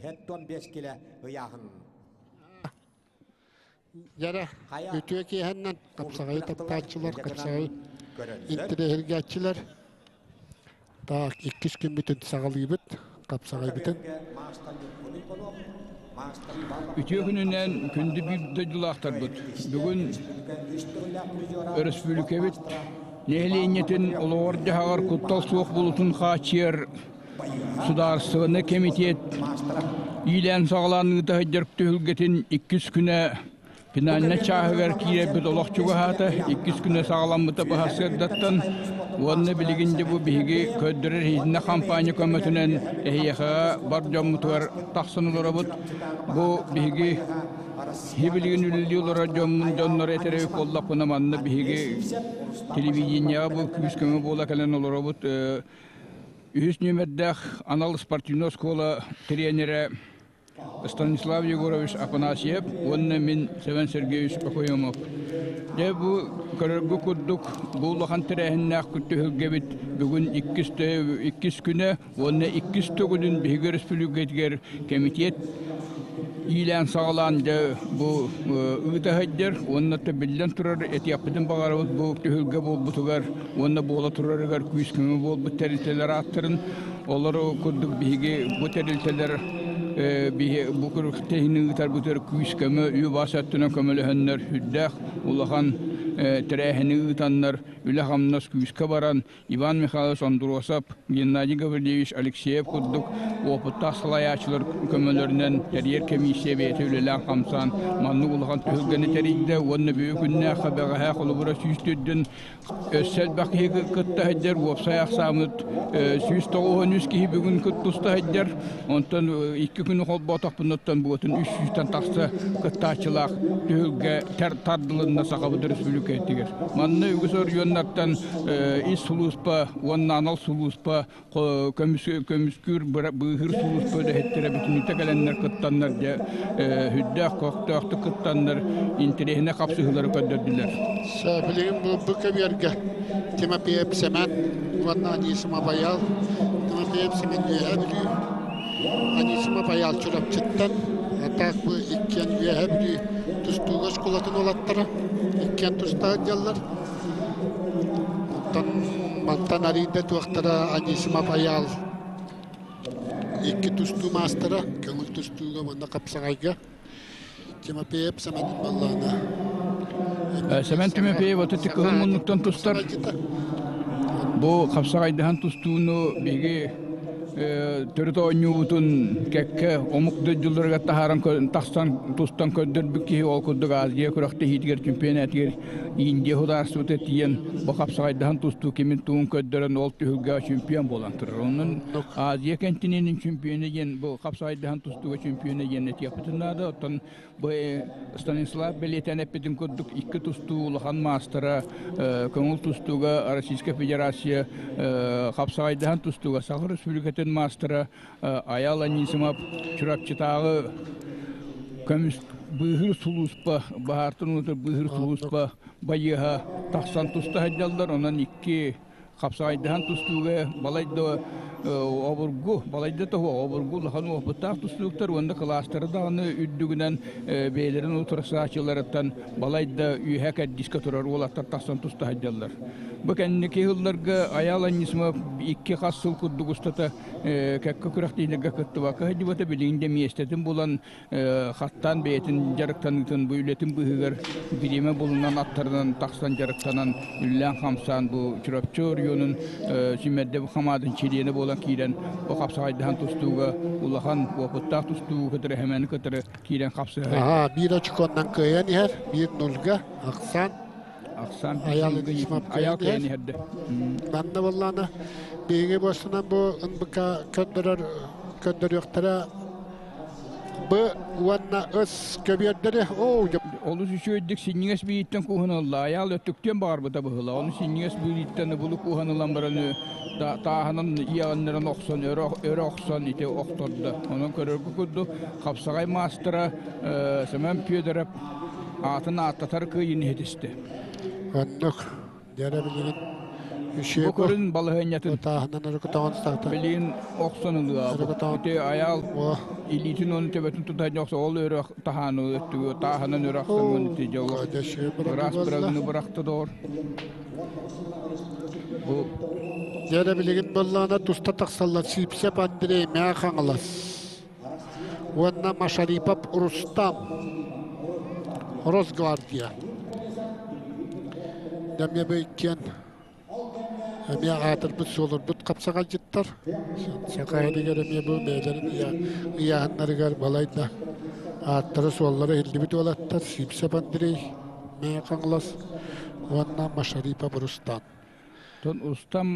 75 килэ ыйааһын. Дьэрэ, үтүө киэһэннэн хапсаҕайы таптааччылар, хапсаҕай интириэһиргээччилэр. Так, иккис күммүтүн саҕалыыбыт, хапсаҕайбытын. Үтүө күнүнэн күндү биир дойдулаахтарбыт! Бүгүн өрөспүүбүлүкэбит нэһилиэнньэтин олоҕор-дьаһаҕар куттал суох буолуутун хааччыйар Судаарыстыбаннай кэмитиэт иилээн-саҕалаан ыыта сылдьар түһүлгэтин иккис күнэ финальнай чааһыгар киирэрбит олох чугаһаата. Иккис күнэ саҕаламмыта быһа сыардаттан уонна билигин де бу биһиги көрдөрөр иһитиннэ хампаанньа көмөтүнэн эһиэхэҕэ бар дьоммутугар тахсан олоробут. Бу биһиги билигин үлэлии олорор дьоммун дьоннор этэрэ буоллахпына манна биһиги телевидениеҕа бу күүс көмө буола кэлэн олоробут. Үһүс нүөмэрдээх анал спортивнай оскуола тренерэ Станислав Егорович Афанасьев уонна мин Севен Сергеевич Окоемов. Дьэ бу көрөргө курдук бу улахан тэрээһиннээх түһүлгэбит бүгүн иккис, иккис күнэ уонна иккис төгүлүн биһиги өрөспүүбүлүкэтигэр кэмитиэт иилээн-саҕалаан дьэ бу ыыта сылдьар уонна биллэн турар этиэхпитин баҕарабыт бу түһүлгэ буолбутугар уонна буола турарыгар күүс-көмө буолбут тэрилтэлэр ааттарын олору курдук биһиги бу тэрилтэлэр бу күрэхтэһиини ыытарбытыгар күүс-көмө үп-ас өттүнэн көмөлөһөннөр сүрдээх улахан тэрээһини ыытаннар үлэ-хамнас күүскэ баран Иван Михайлович Андросов, Геннадий Гаврильевич Алексеев курдук уопуттаах салайааччылар көмөлөрүнэн тэрийэр комиссия бэйэтэ үлэлээн-хамсаан маннык улахан түһүлгэни тэрийдэ уонна бүгүн күннээххэ бэҕэһээ холобура 104 өссө элбэх киһи кытта сылдьар, уопсай ахсааммыт 193 киһи бүгүн туста сылдьар, онтон икки күнү холбоотохпунуттан буотун 300-тэн тахса кыттааччылаах түһүлгэ тардылынна Сахабыт Өрөспүүбүлүкэтигэр. Манна үгүс оройуоннартан ис сулууспа уонна анал сулууспа көмүскүүр быыһыыр сулууспа үлэһиттэрэ бүтүннүүтэ кэлэннэр кыттаннар дьэ сүрдээх көхтөөхтүк кыттаннар интэриэһинэй хапсыһыылары көрдөрдүлэр. Билигин бу көбүөргэ Тимофеев Сэмэн уонна Анисимов Айаал. Тимофеев Сэмэн Үөһээ Бүлүү, Анисимов Айаал Чурапчыттан, а так бу иккиэн Үөһээ Бүлүү тустууга оскуолатын уолаттара иккиэн туста сылдьаллар. Оттон мантан арыйда туохтара Анисимов Айаал икки тустуу маастара, көҥүл тустууга уонна хапсаҕайга. Тимофеев Сэмэн баллаана. Сэмэн Тимофеев отут кыһыл муннуктан тустар. Бу хапсаҕайдаһан тустууну биһиги төрүт оонньуубутун кэккэ омук дойдуларыгар таһааран тахсан тустан көрдөрбүт киһи ол курдук Азия күрэхтэһиитигэр чемпионатыгар Индия судаарыстыбата тиийэн бу хапсаҕайдаһан тустуу кимин тугун көрдөрөн ол түһүлгэҕэ чемпион буолан турар. Онон Азия континенин чемпиона диэн бу хапсаҕайдаһан тустууга чемпиона диэн этиэхпитин наада. Оттон бу Станислав бэлиэтээн эппитин курдук икки тустуу улахан маастара көҥүл тустууга Российскай Федерация хапсаҕайдаһан тустууга Саха Республикатын маастара Айал Анисимов Чурапчытааҕы көмүс быыһыыр сулууспа баһаартан уутар быыһыыр сулууспа байыаһа тахсан туста сылдьаллар. Онон икки хапсаҕайдаһан тустууга балайда обургу, балайда тоһуо обургу улахан уопуттаах тустууктар уонна кылаастары даҕаны үрдүгүнэн бэйэлэрин утарсааччыларыттан балайда үөһэ кэрдиискэ турар уолаттар тахсан туста сылдьаллар. Бу кэнники сылларга Айаал Анисимов икки хас сыл курдук устата кэккэ күрэхтэһиилэргэ кыттыбакка сылдьыбыта билигин да миэстэтин булан хаттаан бэйэтин дьарыктаныытын бу үлэтин быыһыгар бириэмэ булунан аттарынан тахсан дьарыктанан үллээн-хамсаан бу Чурапчы оройуонун сүүмэрдэ хамаатын чилиэнэ буолан киирэн бу хапсаҕайдаһан тустууга улахан уопуттаах тустуугу кытары хэмэни кытары киирэн хапсыһар. Аха, биир очконнан кыайан иһэр, биир нульга ахсаан Ахсаан Айаал Айаал кыайан иһэрдэ. Манна буоллаана биһиги буостунан бу НБК көрдөрөр көрдөрүөхтэрэ Б уонна С көбүөрдэри оо Олус үчүгэйдик синньигэс биириттэн кууһан ылла. Айаал өттүктүөн баҕарбыта быһыла. Ону синньигэс биириттэн ыбылы кууһан ылан баран тааһынан иэҕэннэрин охсон өрө охсон ити охтордо. Онон көрөргө курдук хапсаҕай маастара Семен Федоров аатын ааттатар кыайыыны иһитистэ. Оннук. Дьэрэ билигин. Бу көрүн балаһыанньатын билигин охсон ылыа. Ити айаал илиитин уонна төбөтүн тутан охсо ол өрө таһааны өттүгү тааһынан өрө охсоҥун ити дьоло ыраас бырагыны бырахты доор. Бу Дьэ билигин буоллаҕына туста тахсаллар Сипсеп Андрей Мэҥэ Хаҥалас уонна Машарипов Рустам Росгвардия. Дэмиэ бу иккиэн эмиэ аатырбыт суолурбут хапсаҕайдьыттар. Саха сиригэр эмиэ бу бэйэлэрин ыйааһыннарыгар балайда ааттара-суоллара иһиллибит уолаттар Сипсеп Андрей Мэҥэ Хаҥалас уонна Машарипов Рустам. Тон Устам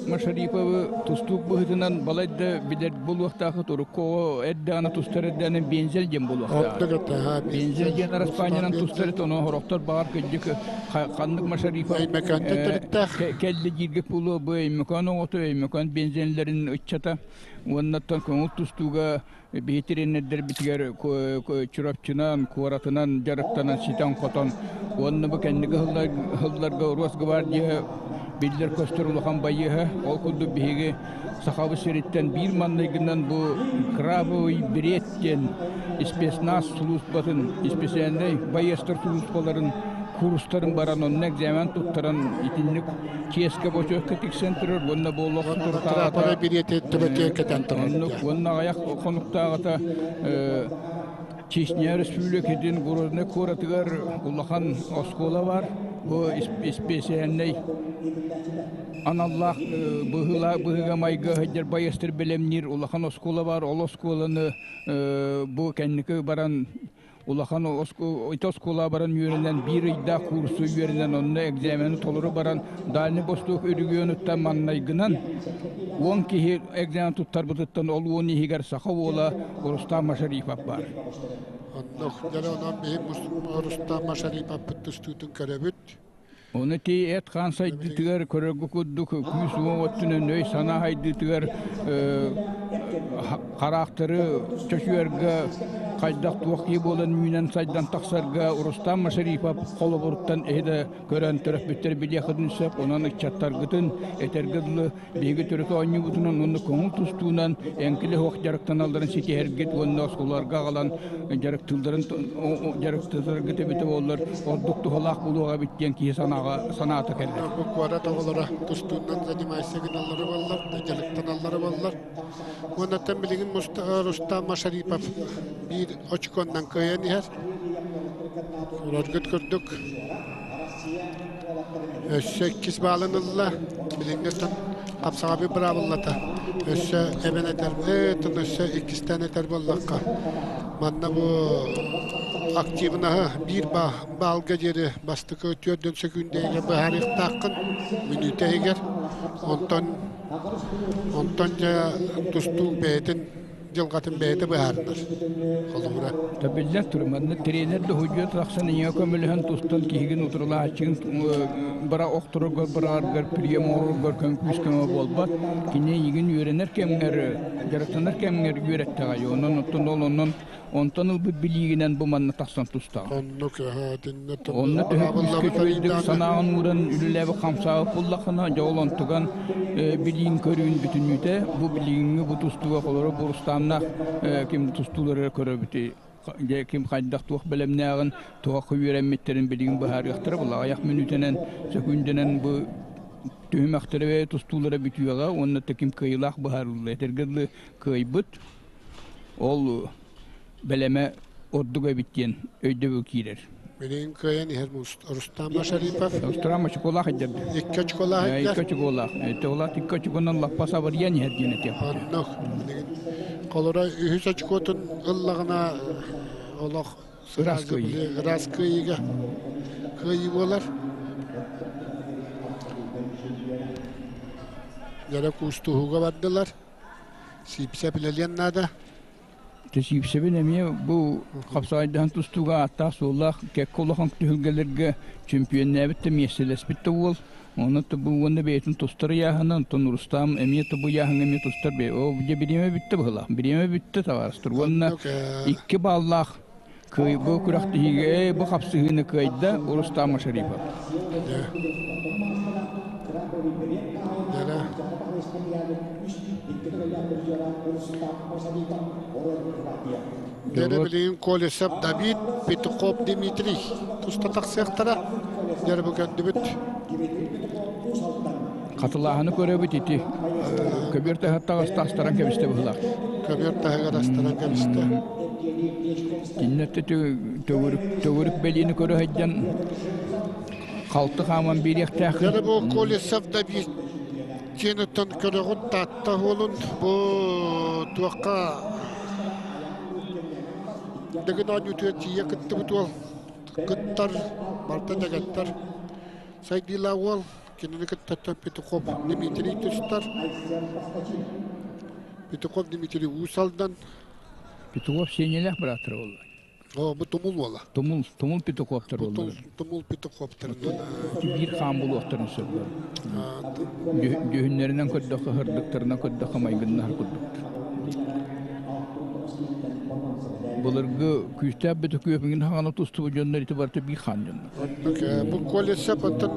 Машариповы тустуук быһыытынан балайда билэр буолуохтаахыт урукку эрдэҕинэ тустар эрдэҕинэ Бензель диэн буолуохтаах. Бензель диэн араспаанньанан тустар ити ону сорохтор баҕар кырдьык ханнык Машарипов кэллэ дииргэ буолуо бу Өймөкөөн оҕото Өймөкөөн бензеллэрин ыччата уоннаттан көҥүл тустууга Биһи тренердэрбитигэр Чурапчынан, куоратынан дьарыктанан ситэн-хотон уонна бу кэнники сылларга Росгвардия биллэр-көстөр улахан байыаһа. Ол курдук биһиги Сахабыт сириттэн биир манныгынан бу Крабовый берет диэн спецназ сулууспатын, специальнай байыастар сулууспаларын курстарын баран онно экзамен туттаран итинник чиэскэ бочуокка тиксэн турар уонна бу олох Трапара бириэти төбөтүгэр кэтэн турар. Уонна аҕыйах хонуктааҕыта Чечня Республикатын Грозный куоратыгар улахан оскуола бар. Бу исписээннэй аналлаах быһыыга майгы сылдьар байыастар бэлэмниир улахан оскуола бар. Ол оскуоланы бу кэнники баран улахан ити оскуола баран үөрэнэн биир ыйдаах курсу үөрэнэн онно экзамены толору баран Дальний Восток регионуттан маннайгынан 10 киһи экзамен туттарбытыттан ол 10 иһигэр саха уола Рустам Машарипов баар. Оннук дьэ онон биһи Рустам Машариповпыт тустуутун көрөбүт. Ону ти эт-хаан сайдыытыгар көрөргө курдук күүс-уох өттүнэн өй-санаа сайдыытыгар хараахтары чочуйарга хайдах туох киһи буолан үүнэн сайдан тахсарга Рустам Машарипов холобуруттан эһи да көрөн төрөппүттэр билиэххитин сөп. Онон ыччаттаргытын этэргэ дылы биһиги төрүт оонньуубутунан уонна көҥүл тустуунан эҥкилэ суох дьарыктаналларын ситиһэргит уонна оскуолаларга аҕалан дьарыктыылларын дьарыктыылларгыт эбитэ буоллар ордук туһалаах буолуоҕа эбит диэн киһи санааҕа санаата кэллэ. Бу куорат оҕолоро тустуунан занимайся гыналлара буоллар, дьарыктаналлара буоллар. Уоннаттан билигин Рустам Машарипов биир очконнан кыайан иһэр. Көрөргүт курдук Өссө иккис баалын ылла. Билиҥҥиттэн хапсаҕабый быраабыллата. Өссө эбэн этэр, тын өссө иккистээн этэр буоллахха, манна бу активнаһы биир баалга диэри бастакы 4 сөкүүндэйгэ быһаарыахтааххын мүнүүтэ иһигэр. Онтон онтон дьэ тустуук бэйэтин дьылҕатын бэйэтэ быһаарынар. Холобура. Биллэр турар, манна тренер да уһуйдуйа тахсан ийэ көмөлөһөн тустан киһигин утарылааччыгын бара охтороргор быраҕаргар прием оҥороргор көҥкүүс көмө буолбат. Кини эйигин үөрэнэр кэмҥэр, дьарыктанар кэмҥэр үөрэттэҕэй. Онон оттон ол онон онтон ылбыт билиигинэн бу манна тахсан тустаҕын. Оннук Онно төһө күүскэ үчүгэйдик санааҕын ууран үлэлээбит хамсаабыт буоллаххына, дьэ ол онтуган билиин-көрүүн бүтүннүүтэ бу билииҥҥи бу тустууга холоро бурустааннаах ким тустуулары көрөбүт дьэ ким хайдах туох бэлэмнээҕин туохха үөрэммиттэрин билигин быһаарыахтара була аҕыйах мүнүүтэнэн сөкүүндэнэн бу түһүмэхтэрэ тустуулара бүтүөҕэ уонна ким кыайыылаах быһаарыллыа этэргэ дылы кыайбыт ол бэлэмэ ордук эбит диэн өйдөбүл киирэр. Билигин кыайан иһэр Рустам Машарипов. Рустам очколаах идэрди. Икки очколаах идэр. Икки очколаах. Итолаах икки очконан лаппа сабырыйан иһэр диэн этиэх. Оннук. Билигин холоро үһүс очкотун ыллаҕына олох ыраас кыайыы. Ыраас кыайыыга кыайыы буолар. Дьара куустуһууга бардылар. Сиипсэ билэлиэн наада. Сиипсэбин эмиэ бу хапсаҕайдаһан тустууга ааттаах-суоллаах кэккэ улахан түһүлгэлэргэ чөмпүйүөннээбит да миэстэлэспит да уол. Онон бу уонна бэйэтин тустар ыйааһынан, онтон Рустам эмиэ бу ыйааһыҥҥа эмиэ тустар Оо, дьэ бириэмэ бүттэ быһыылаах. Бириэмэ бүттэ табаарыстар. Уонна икки бааллаах кыай бу күрэхтэһиигэ бу хапсыһыыны кыайда Рустам Машарипов. Дьэрэ. Дьэрэ билигин Колесов Давид, Петухов Дмитрий туста тахсыахтара. Дьэрэ бу көрдүбүт. Хатылааһыны көрөбүт ити. Көбүөр таһыттан астаран кэбистэ быһылаах. Көбүөр таһыгар астаран кэбистэ. Кинилэр төгүрүк төгүрүк бэлиэни көрө сылдьан халты хааман биэриэхтээх. Дьэрэ бу Колесов Давид Киэниттэн көрөҕүн Таатта уолун бу туохха Дыгын оонньуутугар тиийэ кыттыбыт уол кыттар, барыта дэгэттэр. Сайдыылаах уол кинини кытта Петухов Дмитрий тустар. Петухов Дмитрий Уус Алдан. Петухов Сенелэх бырааттара буолла. О, бу тумул уола. Тумул, тумул Петуховтар буоллар. Тумул Петуховтар. Биир хаан булуохтарын сөп. Дьүһүннэринэн көрдөххө, һырдыктарынан көрдөххө майгыннаһар курдуктар. Былыргы күүстээх бөтөкүөпүҥүн хаҕана тустубут дьоннор ити барыта биир хаан дьоннор. Бу колесов оттон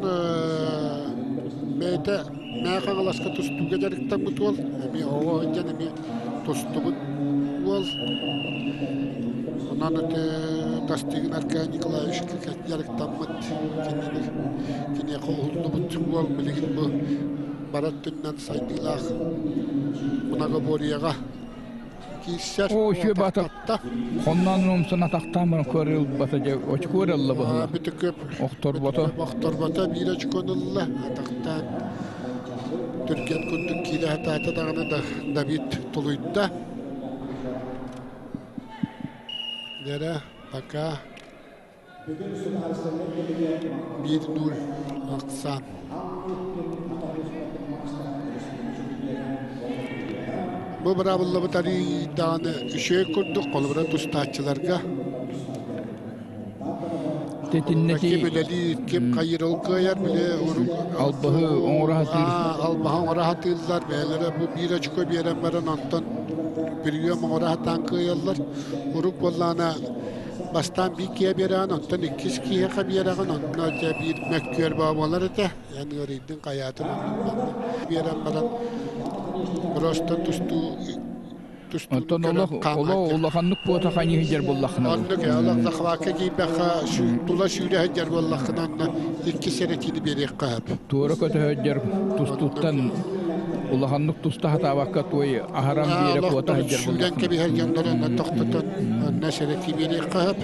бэйэтэ Мэҥэ Хаҥаласка тустууга дьарыктаммыт уол, эмиэ оҕо сылдьан эмиэ тустубут уол. Онон ити Тастыгин Аркадий Николаевич дьарыктаммыт кинини киниэхэ уһуллубут уол билигин бу бары өттүнэн сайдыылаах многоборьеҕа киирсэр. Оо, үчүгэй баата. Хонноон умсан атахтаан баран көрүлбата дьэ очко ылла быһыла. Бүтүкөп Охторбото. Охторбото биир очкону ылла атахтаан түргэн курдук киирэ сатаата даҕаны да Давид тулуйда. Дьэрэ пока 1-0 ахсаан. Бу быраабыллабыт арыйдаҕына үчүгэй курдук холобура тустааччыларга Тэтиннэти ким үлэлиир, ким хайыыр ол кыайар, били урук албаһы оҥоро сатыыр. Албаһы оҥоро сатыыллар, бэйэлэрэ бу биир очко биэрэн баран онтон прием оҥоро сатаан кыайаллар. Урук буоллаҕына Бастаан биир киһи биэрэҕин, онтон иккис киһиэхэ биэрэҕин, онно дьэ биир мөккүөр баа буолар этэ. Эн ыарыйдыҥ, хайаатын оннук маннык биэрэн баран просто тустуу тустууну Оттон көрөн олох олох хаамааччы. улаханнык куота хайыы сылдьар буоллаххына бу. Оннук олох захвакка киирбэххэ тула сүүрэ сылдьар буоллаххына онно иккис эрэтиини биэриэххэ сөп. Туора көтө сылдьар Оннук тустууттан улаханнык туста сатаабакка туой аһаран биэрэ олох куота сылдьар сүүрэн буоллаххына. кэбиһэр дьоннор онно тохтотон онно сэрэтии биэриэххэ сөп.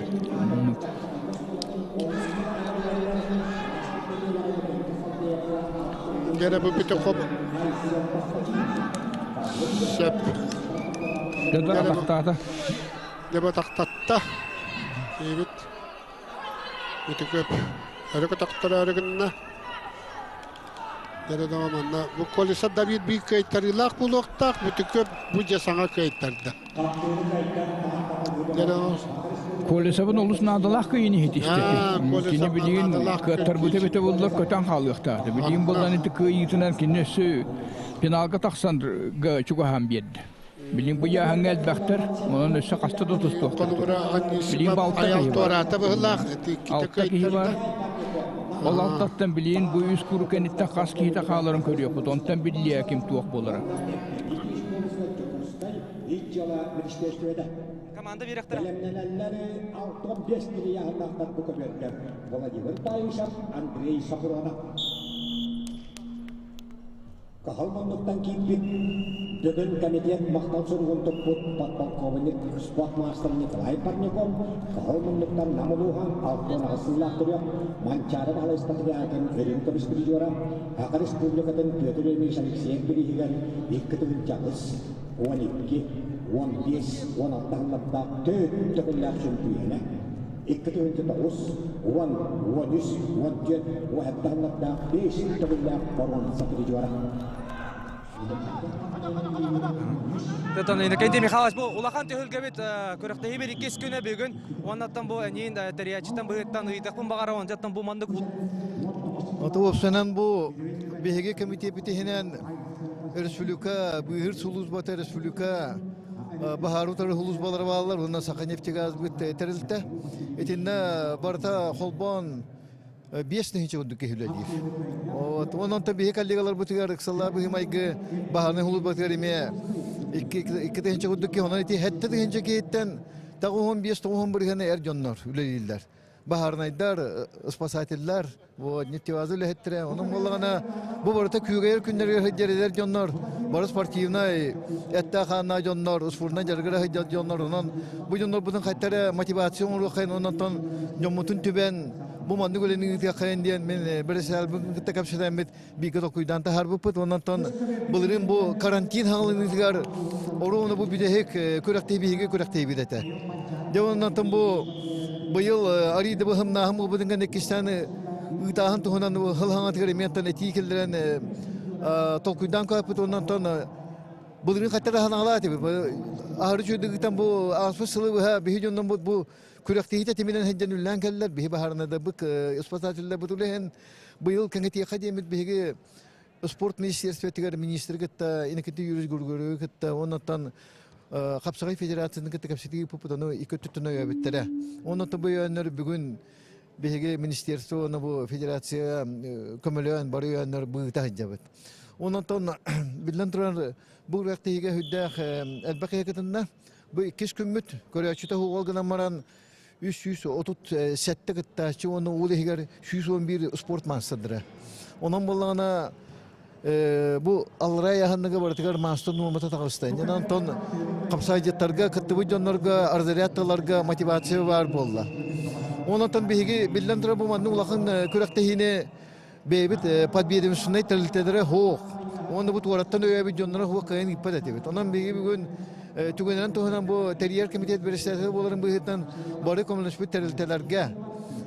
Дьэ бу бүтэ хоп сөп. Дьэ атахтаата. Дьэ батахтатта. Диэбит. Ити көп. Өрө көтөхтөрөөрү гынна. Дьэ да манна бу Колеса Давид биир кыайтарыылаах буолуохтаах. Бүтүкөп бу дьэ саҥа кыайтарда. Колесовын олус наадалаах кыйын иһитистэ. Кини билигин кыаттарбыта эбитэ буоллар көтөн хаалыахтаах. Билигин буоллан ити кыайыытынан кини өссө финалга тахсан чугаһаан биэрдэ. Билигин бу яһаҥҥа элбэхтэр, онон өссө хаста да тустуохтар. Билигин балта киһи бар. Алта киһи бар. Ол алтаттан билигин бу үс куру кэнниттэн хас киһитэ хааларын көрүөхпүт. Онтон биллиэ ким туох буолара. Команда биэрэхтэрэ. Бэлэмнэнэллэр 65 миллиардтар бу көбүөргэ Владимир Баишев, Андрей Сапронов. Каһыл муннуктан киирбит бүгүн комитет махтал суругун туппут подполковник спортмастер Николай Парников Каһыл муннуктан Нам улууһа 68 сыллаах төрүөх Манчаары Баһылай Спартакиадатын өрүн көмүс призера Саха Республикатын Петр Ильич Алексеев бирииһигэр 2 8 12, 15, 16 сыллардаах төрт төгүллээх чөмпүйүөнэ, 2009, 10, 13, 14, 17 сыллардаах 5 төгүллээх боруонса призера. Тотон Иннокентий Михайлович, бу улахан түһүлгэбит күрэхтэһиибит иккис күнэ бүгүн. Уоннаттан бу эниин тэрийээччиттэн быһыттан ыйытыахпын баҕара, онтон бу маннык Ото уопсанан бу биһиги комитеппит иһинэн республика быыһыр сулууспата республика баһаар утары сулууспалара бааллар уонна Саханефтегазбыт тэрилтэ. Итиннэ барыта холбоон 5 тыһыынча курдук киһи үлэлиир. Вот онон биһи коллегаларбытыгар ыксаллаах быһыы-майгы баһаарынай сулууспатыгар эмиэ 2 тыһыынча курдук киһи, онон ити 7 тыһыынча киһиттэн 95-90 бырыһыана эр дьоннор үлэлииллэр. Баһаарынайдар, спасателлэр, вот, нефтебаза үлэһиттэрэ. Онон буоллаҕына бу барыта күүгэйэр күннэригэр сылдьар эдэр дьоннор, бары спортивнай, эттээх-хааннаах дьоннор, спортунан дьарыгыра сылдьар дьоннор. Онон бу дьоннорбутун хайта эрэ мотивация оҥоруоххайын, онон дьоммутун түбэн бу маннык үлэни ыытыаххайын диэн мин бэрэссэдээтэлбин кытта кэпсэтэммит бииргэ толкуйдаан таһаарбыппыт. Онон былырыын бу карантин хаҥалыныытыгар оруобуна бу бүтэһик күрэхтэһии биһиги күрэхтэһиибит этэ. Дьэ онон бу быйыл арыйда быһымнааһын буолбутун кэннэ иккистээн ыытааһын туһунан сыл хаҥатыгар эмиэ этии киллэрэн толкуйдаан көһөппүт. Онон былырыын хаттар ханаалаа этибит. Аһары үчүгэйдик ыытан бу ааспыт сылы быһа биһи дьонноммут бу күрэхтэһиитэ тиминэн сылдьан үллээн кэллэр. Биһи баһаарынайдарбыт спасателлэрбит үлэһэн быйыл кэҥэтиэххэ диэммит биһиги спорт министерствотыгар министри кытта Иннокентий Юрьевич Григорьевы кытта оннуттан Хапсаҕай федерацияны кытта кэпсэтии ыыппыппыт, ону икки өттүттэн өйөөбүттэрэ. Оннуттан бу өйөөннөр бүгүн биһиги министерство уонна бу федерация көмөлөөн бары өйөөннөр быыта сылдьабыт. Оннуттан биллэн турар бу күрэхтэһиигэ сүрдээх элбэх киһи кытынна. Бу иккис күммүт көрөөччүтэ уол гынан баран 337 кыттааччы уонна уол иһигэр 111 спорт маастардара. Онон буоллаҕына бу аллараа ыйааһынныга барытыгар маастар нуормата таҕыста. Иннинэн онтон хапсаайдьыттарга, кыттыбыт дьоннорго, разрядталарга мотивация баар буолла. Онон биһиги биллэн турар бу маннык улахан күрэхтэһиини бэйэбит подведомственнай тэрилтэлэрэ суох. Уонна бу туораттан өйөөбүт дьонноро суох кыайан ыыппат этибит. Онон биһиги бүгүн түгэнинэн туһунан бу тэрийэр комитет председателэ буоларын быһыытынан бары көмөлөспүт тэрилтэлэргэ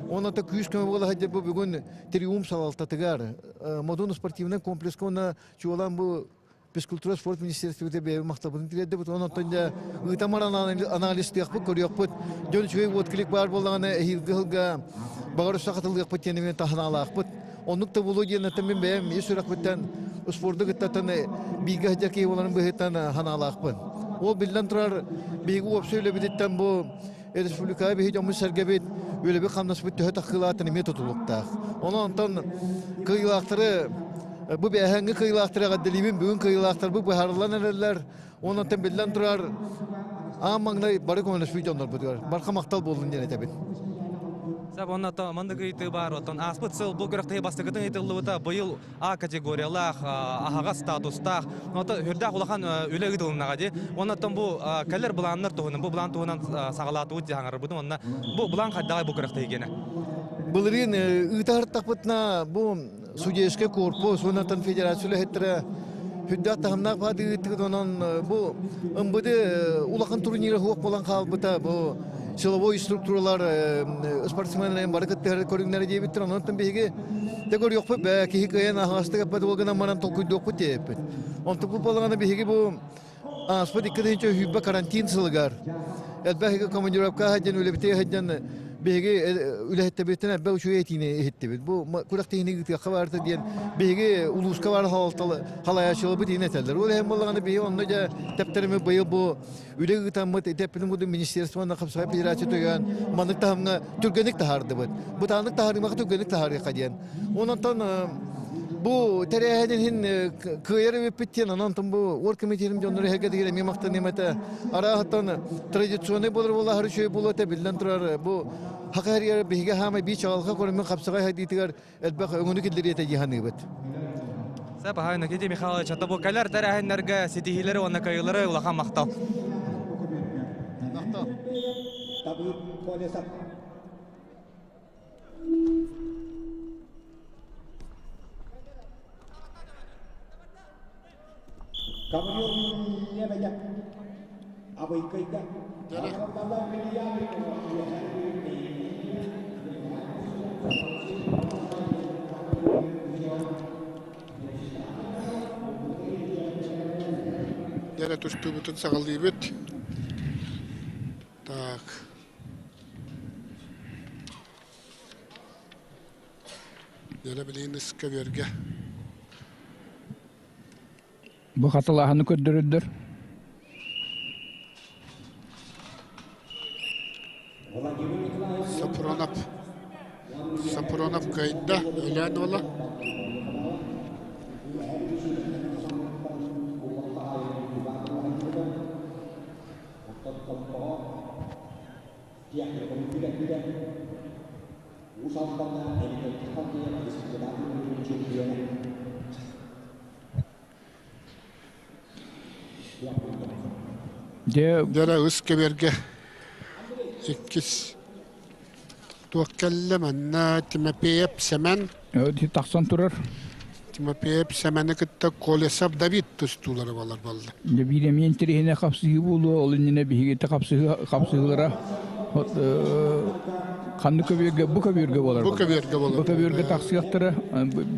уонна да күүс көмө буола сылдьар бу бүгүн Триумф салалтатыгар Модун спортивнай комплекска уонна чуолаан бу физкультура спорт министерствота бэйэбит махталбытын тириэрдэбит. Онон оттон дьэ ыытамар анализтыахпыт, көрүөхпүт. Дьон үчүгэй отклик баар буоллаҕына эһиилги сылга баҕар өссө хатылыахпыт диэн эмиэ таһынаалаахпыт. Оннук да буолуо диэн оттон мин бэйэм ис сүрэхпиттэн спорду кыттаттан бииргэ сылдьар киһи буоларын быһыытынан санаалаахпын. Ол биллэн турар биһиги уопсай үлэбититтэн бу республикаҕа биһи дьоммут-сэргэбит үлэбит-хамнаспыт төһө таххыылаатын эмиэ тутулуктаах. Онон онтон кыайыылаахтары бу бээһээҥҥи кыайыылаахтары эҕэрдэлиибин, бүгүн кыайыылаахтарбыт быһаарыллан эрэллэр. Онон биллэн турар аан маҥнай бары көмөлөспүт дьоннорбутугар барха махтал буоллун диэн этэбин. Сап онно маннык ыйытыы баар оттон ааспыт сыл бу күрэхтэһии бастакытын ыытыллыбыта быйыл А категориялаах, аһаҕас статустаах, ото үрдээх улахан үлэ ыытылыннаҕа дии. Оннуттан бу кэлэр былааннар туһунан, бу былаан туһунан саҕалаатыбыт дии хаҥарбытым. Онно бу былаан хайдаҕай бу күрэхтэһиигэнэ? Былырыын ыытаһыртахпытына бу судейскай корпус уонна федерация үлэһиттэрэ үрдээх таһымнаах баады ыыттыгыт онон бу МВД улахан турнира суох буолан хаалбыта бу силовой структуралар спортсменнарын бары кыттыһар көрүҥнэрэ диэбиттэр онон биһиги Дьэ көрүөхпүт бээ, киһи кыайан аһаҕастык эппэт ол гынан баран толкуйдуохпут диэбиппит. Онтукпут буоллаҕына биһиги бу ааспыт 2020 карантин сылыгар элбэх командировка сылдьан үлэбитигэр сылдьан биһиги үлэһиттэбитин элбэх үчүгэй этиини иһиттибит. Бу күрэхтэһиини ыытыахха баарта диэн биһиги улууска баар халайааччыларбыт иһин этэллэр. Ол иһин буоллаҕына биһиги онно дьэ тэптэрими быйыл бу үлэ ыытаммыт этэппитин курдук министерство уонна хапсаҕай федерация төйөөн маннык таһымҥа түргэнник таһаардыбыт. Бытааннык таһаарыымаха түргэнник таһаарыахха диэн. Онон бу тэрээһин иһин кыайар эбиппит диэн онон бу оргкомитетым дьоннору эһэргэтигэр эмиэ махтаныам этэ. Арааһыттан традиционный буолар буолаһар үчүгэй буолуо этэ биллэн турар бу хака хэригэр биһиги хаамай бии чаҕылха көрүммүн хапсаҕай хайдыытыгар элбэх өҥөнү киллэриэ этэ дии саныыбыт. Сөп, аһай Никита Михайлович, ата бу кэлэр тэрээһиннэргэ ситиһиилэри уонна кыайыылары улахан махтал. Махтал. Дьэрэ тустуубутун саҕалыыбыт. Так. Дьэрэ билигин ыскэбиэргэ. Бу хатылааһыны көрдөрөрдөр. Сопронов. Сапронов кыайда, Өлөөн уола. Дьэ, Дьэ үс кэбиэргэ иккис туох кэллэ манна Тимофеев Сэмэн тахсан турар. Тимофеев Сэмэни кытта Колесов Давид тустуулара буолар буолла. Дьэ биир эмиэ интэриэһинэй хапсыһыы буолуо, ол иннинэ биһиги хапсыһыылара ханнык көбүөргэ бу көбүөргэ буолар Бу көбүөргэ буолар. Бу көбүөргэ тахсыахтара.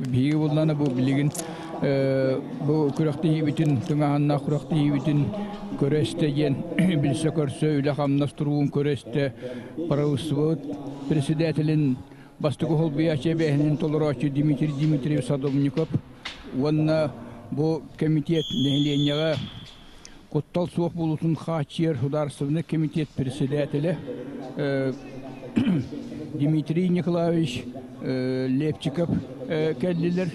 Биһиги буллаана бу билигин бу күрэхтэһиибитин тыҥааһыннаах күрэхтэһиибитин көрө-истэ диэн билсэ-көрсө үлэ-хамнас туругун көрө-истэ правительствобыт председателин бастакы холбуйааччы эбээһинин толорооччу Дмитрий Дмитриевич Садовников уонна бу кэмитиэт нэһилиэнньэҕэ куттал суох буолуутун хааччыйар судаарыстыбаннай кэмитиэт председателэ Дмитрий Николаевич Лепчиков кэллилэр.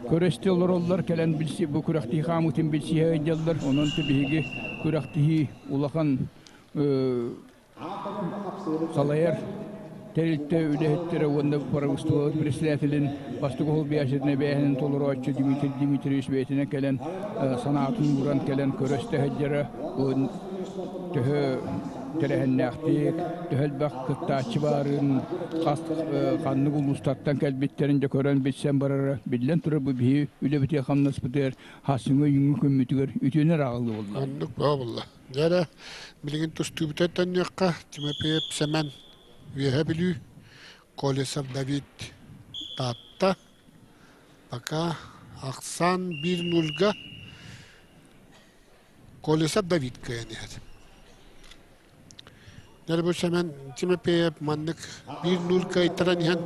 Көрөстө олороллор, кэлэн билси, бу күрэхтиһии хаамыытын билсиһэ ыйдаллар. Онон биһиги күрэхтиһии улахан Салайар тэрилтэ үлэһиттэрэ уонна правительство председателин бастакы холбуйааччытын эбээһинин толорооччу Дмитрий Дмитриевич бэйэтинэн кэлэн санаатын ууран кэлэн көрө-истэ сылдьара төһө тэрээһиннээхтик, төһө элбэх кыттааччы баарын, хас ханнык улуустартан кэлбиттэрин дьэ көрөн билсэн барара. Биллэн турар, бу биһи үлэбитигэр-хамнаспытыгар хассыҥҥа үүҥҥү күммүтүгэр үтүөнү эрэ аҕалыы буолла. Оннук буолла. Дьэ эрэ, билигин тустуубута төннүөххэ, Тимофеев Сэмэн Үөһэ Бүлүү, Колесов Давид Таатта. Пока ахсаан биир нульга Колесов Давид кыайан иһэр. Дьэ бу Сэмэн Тимофеев маннык 1-0 кыайтаран иһэн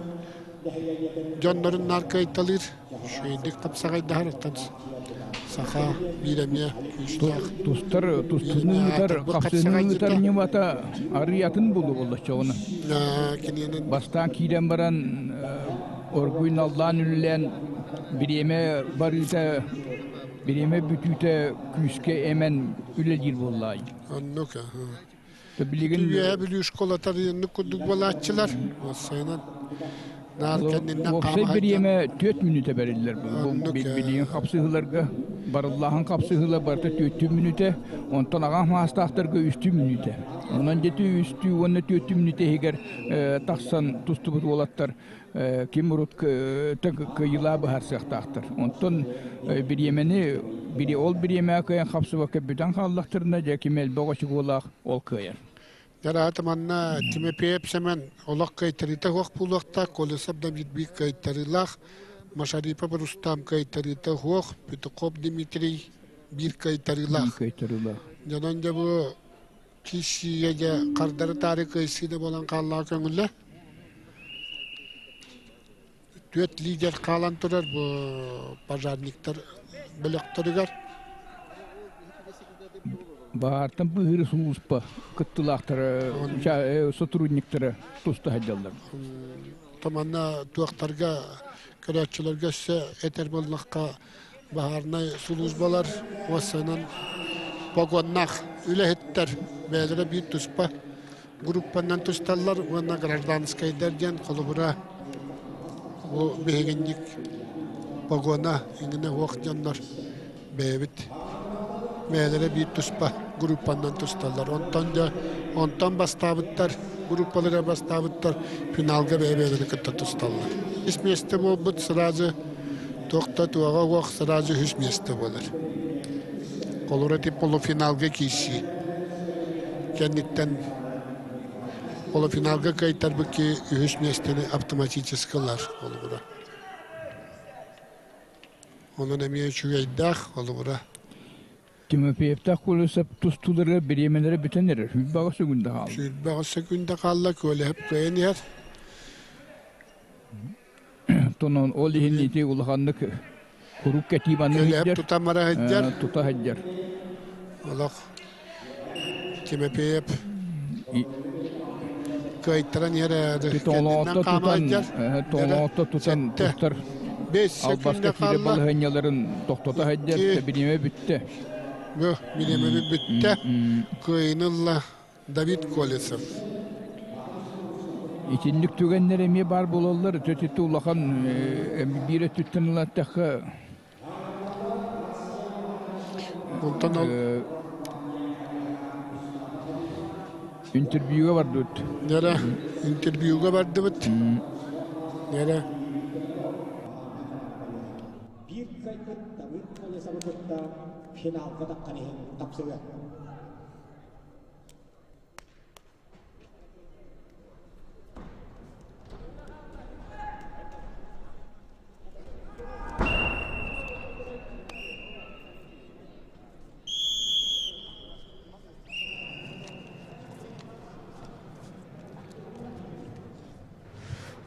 дьоннорун наар кыайталыыр, үчүгэйдик тапсаҕайдаһар оттон саха биир эмиэ күүстээх. Тустар тустууну ыытар, хапсыыны ыытар ньымата арыый атын буолуо буоллаччаҕына. Киниэнин Бастаан киирэн баран оргуй наллаан үлэлээн бириэмэ барыыта, бириэмэ бүтүүтэ күүскэ эмэн үлэлиир буоллаай. Оннук. Билигин Үөһээ Бүлүү школата инник курдук буолааччылар. Уопсайынан наар кэнниннэн уопсай хаама бириэмэ 4 мүнүүтэ бэриллэр. Оннук, Билигин хапсыһыыларга барыллааһын хапсыһыылар барыта 4 мүнүүтэ, онтон аҕам саастаахтарга 3 мүнүүтэ. Онон дьэ үстүү уонна 4 мүнүүтэ иһигэр тахсан тустубут уолаттар ким урут кыайыылаа быһаарсыахтаахтар. Онтон бириэмэни ол бириэмэҕэ кыайан хапсыбакка бүтэн хааллахтарына, дьэ ким элбэх очукуолаах ол кыайар. Дьараата манна Тимофеев Сэмэн олох кыайтарыыта суох буолуохтаах, Колесов Давид биир кыайтарыылаах, Машарипов Рустам кыайтарыыта суох, Петухов Дмитрий биир кыайтарыылаах. Кыайтарыылаах. Дьонон дьэ бу киирсиигэ дьэ хардары-таары кыайсыы да буолан хааллаҕа көҥүлэ. Түөрт лидер хаалан турар бу пожарниктар бөлөхтөрүгэр. Баартан быыһыыр сулууспа кыттыылаахтара, сотрудниктара туста сылдьаллар. Манна туохтарга көрөөччүлэргэ өссө этэр буоллахха баһаарынай сулууспалар уоссайынан погоннаах үлэһиттэр бэйэлэрэ биир туспа группанан тусталлар уонна гражданскайдар диэн холобура бу биһигинньик погона иҥинэ суох дьоннор бэйэбит бэйэлэрэ биир туспа группанан тусталлар. Онтон дьэ онтон бастаабыттар группалара бастаабыттар финалга бэйэ-бэйэлэрин кытта тусталлар. Үс миэстэ буолбут сразу туох да туоҕа уох сразу үһүс миэстэ буолар. Холура ити полуфиналга киирсии. Кэнниттэн полуфиналга кыайтарбыт киһи үһүс миэстэни автоматически ылар холобура. Онон эмиэ үчүгэйдээх холобура. Тимофеевтаах Колесов тустууларыгар бириэмэлэрэ бүтэн эрэр. Сүүрбэҕэ сөкүүндэ хаалла. Сүүрбэҕэ сөкүүндэ хаалла, Көлөһөп кыайан иһэр. Тонон ол иһин ити улаханнык куруук кэтии маннык Көлөһөп сылдьар. тута мара сылдьар. Тута сылдьар. Олох Тимофеев. Кыайтаран иһэр Тоҥоотто тутан, тоҥоотто тутан тустар албаска киирэ балаһыанньаларын тохтото сылдьар, бириэмэ бүттэ. Бу бириэмэ бүттэ. Кыайыны ылла Давид Колесов. Итинник түгэннэр эмиэ баар буолаллар. Төтүтү улахан биир өттүттэн ылаттахха Онтон ол интервьюга бардыбыт. Дьэрэ, интервьюга бардыбыт. Дьэрэ. Биир кыайбыт Давид Колесовы кытта финалга таххан иһин тапсыга.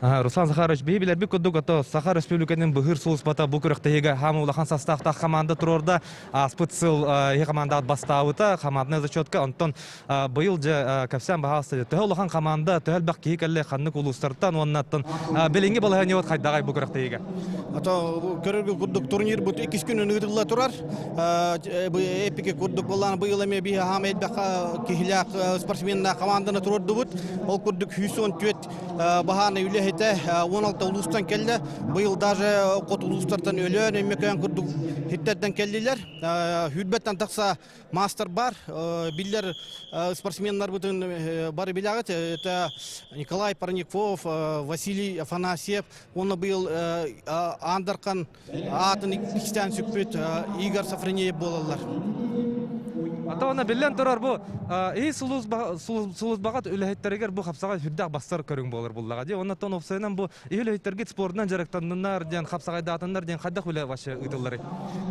Руслан Захарович, биһи билэрбит курдук, ото Саха Республикатын быһыыр сулууспата бу күрэхтэһиигэ хаама улахан састаахтаах команда туруорда. Ааспыт сыл иһи командаат бастаабыта, командная зачетка. Онтон быйыл дьэ кэпсээн баһаалыста төһө улахан команда, төһө элбэх киһи кэллэ, ханнык улуустартан уоннаттан билиҥҥи балаһыанньабыт хайдаҕай бу күрэхтэһиигэ? Ото көрөргө курдук турнир бут иккис күнүн ыытылла турар. Эпике курдук боллаан быйыл эмиэ биһи хаама элбэх киһилээх спортсменнаах команданы турордубут. Ол курдук 114 баһааны үлэһитэ 16 улуустан кэллэ. Быйыл даже хот улуустартан Өлөөн, Өймөкөөн курдук хиттерден кэллилэр. Хүрбэттэн тахса мастер бар. Биллэр спортсменнарбытын бары билэҕит. Это Николай Парников, Василий Афанасьев. Уонна быйыл Андархан аатын иккистээн сүкпүт Игорь Сафронеев буолаллар. Ата онно биллэн турар бу и сулууспаҕа үлэһиттэригэр бу хапсаҕай сүрдээх бастар көрүҥ буолар буллаҕа дии. Оннуттан уопсайынан бу и үлэһиттэргит спордунан дьарыктанныннар диэн хапсаҕайдаатыннар диэн хайдах үлэ вообще ыытылларый?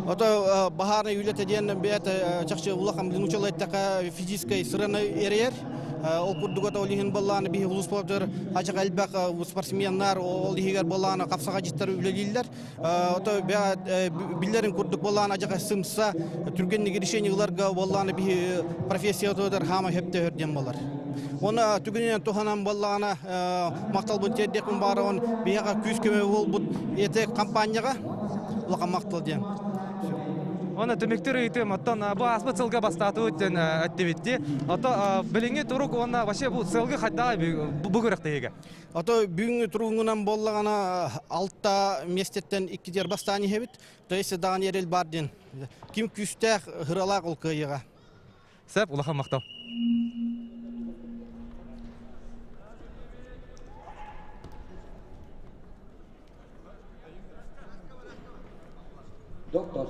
Ото баһаарынай үлэтэ диэн бэйэтэ чахчы улахан нуучалыы эттэххэ физическэй сыраны эрэйэр. Ол курдук ото ол иһин баллааны биһи улууспутугар ачах элбэх спортсменнар ол иһигэр баллааны хапсаҕайдьыттар үлэлииллэр. Ото биллэрин курдук баллааны ажаха сымса түргэнник решение ыларга баллааны биһи профессиятыгар хаама хөптөһөр диэн болар. Оны түгүнүнэн туһанан баллаана макталбын тиэрдиэхпин баарабын биһиэхэ күүс көмө буолбут эти компанияҕа улахан махтал диэн. Оны түмүктүүр ыйытыым, оттон бу ааспыт сылга бастаатыбыт диэн эттибитти. Ото билиҥҥи турук уонна вообще бу сылгы хайдаҕай бу күрэхтэһиигэ? Ото бүгүҥҥү туругунан буоллаҕына алта миэстэттэн иккитигэр бастаан иһэбит. То есть даҕаны эрэл бар диэн. Ким күүстээх, ыралаах ол кыайыаҕа. Сөп, улахан махтал. Доктор.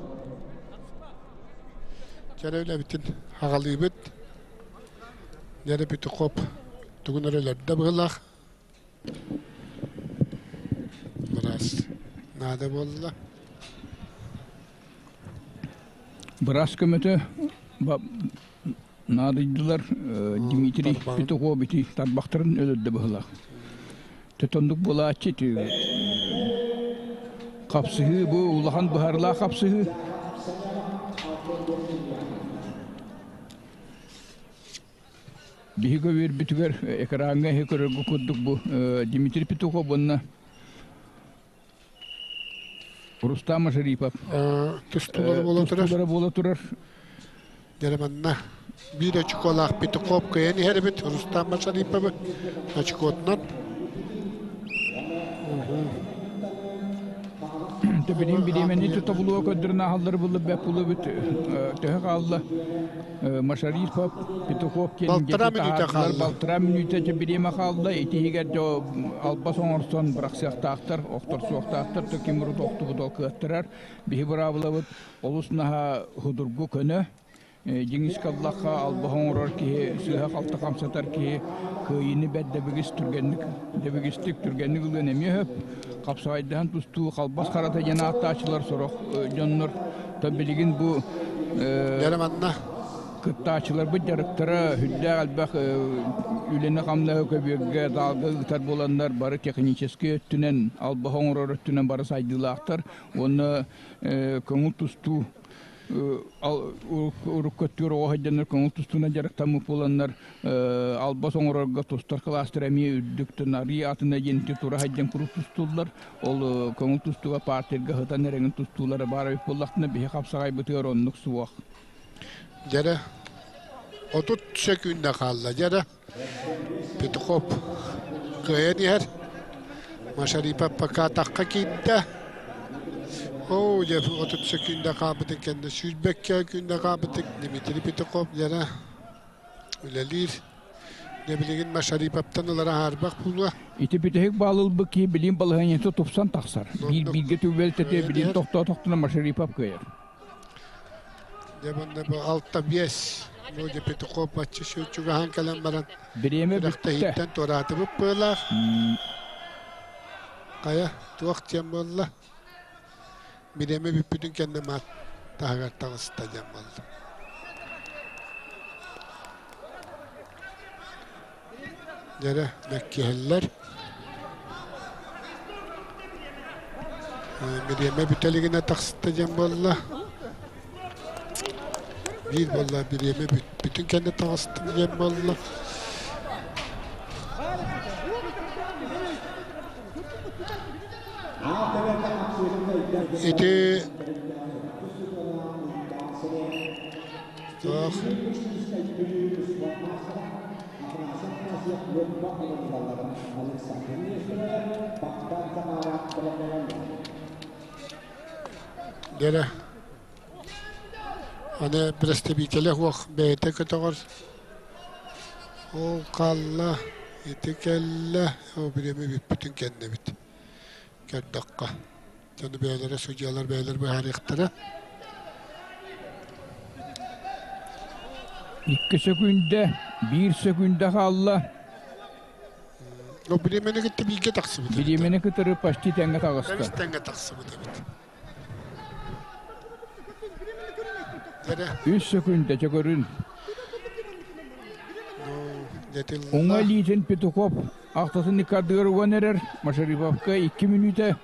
Кэрэ үлэбитин аҕалыыбыт. Дьэрэ Петухов тугун эрэ өлөрдө быһыылаах. Быраас наада буолла. Быраас көмөтө наадыйдылар Дмитрий Петухов ити тарбахтарын өлөрдө быһыылаах. Тотоннук буолааччы ити хапсыһыы бу улахан быһаарылаах хапсыһыы. Биһиги үөрбүтүгэр экраҥҥа иһи көрөргө курдук бу Дмитрий Петухов уонна Рустам Шарипов тустуулара буола турар. Тустуулара буола турар. Дьэ манна биир очколаах Петухов кыайан иһэр эбит Рустам Шариповы очкотунан. Төбүнүн бириэмэни тута булуо көрдөрөн аһаллары булла бэп булубут төһө хаалла Машарипов Петухов Балтараа мүнүүтэ хаалла. Балтараа мүнүүтэ бириэмэ хаалла. Итиһигэр дьо албас оҥорсон бырахсыахтаахтар, охторсуохтаахтар, то ким урут охтубут ол кыаттарар. Биһи быраабылабыт олус наһаа худургу көнө. Дьиҥис каллахха албаһы оҥорор киһи, сыыһа-халты хамсатар киһи кыайыыны бэрт дэбигис түргэнник, дэбигистик түргэнник ылыан эмиэ сөп. Хапсаҕайдаһан тустуу халбас харата диэн ааттааччылар сорох дьоннор то билигин бу Дьэ манна кыттааччыларбыт дьарыктара сүрдээх элбэх үлэни-хамнаһы көбүөргэ даалга ыытар буоланнар бары техническэй өттүнэн албаһы оҥорор өттүнэн бары сайдыылаахтар уонна көҥүл тустуу. Урукку өттүгэр оҕо сылдьаннар көҥүл тустуунан дьарыктаммыт буоланнар албас оҥорорго тустар кылаастара эмиэ үрдүк арыы атына диэн тура сылдьан куруук тустуллар. Ол көҥүл тустууга партерга сытан эрэҥин тустуулара баар эбит буоллахтына биһи хапсаҕайбытыгар оннук суох. Дьэрэ 30 сөкүүндэ хаалла. Дьэрэ Петухов кыайан иһэр. Машарипов пока атахха киирдэ. Оо, дьэ, 30 сөкүүндэ хаалбытын кэннэ сүүрбэккэ күндэ хаалбытын Дмитрий Петухов дьэрэ үлэлиир. Дьэ, билигин Машариповтан ылара хаарбах буолуо. Ити бүтэһик баал ылбыт киһи билим балаһыанньата тупсан тахсар. Биир бииргэ түбэлтэтэ билим тохтоотохтуна Машарипов кыайар. Дьэ, манна бу 6-5. Бу дьэ Петухов бачча чугаһаан кэлэн баран Бириэмэ бүттэ. күрэхтэһииттэн туораатыбыт быалаах. Хайа, туох диэн буолла? Бириэмэ бүппүтүн кэннэ маат таһыгар таҕыста диэн буолла. Дьэрэ, мэккиһэллэр. Бириэмэ бүтэ илигинэ тахсыста диэн буолла. Биир буолла бириэмэ бүппүтүн кэннэ таҕыстым диэн буолла. Ити туох Дэрэ аны представителэ суох бэйэтэ көтөҕөр ол хаалла ити кэллэ ол бириэмэ бүппүтүн кэннэбит көрдөххө дьону бэйэлэрэ судьуйалар бэйэлэр быһаарыахтара. Икки сөкүүндэ, биир сөкүүндэ хаалла. Но бириэмэни кытта бииргэ тахсыбыт эбит. Бириэмэни кытары почти тэҥҥэ таҕыста. Тэбис тэҥҥэ тахсыбыт эбит. Дэрэ. Үс сөкүүндэ чөкөрүн. Ну, дэтил. Уҥа илиитин Петухов ахтатын иккардыгар уган эрэр Машариповка 2 мүнүүтэ.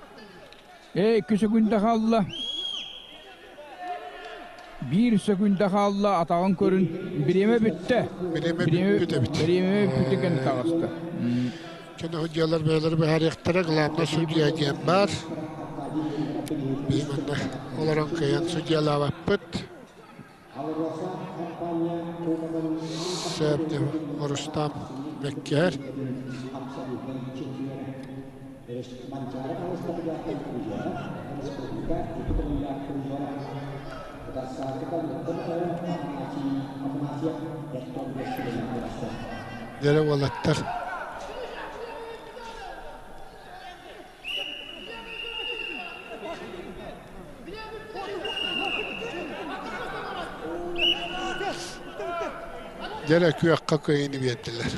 Ээ, 2 сөкүүндэ хаалла. Биир сөкүүндэ хаалла, атаҕын көрүн. Бириэмэ бүттэ. Бириэмэ бүппүт эбит. Бириэмэ бүппүтэ кэннэ таҕыста. Кэнэ судьялар бэйэлэрэ быһаарыахтара, главное судья диэн баар. Биһи манна олорон кыайан судьялаабаппыт. Сөп Рустам Бэккээр. Дьэрэ уолаттар. Дьэрэ күөххэ кыайыыны биэрдилэр.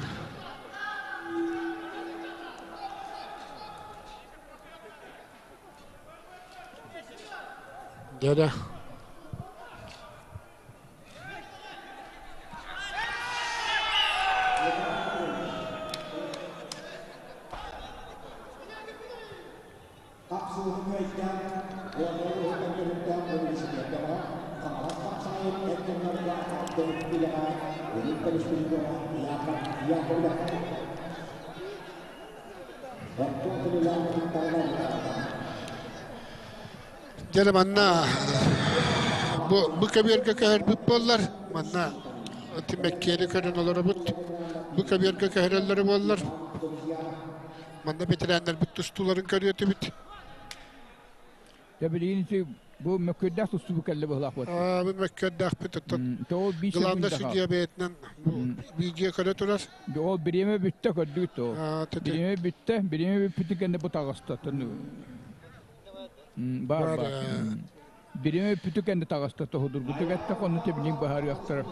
Дьэрэ Дьэ манна бу бу көбүөргэ көһөрбүт буоллар манна Тимэккиэни көрөн олоробут. Бу көбүөргэ көһөрөллөрө буоллар манна бэтэрээннэрбит тустууларын көрүөтүбүт. Дьэ билигин ити бу мөккүөрдээх тустуу кэллэ быһылаах буолла. Аа, бу мөккүөрдээхпит оттон главное судья бэйэтинэн бу видео көрө турар. Ол бириэмэ бүттэ көрдүгүт ол. Бириэмэ бүттэ, бириэмэ бүппүтүн кэннэ бу таҕыста. Бар бар. Бириэмэ бүппүтүн кэннэ таҕыста тоһудургутук эттэх онну тебинин баһарыахтара.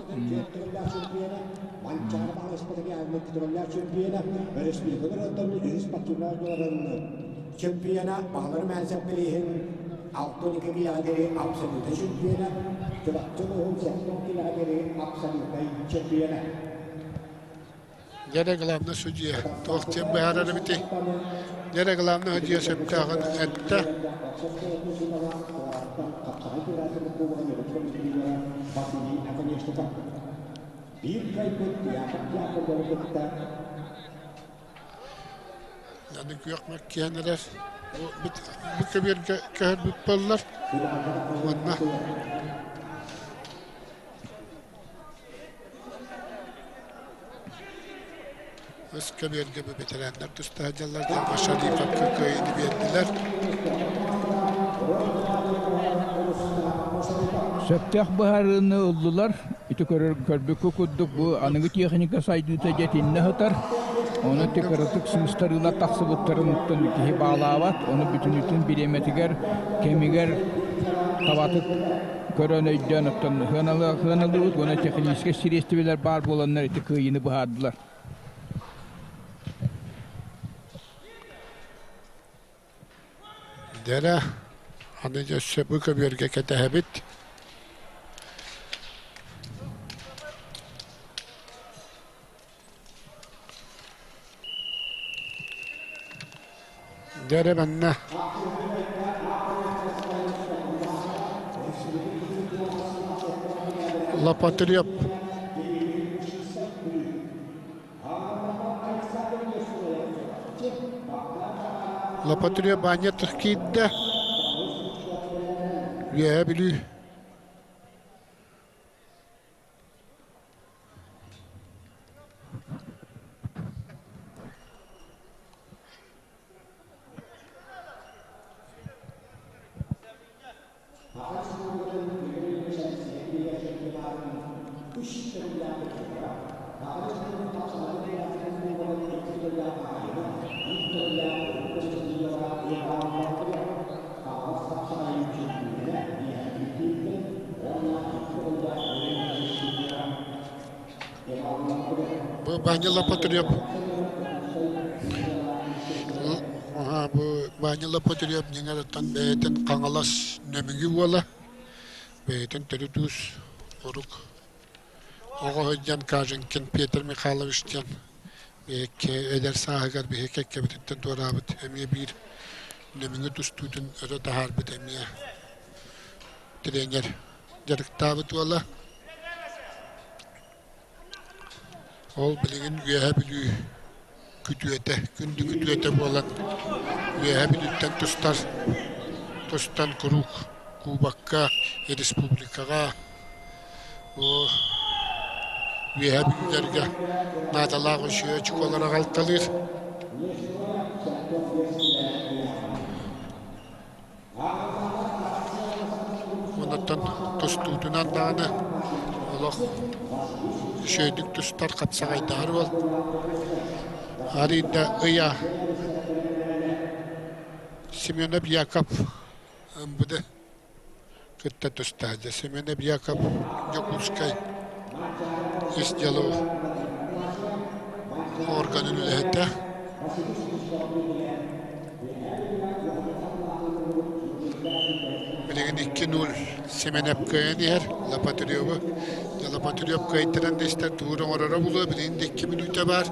Чемпиона Баһылар Мээсэп билиһин 62 километри абсолютнай чемпиона, Чурапчы улууһун 70 километри абсолютнай чемпиона. Дьэрэ главный судья туох диэн быһаарар эбитий? Дьэрэ главный судья сөптөөҕүн эттэ. Аны күөх мэккиһэн эрэр. Бу көбүөргэ көһөрбүт буоллар. Уонна Өс көбүөргэ бу бэтэрээннэр туста сылдьаллар диэн Шариповка кыайыыны биэрдилэр. Сөптөөх быһаарыыны ыллылар. Ити көрөр көрбүккэ курдук бу аныгы техника сайдыыта дьэтиннэ сытар. Ону кыратык сыыстарыылар тахсыбыттарын киһи баалаабат. Ону бүтүнүтүн бириэмэтигэр, кэмигэр табатык көрөн өйдөөн оттон сыаналыыбыт уонна техническэй сириэстибэлэр баар буоланнар ити кыайыыны быһаардылар. Дэрэ, аны өссө бу көбүөргэ кэтэһэбит. Дьэ эрэ манна Лопатырев Лопатырев Баанньатых киирдэ Үөһээ Бүлүү Бу Ваня Лопатырев бу Ваня Лопатырев дьиҥэр бэйэтин Хаҥалас Нөмүгү уола бэйэтин төрүт уус урук оҕо сылдьан Каженкин Петр Михайлович диэн биһикки эдэр сааһыгар биһиги кэккэбититтэн туораабыт эмиэ биир Нөмүгү тустуутун өрө таһаарбыт эмиэ тренер дьарыктаабыт уола. Ол билигин Үөһээ Бүлүү күтүөтэ, күндү күтүөтэ буолан Үөһээ Бүлүүттэн тустар, тустан куруук кубокка, республикаҕа бу Үөһээ Бүлүүлэргэ наадалаах үчүгэй очукуолары аҕалталыыр. Онтон тустуутунан даҕаны олох үчүгэйдик тустар, хапсаҕайдаһар уол. Арыйда ыйа Семенов Яков МВД кытта тустааччы. Семенов Яков Дьокуускай ис дьыала органын үлэһитэ. Билигин 2-0 Сэмэнэп кыайан иһэр Лопатыревы. Лопатырев кыайтаран да истэр туур оҥороро булуо. Билигин да 2 мүнүүтэ баар.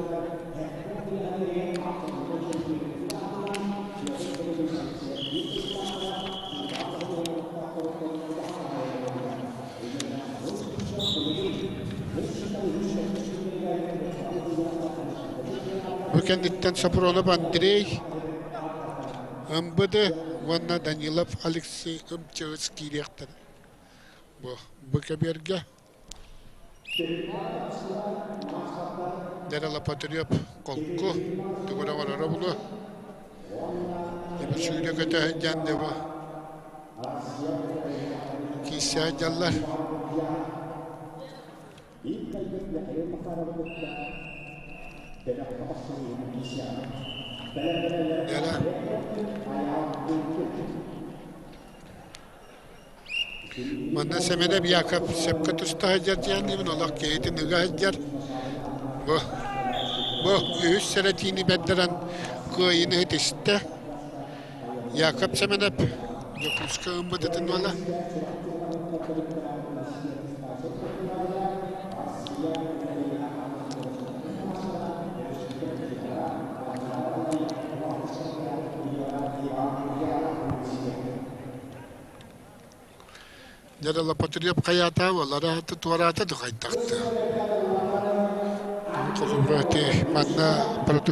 Бу кэнниттэн Сапронов Андрей, МБД уонна Данилов Алексей МЧС киириэхтэрэ. Бу, бу кэбиэргэ Дэрэ Лопатырев холку тугу оҥороро булуо. Сүүрэ көтө сылдьан да бу киирсэ сылдьаллар. Дэрэ Манна Сэмэнэп Яков сөпкө туста сылдьар диэн олох киһитин ыга сылдьар. Бу, бу үһүс сэрэтиини бэрдэрэн кыайыыны ситистэ. Яков Сэмэнэп Дьокуускай ыммытытын уола. Дьэ Лопатырев хайаата олараата туораата да хайдахта. Холобура ити манна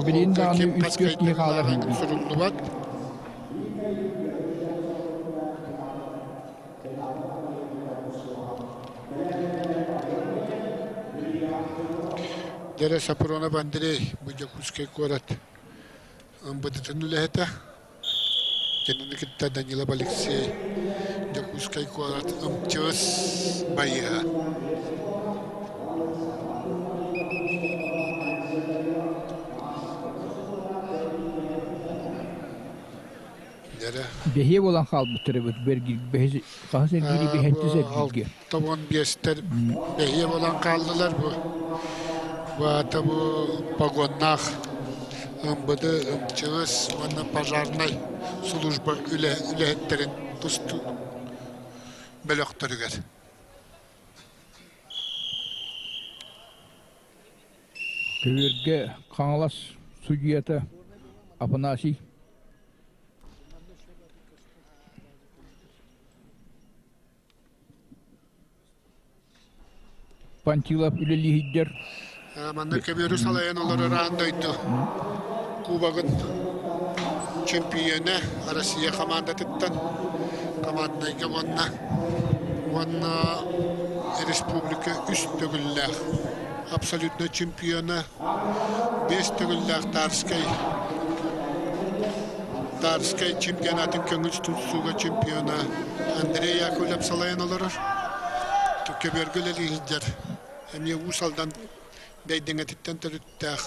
Билин протоколга даҕаны ким хас үс-түөрт киһи хаалар кыайтарыылааҕа суруллубат. Дьэрэ Сапронов Андрей бу Дьокуускай куорат МВД-тын үлэһитэ. Кинини кытта Данилов Алексей Дьокуускай куорат МЧС байыаһа. Бэһиэ буолан хаалбыттар эбит бэргир хаһыс эргиири биһэнтис эргииргэ. 65-тэр бэһиэ буолан хааллылар бу. Бу аата бу погоннаах МВД, МЧС уонна пожарнай служба үлэһиттэрин тустуу бөлөхтөрүгэр. Көбүөргэ Хаҥалас судьуйата Афанасий Пантилов үлэлииһийдэр. Манна көбүөрү салайан олорор аан дойду кубогын чемпионэ Россия хамаандатыттан команднайга уонна уонна республика үс төгүллээх абсолютно чемпиона биэс төгүллээх Тарскай Тарскай чемпионатын көҥүл тустууга чемпиона Андрей Яковлев салайан олорор. Көбүөргэ үлэлии сылдьар. Эмиэ Уус Алдан Бэйдиҥэтиттэн төрүттээх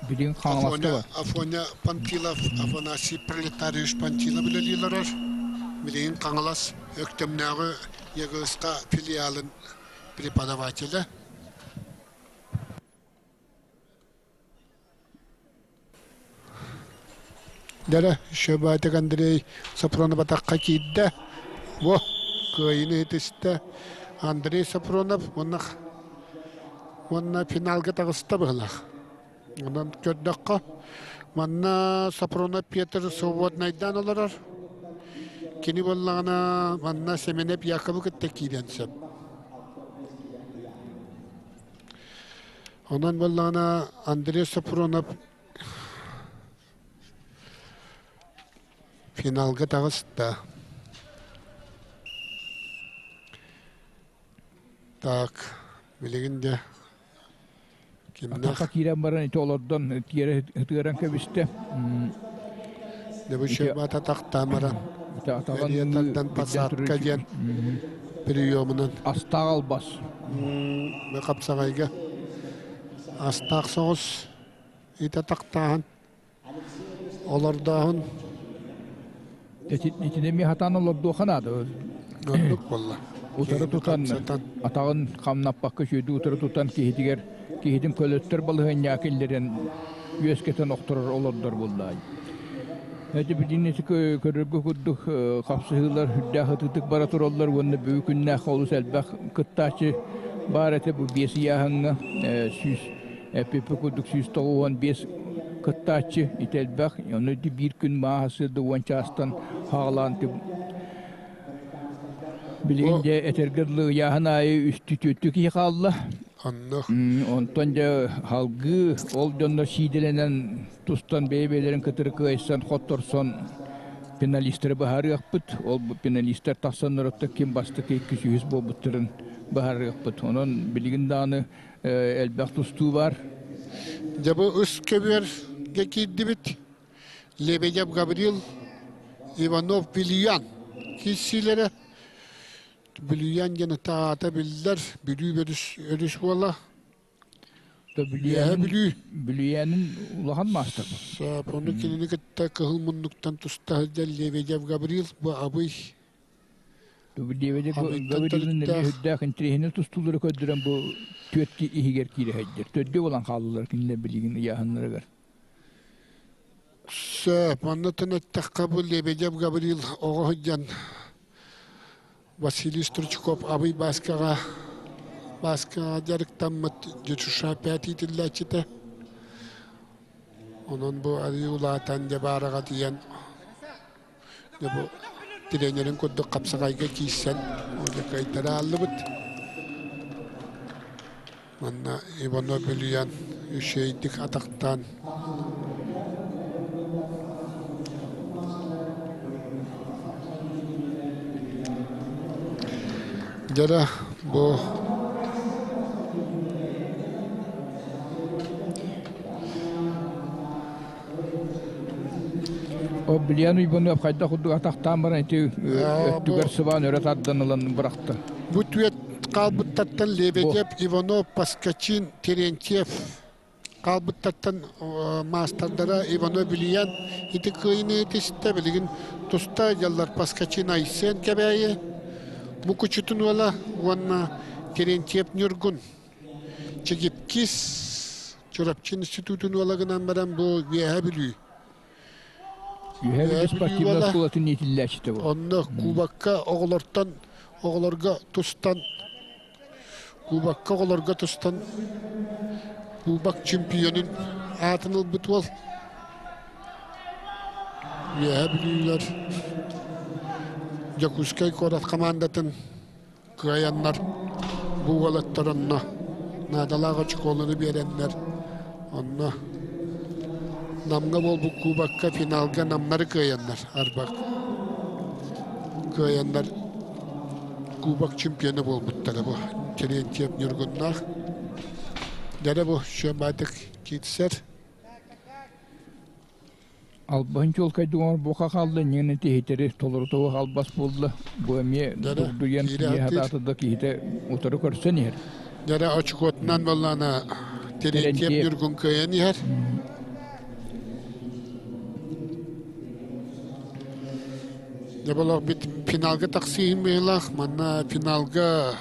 Билигин Хаҥаласка бар. Афоня Пантилов, Афанасий Пролетариевич Пантилов үлэлии олорор. Билигин Хаҥалас Өктөмнөөҕү ЕГСК филиалын преподавателэ. Дьэ, Шөбөтүк Андрей Сапронов атахха киирдэ. Во, кыайыыны ситистэ. Андрей Сапронов уонна уонна финалга таҕыста быһылаах. Онон көрдөххө, манна Сапронов Петр свободнайдаан олорор. Кини буоллаҕына манна Семенов Яковы кытта киириэн сөп. Онон буоллаҕына Андрей Сапронов финалга таҕыста. Так, билигин де кимнээх Атахха киирэн баран ити олордон тиэрэ ытыаран кэбистэ. Дебучебата тахтаамаран Ити атаҕын эрийэ тардан билдэн посадка турар диэн приемунан астаах албас. Хапсаҕайга астаах соҕус итэ тахтааһын олордооһун Итини эмиэ хатаан олордуохха наада. Оннук буолла. Утары тутан, атаҕын хамнаппакка сүөдү утары тутан киһитигэр киһитин көлөттөр балаһыанньаҕа киллэрэн үөскэтэн охторор олордор буоллаҕай. Эти билигин ити көрөргө курдук хапсыһыылар үрдээх ытыытык бара тураллар уонна бүгүн күннээх олус элбэх кыттааччы баар этэ бу биэс ыйааһыҥҥа 100 эппиппи курдук 195 кыттааччы ити элбэх ону ити биир күн мааһа сырды уон чаастан хаалаан билигин дьэ этэргэ дылы ыйааһын аайы үстүү-түөртүү киһи хаалла. Онно. Онтон дьэ салгыы ол дьоннор сиидэлэнэн тустан бэйэ-бэйэлэрин кытары кыайсан, хотторсон пеналистары быһаарыахпыт. Ол пеналистар тахсаннар ким бастакы иккис үһүс буолбуттарын быһаарыахпыт. Онон билигин даҕаны элбэх тустуу бар. Дьэ бу үс көбүөргэ киирдибит. Лебедев Гаврил, Иванов Вильян киирсиилэрэ. Бүлүйэн диэн аата биллэр, Бүлүү өрүс, өрүс буола. Үөһэ Бүлүү. Бүлүйээнин улахан маастар. Ону кинини кытта кыһыл муннуктан туста сылдьар Лебедев Гаврил бу Абый. Лебедев Гаврилын үрдээх интириэһинэй тустуулары көрдөрөн бу түөрт иһигэр киирэ сылдьар. Төрдүө буолан хааллылар кинилэр билигин ыйааһыннарыгар. Сөп, онно эттэххэ бу Лебедев Гаврил оҕо сылдьан Василий Стручков Абый Бааскаҕа Бааскаҕа дьарыктаммыт ДЮСШ пять иитиллээччитэ. Онон бу арыый улаатан дьэ баараҕа тиийэн дьэ бу. Тренерин курдук хапсаҕайга киирсэн кыайтара ааллыбыт. Манна Иванов Бүлүйэн үчүгэйдик атахтаан Дьара бу Оббилиан Уйбанов хайдах курдук атахтаан баран ити өттүгэр сыбаан өрө тардан ылан бырахта. Бу түөт хаалбыттартан Лебедев, Иванов, Паскачин, Терентьев хаалбыттартан маастардара Иванов Билиян ити кыайыны этистэ билигин туста дьаллар Паскачин Айсен Кэбээйи Мукучутун уола уонна Терентьев Ньургун Чигипкис Чурапчы институтун уола гынан баран бу Үөһээ Бүлүү. Үөһээ Бүлүү спортивнай оскуолатын иитиллээччитэ бу. Онно кубокка оҕолортон оҕолорго тустан кубокка оҕолорго тустан кубок чемпионун аатын ылбыт уол. Үөһээ Бүлүүлэр Дьокуускай куорат хамаандатын кыайаннар бу уолаттар онно наадалаах очколары биэрэннэр онно Намҥа буолбут кубокка финалга намнары кыайаннар арбак кыайаннар кубок чемпиона буолбуттара бу Терентьев Ньургуннаах дьэ бу Шөмбаатык киирсэр. Албаһын чуолкайдык бука хаалла, инньэ тиһитэри толорутуох албас буолла. Бу эмиэ дугдуйан киһи хатаата да киһитэ утары көрсөн иһэр. Дьэрэ очукуотунан буоллаана Терентьев Ньургун кыайан иһэр. Дьэ болох бит финалга тахсыыһын быһыылаах. Манна финалга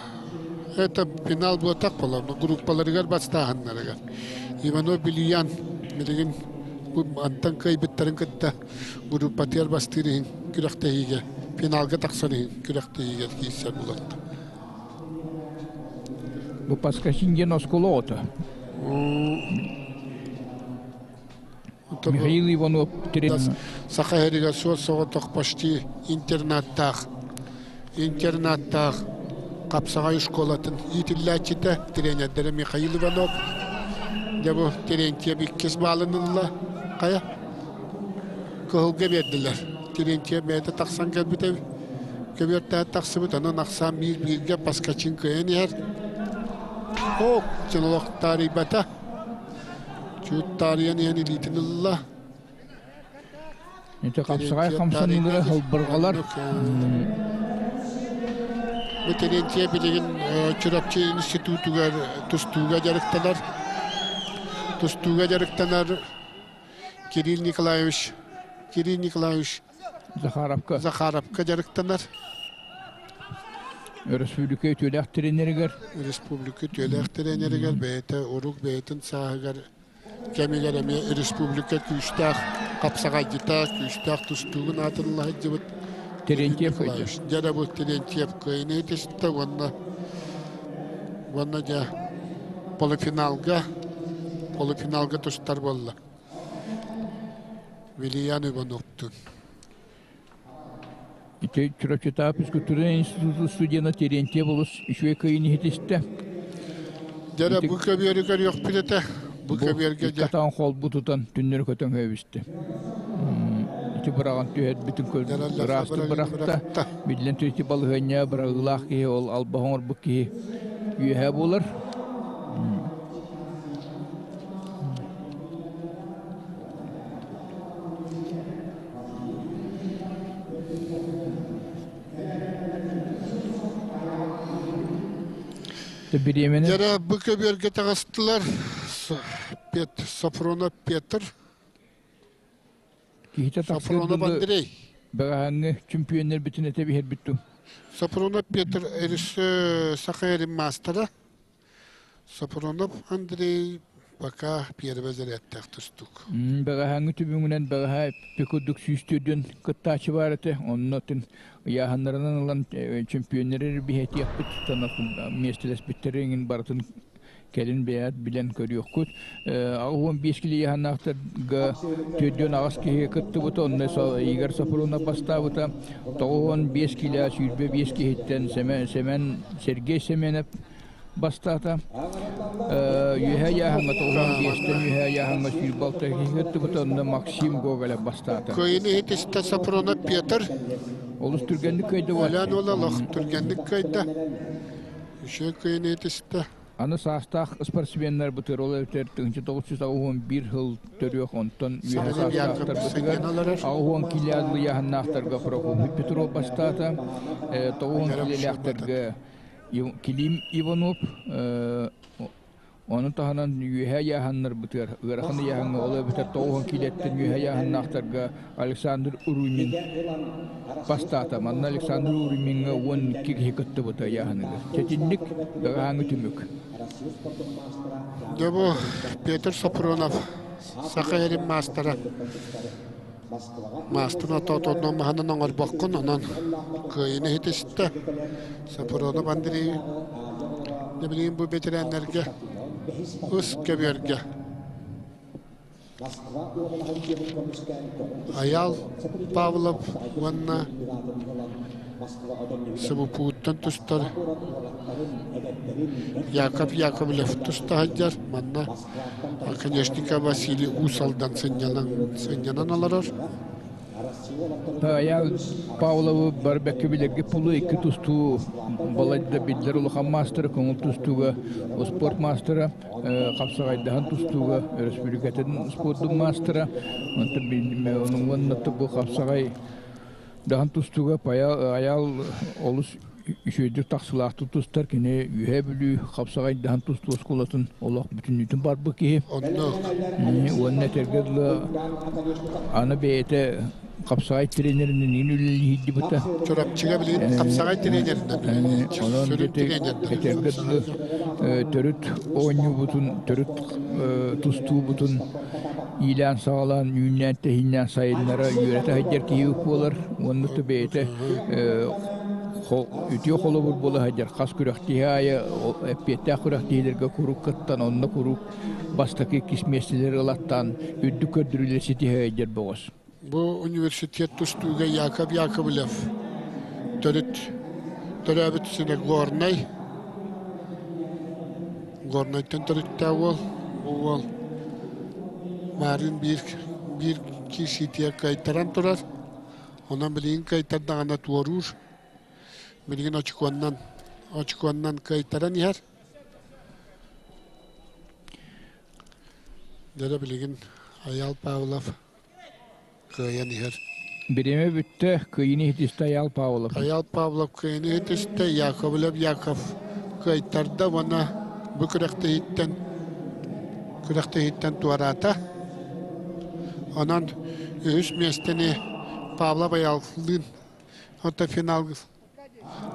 это финал буотах буолар, группаларыгар бастааһыннарыгар. Иванов Билиян билигин бу антан кыайбыттарын кытта группатыгар бастыыр иһин күрэхтэһиигэ финалга тахсар иһин күрэхтэһиигэ киирсэр булатта. Бу Паскачин диэн оскуола оҕото. Михаил Иванов Саха сиригэр суос-соҕотох почти интернаттаах интернаттаах Хапсаҕай школатын иитиллээччитэ тренердэрэ Михаил Иванов. Дьэ бу Терентьев иккис баалын ылла. Хайа? Кыһылга биэрдилэр. Терентьев бэйэтэ тахсан кэлбитэ көбүөртээн тахсыбыт, онон ахсаан биир-бииргэ Паскачин кыайан иһэр. Ок, дьон таарыйбата. Чуут таарыйан иһэн илиитин ылла. Ити хапсаҕай хамсаныылара хылбырҕалар. Бу Терентьев билигин Чурапчы институтугар тустууга дьарыктанар. Тустууга дьарыктанар Кирилл Николаевич Кирилл Николаевич Захаровка. Захаровка дьарыктанар. Өрөспүүбүлүкэ үтүөлээх тренеригэр. Республика үтүөлээх тренеригэр бэйэтэ урук бэйэтин сааһыгар кэмигэр эмиэ республика күүстээх хапсаҕайдьыта, күүстээх тустуугун аатырылла сылдьыбыт Терентьев Дьэ бу Терентьев кыайыны түстэ уонна уонна дьэ полуфиналга полуфиналга тустар буолла. Вилиян Ивановтун. Ити Чурапчытаа физкультурнай институтун студена Терентьев олус үчүгэй кыайыны иһитистэ. Дьэ бу көбүөрү көрүөхпүт этэ. Бу көбүөргэ дьэ. Катаан холбу тутан түннөрү көтөн көбүстэ. Ити быраҕан түһэрбитин көрдүм. Ыраастык бырахта. Биллэн ити балаһыанньа бырагылаах киһи ол албаһ оҥорбут киһи үөһэ буолар. Бириэмэни Дьэрэ бу көбүөргэ таҕыстылар Софронов Петр, киһитэ Софронов Андрей. Бэҕэһээҥҥи чемпионнарбытын этэ биһэрбит дуу. Софронов Петр Саха эрин маастара. Сопронов Андрей пока первый зарядтаах тустук. Бэҕэһээҥҥи түбүгүнэн бэҕэһээ курдук 104 кыттааччы баар этэ. Онно ыйааһыннарынан ылан чемпионнары биһэтиэхпит, миэстэлэспиттэрин барытын Кэлин бэйэт билэн көрүөххүт. 85 кило ыйааһыннаахтарга 48 киһи кыттыбыта, онно Игорь Сапрунов бастаабыта. 95 кило 25 киһиттэн Сэмэн Сергей Семенов бастаата. Үөһээ ыйааһыҥҥа 95-тэн үөһээ ыйааһыҥҥа 106 киһи кыттыбыта, онно Максим Гоголев бастаата. Кыайыны иһитистэ Сапронов Петр. Олус түргэнник кыайда. Өлөөн уола олох түргэнник кыайда. Үчүгэй кыайыны иһитистэ. Аны саастаах спортсменнар бытыр ол эбэтэр 1981 сыл төрүөх онтон үөһэ саастаахтарбытыгар 80 килэ ыйааһыннаахтарга Прокопий Петров бастаата, 90 килэлээхтэргэ Клим Иванов, ону таһынан үөһэ ыйааһыннарбытыгар ыарахан ыйааһыҥҥа ол эбэтэр 90 килэттэн үөһэ ыйааһыннаахтарга Александр Урумин бастаата. Манна Александр Урумиҥҥа 12 киһи кыттыбыта ыйааһыныгар. Чэтинник даҕааҥы түмүк. Дьэ бу Петр Сопронов саха эрин маастара. Маастын отоотонно маһынан оҥорбоккун, онон кыайыны иһитистэ. Сопронов Андрей билигин бу бэтэрээннэргэ ыс көбүөргэ Айаал Павлов уонна СВПУ-ттан тустар Яков Яковлев туста сылдьар. Манна Оконешников Василий Уус Алдан сынньанан олорор. Айаал Павловы барбекке билэргэ пулу икки тустуу балайда биллэр улахан маастара көҥүл тустууга спорт маастара хапсаҕайдаһан тустууга өрөспүүбүлүкэтин спордун маастара онтон уонна бу хапсаҕай даһан тустууга Айаал олус үчүгэйдик тахсылаахтык тустар кини Үөһээ Бүлүү хапсаҕайдаһан тустуу оскуолатын олох бүтүннүүтүн барбыт киһи уонна этэргэ дылы аны бэйэтэ хапсаҕай тренеринин үлэлиһийдибитэ. Чурапчыга билигин хапсаҕай тренеринэн Онон этэргэ дылы төрүт оонньуубутун, төрүт тустуубутун иилээн-саҕалаан, үүннээн-тэһииннээн сайыннара үөрэтэ сылдьар киһи буолар. Уонна бэйэтэ үтүө холобур буола сылдьар. Хас күрэхтиһи аайы эппиэттээх күрэхтиһиилэргэ куруук кыттан, онно куруук бастакы иккис миэстэлэри ылаттаан үрдүк көрдөрүүлэри ситиһэ сылдьар бөҕөс. Бу университет тустууга Яков Яковлев төрүт төрөөбүт сирэ Горнай. Горнайтан төрүттээх уол. Бу уол Марын биир биир киирсиитигэр кыайтаран турар. Онон билигин кыайтардаҕына туоруур. Билигин очукуоннан очукуоннан кыайтаран иһэр. Дьэ билигин Айаал Павлов кыайан иһэр. Бириэмэ бүттэ, кыайыны иһитистэ Айаал Павлов. Айаал Павлов кыайыны иһитистэ, Яковлев Яков кыайтарда уонна бу күрэхтэһииттэн күрэхтэһииттэн туораата. Онон үһүс миэстэни Павлов Айааллыын оттон финал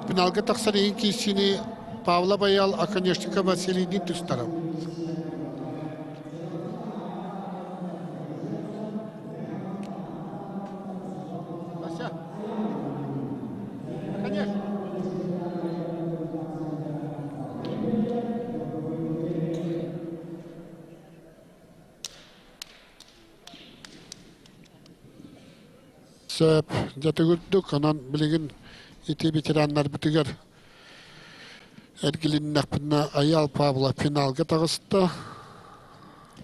Финалга тахсар иһин киирсиини Павлов Айаал Оконешников Василийдыын тустарым. Вася. Конечно. Сөп, дьэ төгүрдүк, онон билигин ити ветераннарбытыгар эргилиннэхпинэ Айаал Павлов финалга таҕыста.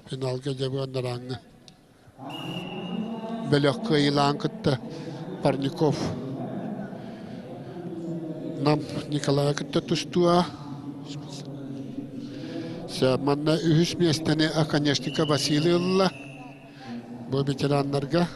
Финалга дьэ бу бөлөх кыайыылаан кытта Парников Нам Николая кытта тустуа. Манна үһүс миэстэни Оконешников Василий ылла. Бу ветераннарга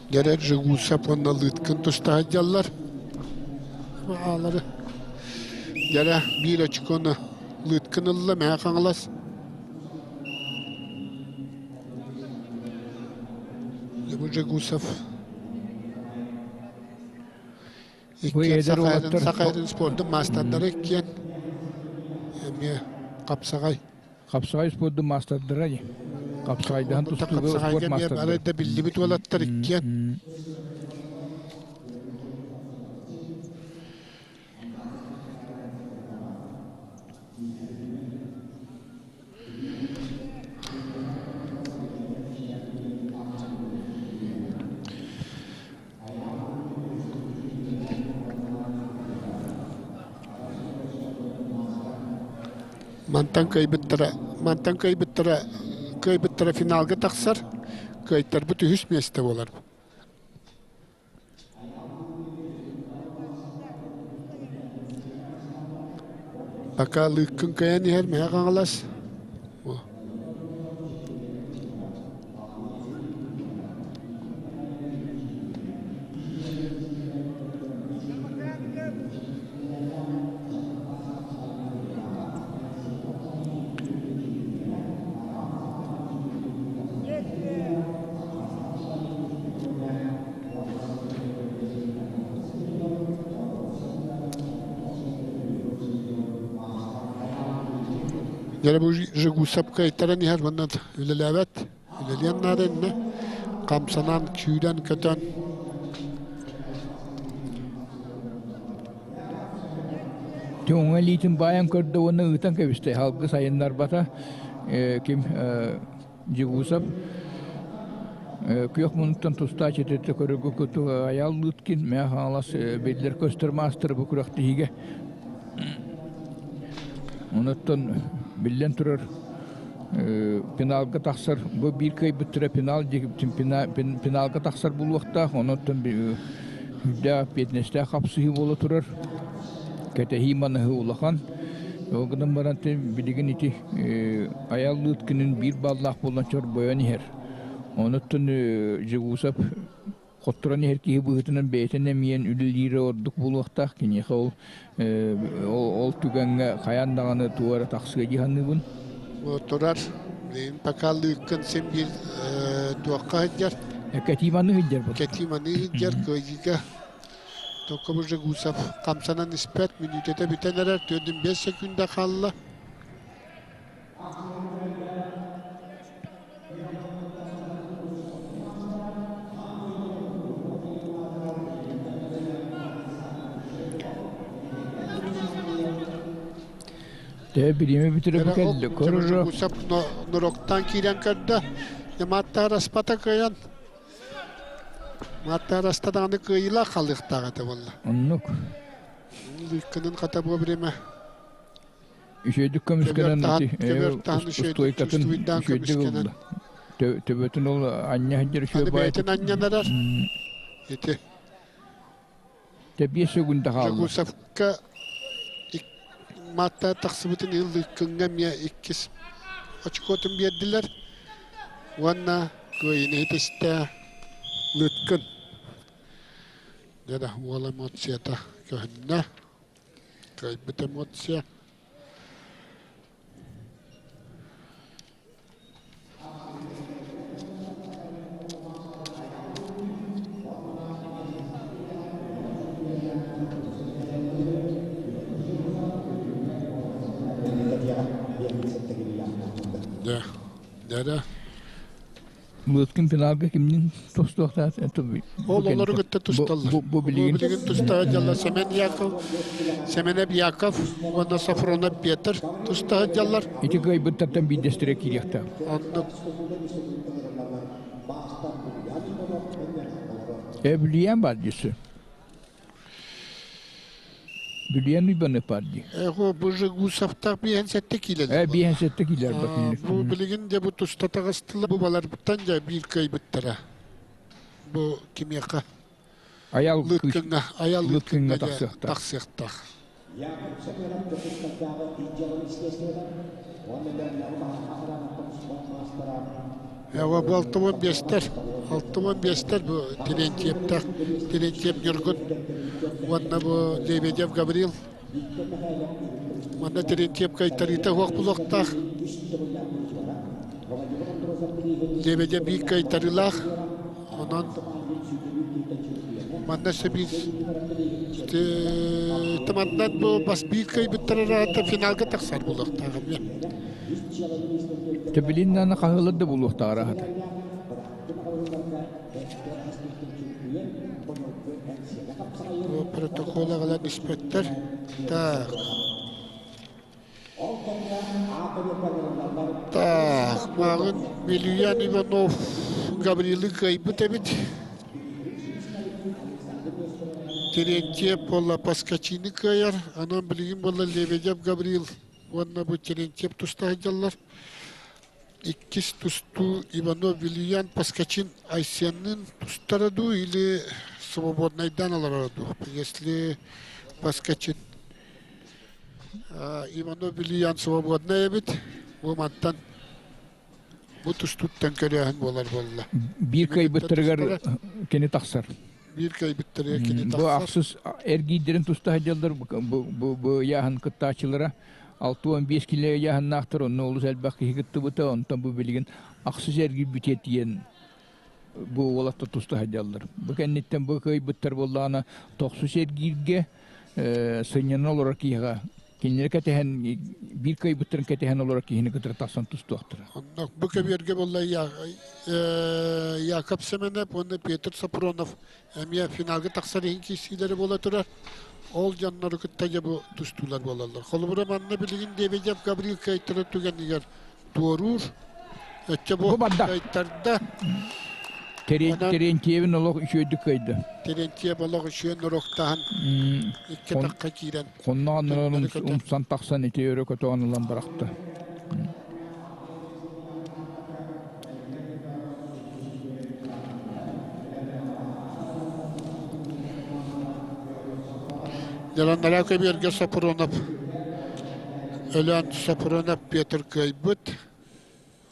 Дэрэр Жигусов уонна Лыткин туста сылдьаллар. Аалары. Дьэрэ биир очкону Лыткин ылла Мэҥэ Хаҥалас. Жегусов иккиэн Сахаэрин спордун маастардара иккиэн эмиэ хапсаҕай. Хапсаҕай спордун маастардара дии. Хапсаҕайдаһан тустууга спорт маастардара. Арай да биллибит уолаттар иккиэн. Мантан кыайбыттара, мантан кыайбыттара, кыайбыттара финалга тахсар, кыайтарбыт үһүс миэстэ буолар. Пока лыыккын кыайан иһэр Мэһэ Хаҥалас. Дьэ бу Жигусап кыайтаран иһэр уонна үлэлээбэт, үлэлиэн наада иннэ. Хамсанан, сүүрэн-көтөн. Түҥҥэ илиитин баайан көрдө уонна ыытан кэбистэ. Алгыс айыннарбата ким Жигусов күөх муннуктан тустааччы этэ көрөргө куту Айаал Лыткин, Мэҥэ Хаҥалас биллэр көстөр маастара бу күрэхтэһиигэ. Онуттан биллэн турар финалга тахсар бу биир кыайбыттара финал финалга тахсар буолуохтаах. Онуттан үрдээх эппиэтинэстээх хапсыһыы буола турар. Кэтэһии маныһы улахан. Ол гынан баран билигин ити Айаал Лыткинын биир баллаах буолан чорбойон иһэр. Онуттан Жегусов хотторон иһэр киһи быһыытынан бэйэтин эмиэн үлэлиирэ ордук буолуохтаах. Киниэхэ ол ол түгэҥҥэ хайаан даҕаны тугу эрэ тахсыа дии саныыбын. Турар. Билигин пока Лыыккын син биир туохха сылдьар. Кэтииманы сылдьар. Кэтииманы сылдьар кыайыыга. Только бу Жегусов хамсанан испэт, мүнүүтэтэ бүтэн эрэр, 4-5 секунда хаалла. Дэ бириэмэ бүтэрэ бу кэллэ. Көрөрө. Нуроктан киирэн көрдө. Яматтар аспата кыайан. Маттар аста даҕаны кыайыылаах халыахтаах этэ буолла. Оннук. Лыыккынын хата бу бириэмэ Үчүгэйдик көмүскэнэн устуойкатын үчүгэйдик ылла. Төбөтүн ол анньа сылдьар үчүгэй баайы. Бэйэтин анньанарар. Ити. Тэбиэс өгүндэ хаалла. Жагусовка матта тахсыбытын ыллыккыҥҥа эмиэ иккис очкотун биэрдилэр. Уонна кыайыны иһитистэ Лыткын. Дьэ уол эмоцията көһүннэ. Кыайбыт эмоция. Дьэ, дьэ, Лыткин финалга кимнин тустуохтаах Ол олору кытта тусталлар. Бу билигин билигин туста дьалла Семен Яков, Семенов Яков уонна Сафронов Петр туста дьаллар. Ити кыайбыттартан биирдэстэрэ киириэхтээх. Оннук. Эблиэн бар десе. Бүлүйэн уйбаны бар дии. Эго бу Жигусовтаах биэһэн сэттэ киилэлэр. Э биэһэн сэттэ киилэр бакыннык. Бу билигин дьэ бу туста таҕыстылар. Бу баларбыттан дьэ биир кыайбыттара. Бу кимиэхэ? Аял Лыткыҥҥа, Аял Лыткыҥҥа Лыткыҥҥа тахсыахтаах. тахсыахтаах. Эва бу 65-тэр, 65-тэр бу Терентьевтэх, Терентьев Ньургун уонна бу Лебедев Гаврил. Манна Терентьев кайтарыыта суох булуохтаах. Лебедев биир кайтарыылаах. Онон манна өссө биир тыманнан бу бас биир кыайбыттар араата финалга тахсар буолуохтаах эмиэ. Төбүлүн хаһыылар да булуохтаҕар аһата. Протокол аҕалан испэттэр. Так. Так, мааҕын Вильян Иванов Гаврилы кыайбыт эбит. Терентьев буолла Паскачины кыайар. Онон билигин буолла Лебедев Гаврил уонна бу Терентьев туста сылдьаллар. Иккис тустуу Иванов Вильян Паскачин Айсенныын тустара дуу или свободнайдан олороро дуу? Если Паскачин Иванов Вильян свободнай эбит, бу мантан бу тустууттан көрөөһүн буолар буолла. Биир кыайбыттарыгар кини тахсар. Биир кыайбыттарыгар кини тахсар. Бу ахсыс эргиирдэрин туста сылдьаллар бу ыйааһын кыттааччылара. 65 кило ыйааһыннаахтар, онно олус элбэх киһи кыттыбыта, онтон бу билигин ахсыс эргийбитэ тиийэн бу уолаттар туста сылдьаллар. Бу кэнниттэн бу кыайбыттар буоллаҕына тохсус эргииргэ сынньана олорор киһиэхэ кинилэри кэтэһэн биир кыайбыттарын кэтэһэн олорор киһини кытары тахсан тустуохтара. Оннук бу көбүөргэ буолла Яков Семенов уонна Петр Сапронов эмиэ финалга тахсар иһин киирсиилэрэ буола турар. Ол дьоннору кытта дьэ бу тустуулар буолаллар. Холобура манна билигин Лебедев Гаврил кыайтара түгэнигэр туоруур. Өччө бу кыайтарда. Терентьевин олох үчүөйдүк кыайда. Терентьев олох үчүөн уруктаһан икки тахха киирэн. Хонноон умсан тахсан ити өрө көтөҕөн ылан бырахта. Дьаланнара көбүөргэ Сопрунов Өлөөн Сопрунов Петр кыайбыт.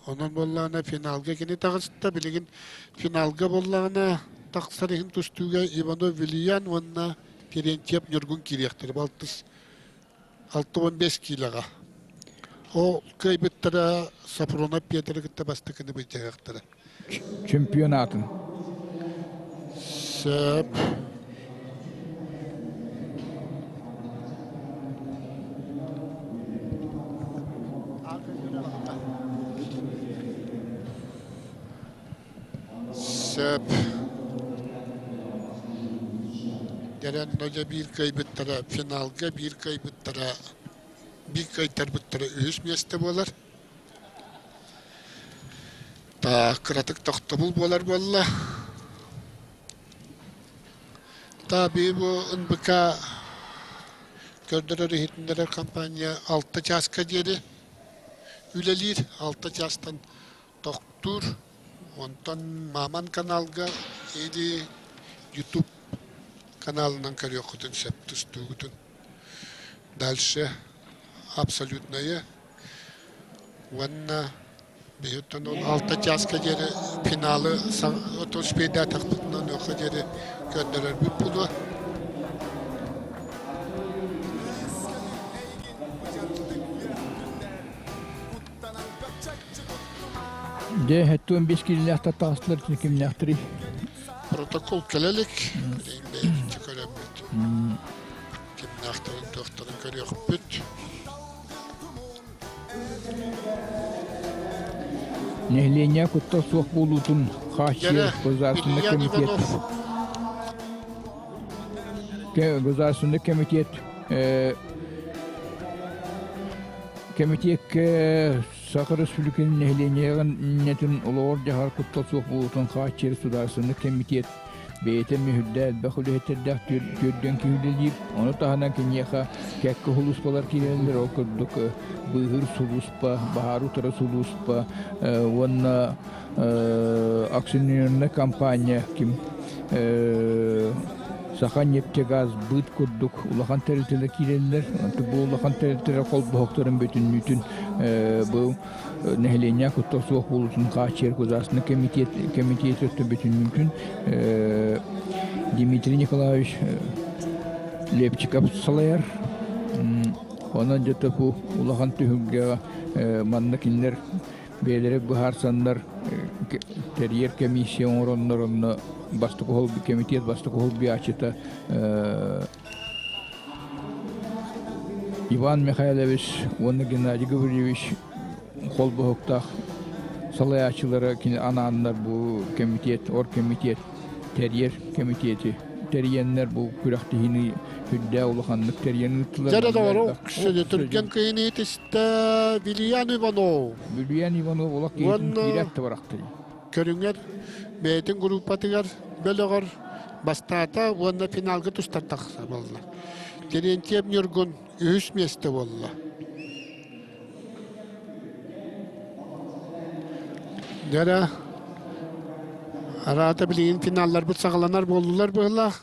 Онон буоллаҕына финалга кини таҕыста. Билигин финалга буоллаҕына тахсар иһин тустууга Иванов Вильян уонна Терентьев Ньургун киириэхтэрэ. Балтыс 65 киилэҕэ. Ол кыайбыттара Сопрунов Петры кытта бастакыны былдьаһыахтара. Чемпионатын. Сөп. Сөп. Дэрэн Нодьа биир кыайбыттара финалга, биир кыайбыттара, биир кыайтарбыттара үһүс миэстэ буолар. Та кыратык тохтобул буолар буолла. Та би бу НБК көрдөрөр иһитиннэрэр компания 6 чааска диэри үлэлиир. 6 чаастан тохтуур. Онтон Маман каналга или YouTube каналынан көрүөххүтүн сөп тустуугутун. Дальше абсолютное уонна биһиттэн ол алта чааска диэри финалы успейдаатахпытына онуоха диэри көрдөрөрбүт буолуо. Дьэ, 75 киилэлээхтэр таҕыстылар кимнээхтэрий? Протокол кэлэ илик. Билигин бэйэбитчэ көрөммүт. Кимнээхтэрин туохтарын көрүөхпүт. Нэһилиэнньэ куттал суох буолуутун хааччыйар Государственный комитет Государственный комитет Кэмитиэккэ Саха Республикатын нэһилиэнньэтин олоҕор-дьаһар куттал суох буолуутун хааччыйар судаарыстыбаннай кэмитиэт бэйэтэ мүһүрдэ элбэх үлэһиттэрдээх түөрдүөн киһи үлэлиир. Ону таһынан киниэхэ кэккэ сулууспалар киирэллэр. Ол курдук быыһыыр сулууспа, баһаар утары сулууспа уонна акционернай компания ким Саха нефтегаз быт курдук улахан тэрилтэлэр киирэллэр. Бу улахан тэрилтэлэр холбоһуктарын бүтүннүүтүн бу нэһилиэнньэ куттал суох буолуутун хааччыйар государственный комитет комитет өттө бүтүннүүтүн Дмитрий Николаевич Лепчиков салайар. Онон дьэ бу улахан түһүлгэҕэ манна кинилэр бэйэлэрэ быһаарсаннар тэрийэр комиссия оҥороннор онно бастакы кэмитиэт бастакы холбуйааччыта Иван Михайлович уонна Геннадий Гаврильевич Холбоһуктаах салайааччылара кини анааннар бу кэмитиэт, оргкэмитиэт тэрийэр кэмитиэти тэрийэннэр бу күрэхтэһиини үрдээх улаханнык тэрийэн ыыттылар. Дьэ доҕору, түргэн кыйын иитистэ Вильян Иванов. Вильян Иванов олох киһитин киирээт да барахтый. Көрүҥэр бэйэтин группатыгар бөлөҕөр бастаата уонна финалга тустар тахса буолла. Терентьев Ньургун үһүс миэстэ буолла. Дьэ араата билигин финалларбыт саҕаланар буоллулар быһылаах.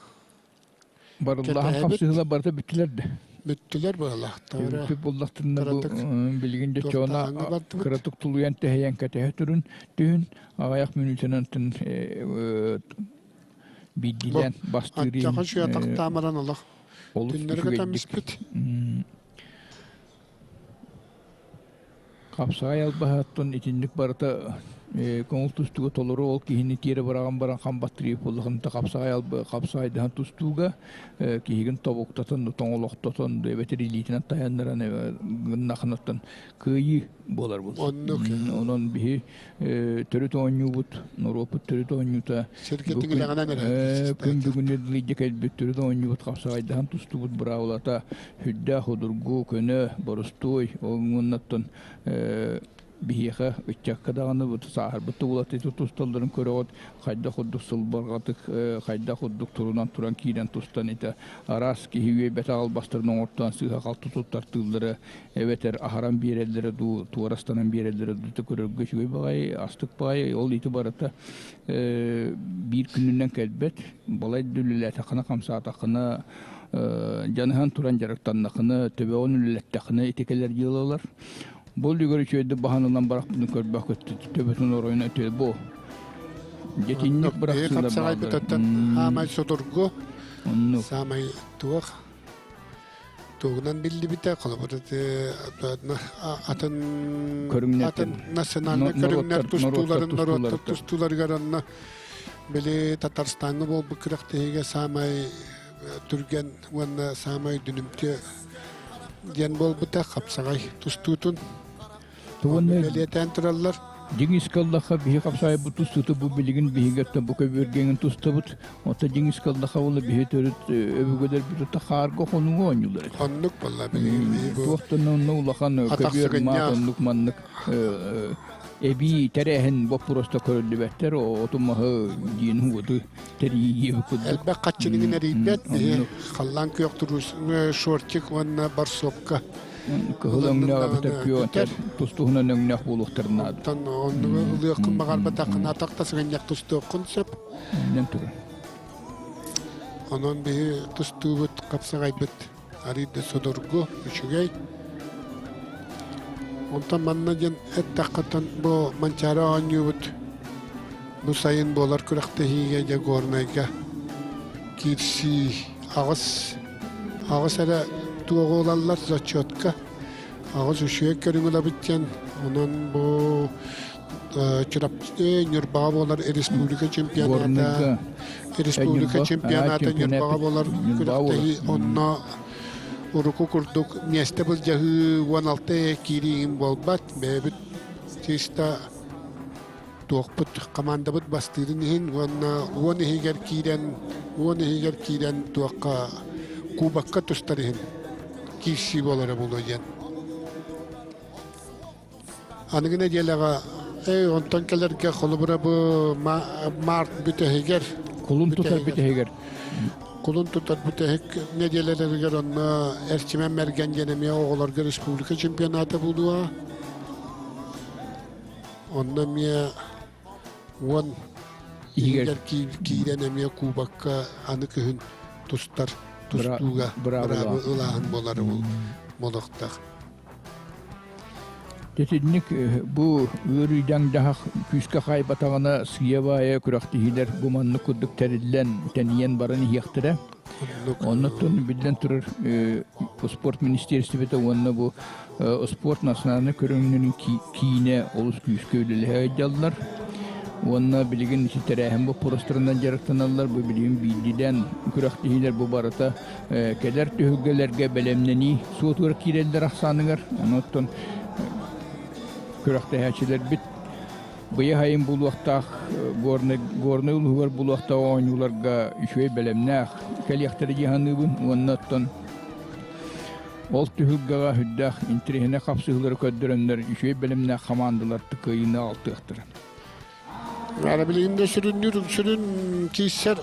Барыллаһан хапсыһыла барыта бүттүлэр да. Бүттүлэр быһылаах. Бүппүт буллахтарына бу билигин де чоона кыратык тулуйан тэһэйэн кэтэһэ турун түһүн аҕыйах мүнүүтэнэн биирдиилээн бастыырын Аччаха шуятахтаамаран олох түннэргэ тэмиспит. Хапсаҕай албаһыттан итинник барыта көҥүл тустууга толору ол киһини тиэрэ быраҕан баран хам баттырыы буоллаҕына хапсаҕай хапсаҕайдаһан тустууга киһигин тобуктатан тоҥолохтотон эбэтэр илиитинэн тайаннаран гыннахынаттан кыайыы буолар буолар. Оннук. Онон биһи төрүт оонньуубут, норуоппут төрүт оонньуута Сиргэ тиҥилэҕинэн эрэ. Күн бүгүнү дылыйда кэлбит төрүт оонньуубут хапсаҕайдаһан тустубут быраабылата сүрдээх судургу, көнө, боростуой, ол уоннаттан биһиэхэ ыччакка даҕаны сааһырбыт да тусталларын көрөҕүт, хайдах курдук сылбарҕатык, хайдах курдук турунан туран киирэн тустан итэ араас киһи үөйбэтэх албастарын оҥортоон сыыһа-халты туттартыыллара эбэтэр аһаран биэрэллэрэ дуу, туорастанан биэрэллэрэ дуу көрөргө үчүгэй баҕайы, астык баҕайы, ол ити барыта биир күнүнэн кэлбэт, балай да үлэлээтэххинэ, хамсаатаххына дьаныһан туран дьарыктаннахына, төбөҕүн үлэлэттэххинэ ити кэлэр дьыалалар. Бу үлүгэр үчүгэйдик баһан ылан барахпытын көрбөккүт, төбөтүн оройуна үтүө бу. Дьэтинник бырахсыылар Хапсаҕай бытаттан хаамай содургу, саамай туох тугунан биллибитэ, холобур атын атын национальнай көрүҥнэр тустууларын, норуоттар тустууларыгар онно били Татарстаҥҥа буолбут күрэхтэһиигэ саамай түргэн уонна саамай дүнүмтүө диэн буолбута хапсаҕай тустуутун бэлиэтээн тураллар. Дьиҥ искаллаха биһи хапсаайбыт тустуута бу билигин биһигаттан бу көбүөргэҥин тустабыт. Оттон дьиҥ искаллаха була биһи төрүт өбүгэлэрбит хаарга хонууга оонньуулар этэ. Оннук буолла билигин биһи бу Туохтан онно улахан көбүөр маат оннук маннык эбии тэрээһин боппуруоста көрүллүбэттэр оту маһы диэн уоту тэрийии курдук. Элбэх хаччыныгын эрийбэт биһи халлаан күөх туруус шортик уонна барсовка Кыһыл өҥнөөх эбэтэр күөх тустуһунан өҥнөөх буолуохтарын наада. Оттон оннугу ылыаххын баҕарбатаххына атах да сыгынньах тустуоххун сөп. Иннэн турар. Онон биһи тустуубут хапсаҕайбыт арыый да судургу, үчүгэй. Онтон манна диэн эттэххэ бу Манчаары оонньуубут бу сайын буолар күрэхтэһиигэ дьэ Горнайга киирсии аҕыс аҕыс эрэ туоҕу ылаллар зачетка аҕыс үчүгэй көрүҥ ылабыт диэн онон бу Чурапчы Ньурбаҕа буолар республика чемпионата республика чемпионата Ньурбаҕа буолар күрэхтэһии онно урукку курдук миэстэ былдьаһыы 16 киириигин буолбат бэйэбит чисто туохпут командабыт бастыырын иһин уонна уон иһигэр киирэн уон иһигэр киирэн туохха кубокка тустар иһин киирсии буолара буолуо диэн аныгы нэдиэлэҕэ эй онтон кэлэргэ холобура бу март бүтэһигэр кулун тутар бүтэһигэр кулун тутар бүтэһик нэдиэлэлэригэр онно Эрчимэн Мэргэн диэн эмиэ оҕолорго республика чемпионата буолуо. Онно эмиэ уон иһигэр киирэн эмиэ кубокка аны күһүн тустар тустууга быраабы ылааһын буолар буолуохтаах. Итинник бу ыарыйдаҥ-дьаһах күүскэ хаайбатаҕына сыыйа-баайа күрэхтэһиилэр бу маннык курдук тэриллэн, тэнийэн баран иһиэхтэрэ. Оннуттан биллэн турар спорт министиэристибэтэ уонна бу спорт национальнай көрүҥнэрин киинэ олус күүскэ үлэлэһэ сылдьаллар. Уонна билигин ити тэрээһин боппуруостарынан дьарыктаналлар. Бу билигин биирдиилээн күрэхтэһиилэр бу барыта кэлэр түһүлгэлэргэ бэлэмнэнии суотугар киирэллэр ахсааныгар. Онуттан Күрэхтэһээччилэрбит быйа хайын булуохтаах Горнай, Горнай улууһугар булуохтаах оонньууларга үчүгэй бэлэмнээх кэлиэхтэрэ дии саныыбын уонна оттон ол түһүлгэҕэ сүрдээх интэриэһинэй хапсыһыылары көрдөрөннөр үчүгэй бэлэмнээх хамаандалар кыайыыны аҕалтыахтара. Ара билигин да сүрүннүүр сүрүн кииссэр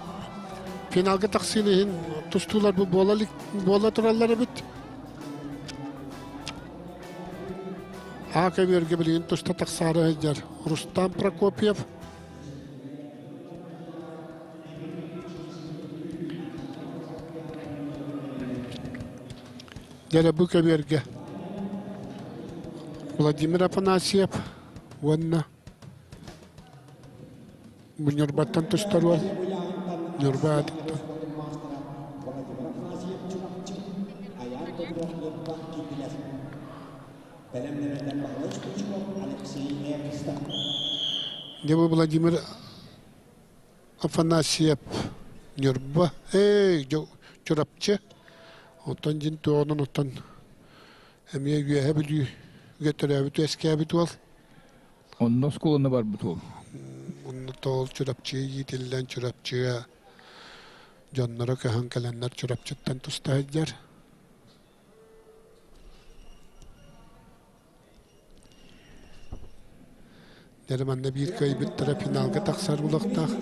финалга тахсыыны иһин тустуулар бу буола буола тураллар эбит. Аа көбүөргэ билигин туста тахсаары сылдьар Рустам Прокопьев. Дьэ бу көбүөргэ Владимир Афанасьев уонна бу Ньурбаттан тустар уол Ньурба аатыттан. Дьэ бу Владимир Афанасьев Ньурба, эй, Чурапчы, оттон дьин туоҕунан оттон эмиэ Үөһэ Бүлүүгэ төрөөбүт үөскээбит уол. Онно оскуоланы барбыт уол. Онно тоол Чурапчыга иитиллэн Чурапчыга дьонноро көһөн кэлэннэр Чурапчыттан туста сылдьар. Дьэ манна биир кыайбыттара финалга тахсар булуохтаах.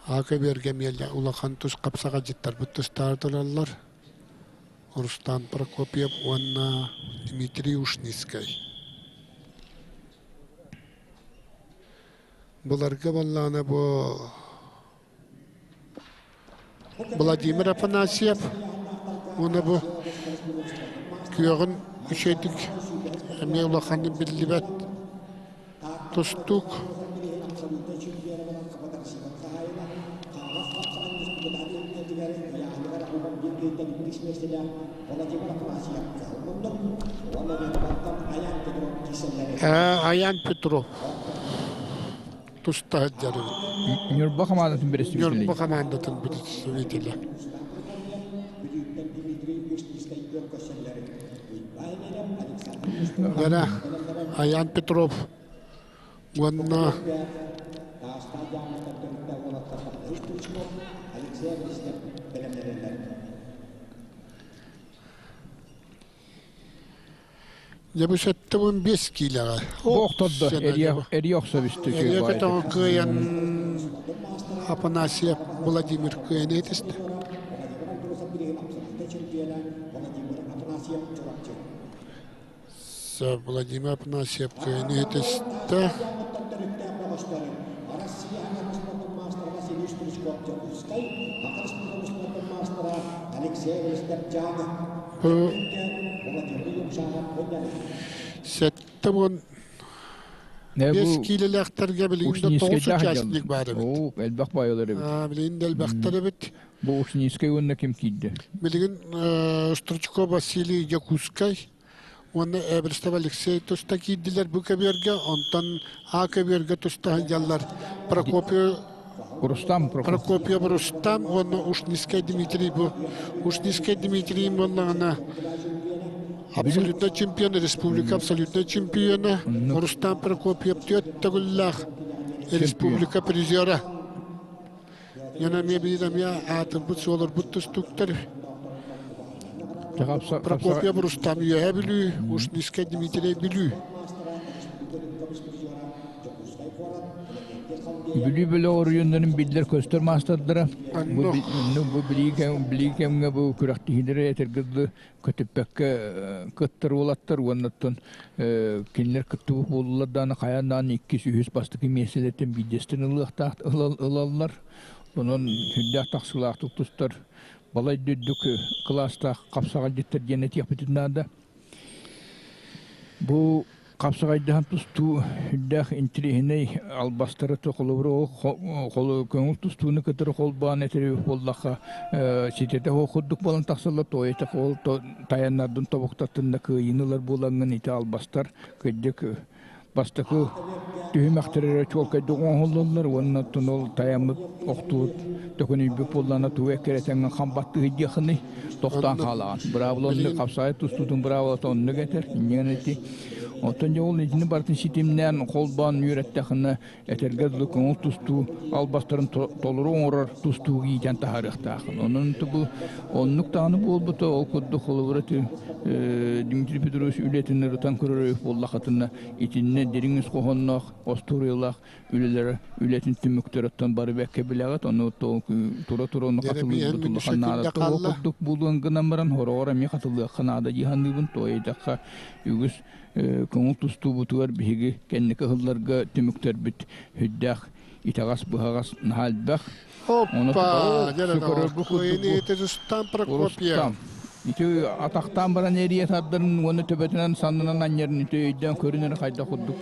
Ака Бергемиэлэ улахан тус хапсаҕайдьыттарбыт тустаары тураллар. Рустам Прокопьев уонна Дмитрий Ушницкай. Быларга баллаана бу Владимир Афанасьев уонна бу күөҕүн үчүгэйдик эмиэ улаханнык биллибэт тустуук Аян Петров туста сылдьар эбит. Ньурба хамаандатын бэрэстэбиитэлэ. Ньурба хамаандатын бэрэстэбиитэлэ. Дара Аян Петров уонна Дьэ бу 75 киилэҕэ. Бу охтордо, эрийэ охсо бүстэ Эрийэ көтөҕө кыайан Афанасьев Владимир кыайан этистэ. Владимир Афанасьев кыайан этистэ. 75 киилэлээхтэргэ билигин да 9 участник баар эбит. Оо, элбэх баайалар эбит. Билигин да элбэхтэр эбит. Бу Ушницкай уонна ким киирдэ? Билигин Стручков Василий Якутскай уонна Эбристов Алексей туста киирдилэр бу көбүөргэ, онтон А көбүөргэ туста сылдьаллар Прокопий Рустам Прокопьев Рустам уонна Ушницкай Дмитрий бу Ушницкай Дмитрий буоллаҕына абсолютно чемпион республика абсолютно чемпиона Рустам Прокопьев түөрт төгүллээх республика призера Яна эмиэ биир эмиэ аатырбыт суоларбыт тустууктар Прокопьев Рустам Үөһээ Бүлүү, Ушницкай Дмитрий Бүлүү. Бүлүү бөлөх оройуоннарын биллэр-көстөр маастардара бу бу билии кэмҥэ бу күрэхтэһиилэри этэргэ дылы көтүппэккэ кыттар уолаттар уоннаттан кинилэр кыттыбыт буоллулар даҕаны хайаан даҕаны иккис үһүс бастакы миэстэлэртэн биирдэстэрин ылыахтаах ылаллар онон сүрдээх тахсыылаахтык тустар балай да үрдүк кылаастаах хапсаҕайдьыттар диэн этиэхпитин наада бу Хапсаҕайдаһан тустуу үрдээх интэриэһинэй албастары холобура көҥүл тустууну кытары холбоон этэр буоллахха ситэтэ суох курдук буолан тахсаллар туойата ол тайаннардын тобуктаттын да кыайыыны ылар буолаҥҥын ити албастар кырдьык. Бастакы түһүмэхтэр эрэ чуолкайдык оҥоһуллаллар уонна оттон ол тайаммыт охтубут төкүнүйбүт буоллаҕына тугу эккирэтэн хам баттыһыйдыаххыный тохтоон хаалаҕын. Быраабыла оннук хапсаҕай тустуутун быраабылата оннук этэр. Инньэ ити. Оттон дьэ ол итини барытын ситимнээн холбоон үөрэттэххинэ этэргэ дылы көҥүл тустуу албастарын толору оҥорор тустууга иитэн таһаарыахтааххын. Онон бу оннук даҕаны буолбута, ол курдук холобура Дмитрий Петрович үлэтин ырытан көрөр буоллаххытына итиннэ дириҥ ис хоһоонноох, остуоруйалаах үлэлэрэ үлэтин түмүктэрэ бары бэккэ билэҕит, ону тура-тура ону хатылыырбыт улахан наадата ол курдук буолуон гынан баран хороҕор эмиэ хатылыахха наада дии саныыбын, туойдахха үгүс Көҥүл тустуубутугар биһиги кэнники ыһылларга түмүктэрбит сүрдээх итэҕэс-быһаҕас наһаа элбэх. Оппа, Рустам Прокопьев. Ити атахтаан баран эрийэ тардарын уонна төбөтүнэн саннынан анньарын ити өйдөөн көрүнэр хайдах курдук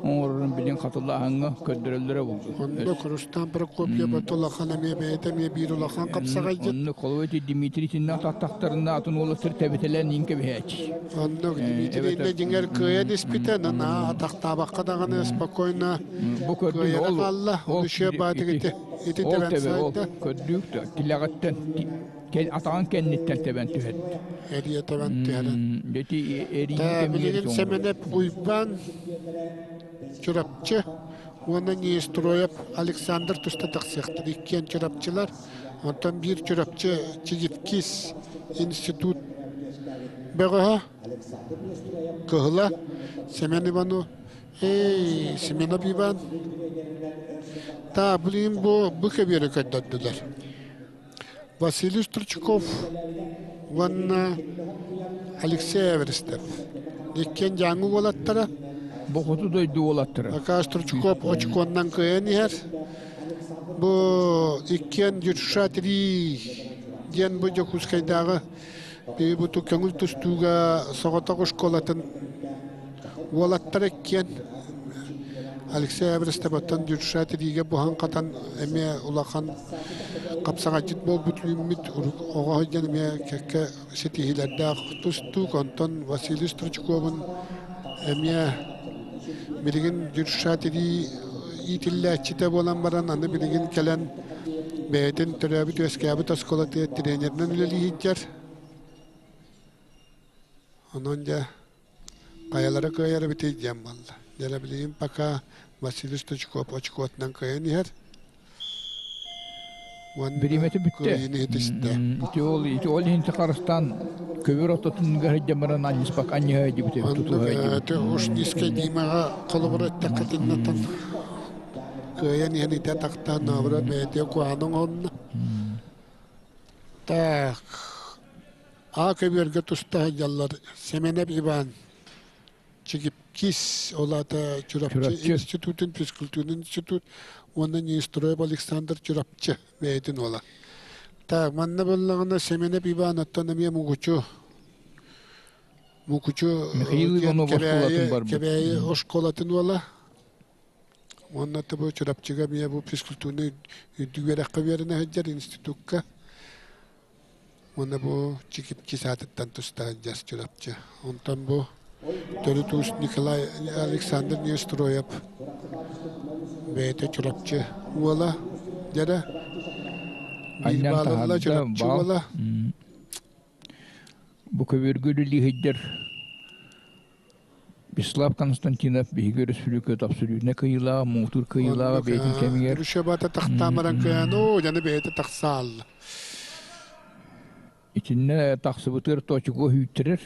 оҥорорун билин хатылааһыҥҥа көрдөрөллөрө булду. Оннук Рустам Прокопьев улахан эмиэ бэйэтэ эмиэ биир улахан хапсаҕайдьыт. Оннук холобур ити Дмитрий итиннэ атахтахтарына атын уолаттар тэбитэлээн иин кэбиһээччи. Оннук Дмитрий иннэ дьиҥэр кыайан испитэ, наһаа атахтаабакка даҕаны спокойно Бу көрдүк кыайара ол хаалла. ол Үшүө баатык ити ити ити ол тэбэн тэбэ ол сайда. көрдүк тилэҕиттэн атаҕын кэнниттэн тэбэн түһэрдэ. Эрийэ тэбэн түһэрэн. Ити эрийии Та кэмигэр билигин тоҥорор. Сэмэнэп Уйбаан Чурапчы уонна Неустроев Александр туста тахсыахтар. Иккиэн Чурапчылар. Онтон биир Чурапчы Чигиткис институт бөҕөһө Кыһыла Семен Иванов Эй, Семенов Иван Та, блин, бу бу кэбиэри көрдөрдүлэр. Василий Стручков уонна Алексей Эверстов. Иккиэн дьааҥы уолаттара. Бу хоту дойду уолаттара. Пока Стручков очконнан кыайан иһэр. Бу иккиэн Дюрша-3 диэн бу Дьокуускайдааҕы бу көҥүл тустууга соҕотох школатын уолаттара иккиэн Алексей Эверстов оттон Дюрша-3-гэ буһан-хатан эмиэ улахан хапсаҕайдьыт буолбут үүммүт оҕо сылдьан эмиэ кэккэ ситиһиилэрдээх тустуук. Онтон Василий Стручковун эмиэ билигин Дюрша-3 иитиллээччитэ буолан баран аны билигин кэлэн бэйэтин төрөөбүт-үөскээбит оскуолатыгар тренеринэн үлэлии сылдьар. Онон дьэ хайалара кыайар эбитий диэн буолла. Дьэ билигин пока Василий Стручков очкотунан кыайан иһэр. Уонна Бириэмэтэ бүттэ. кыайыыны ситистэ. Ити ол ити ол иһин харыстаан көбүр ортотун сылдьан баран анньыспак анньыһа дибит Оннук ити уж низкий Димаҕа холобур эттэххитиннэтэн кыайан иһэн итэ тахтаан наоборот бэйэтэ куһаҕан оҥоһунна. Так, А көбүөргэ туста сылдьаллар Сэмэнэп Иван Чигипкис, ол аата Чурапчы институтун, физкультурный институт уонна Неустроев Александр Чурапчы бэйэтин уола. Так, манна буоллаҕына Сэмэнэп Иван оттон эмиэ Мугучу Мукучу Михаил Иванов оскуолатын барбыт. Кэбээйи оскуолатын уола. Уонна бу Чурапчыга эмиэ бу физкультурный үрдүк үөрэххэ үөрэнэ сылдьар институкка. Уонна бу Чикипчи саатыттан туста сылдьар Чурапчы. Онтон бу төрүт уус Николай Александр Неустроев бэйэтэ Чурапчы уола дьэрэ биир баалылла Чурапчы уола. Бу көбүөргэ үлэлии сылдьар Вячеслав Константинов биһиги өрөспүүбүлүкэ абсолютно кыайыылааҕа, муҥутуур кыайыылааҕа бэйэтин кэмигэр. Рушебата тахтаан баран кыайан, оо, дьаны бэйэтэ тахсаалла. Итиннэ тахсыбытыгар точку сүүттэрэр.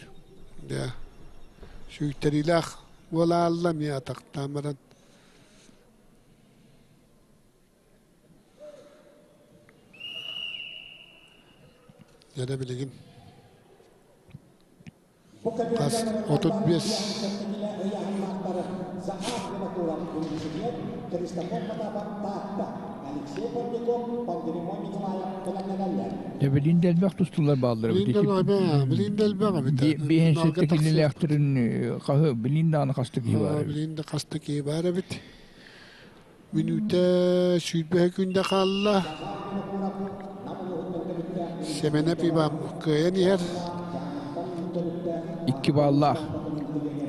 Да. Сүүттэриилээх буолаалла эмиэ атахтаан баран. Дьэ билигин хас 35 Дьэ билин да элбэх тустуулар бааллар эбит. Билин да элбэх эбит. Биһин сэттэ кинилээхтэрин хаһы билин даҕаны хаста киһи баар эбит. Билин да хаста киһи баар эбит. Мүнүүтэ 20 күндэ хаалла. Сэмэнэп Иван кыайан иһэр. Икки бааллаах.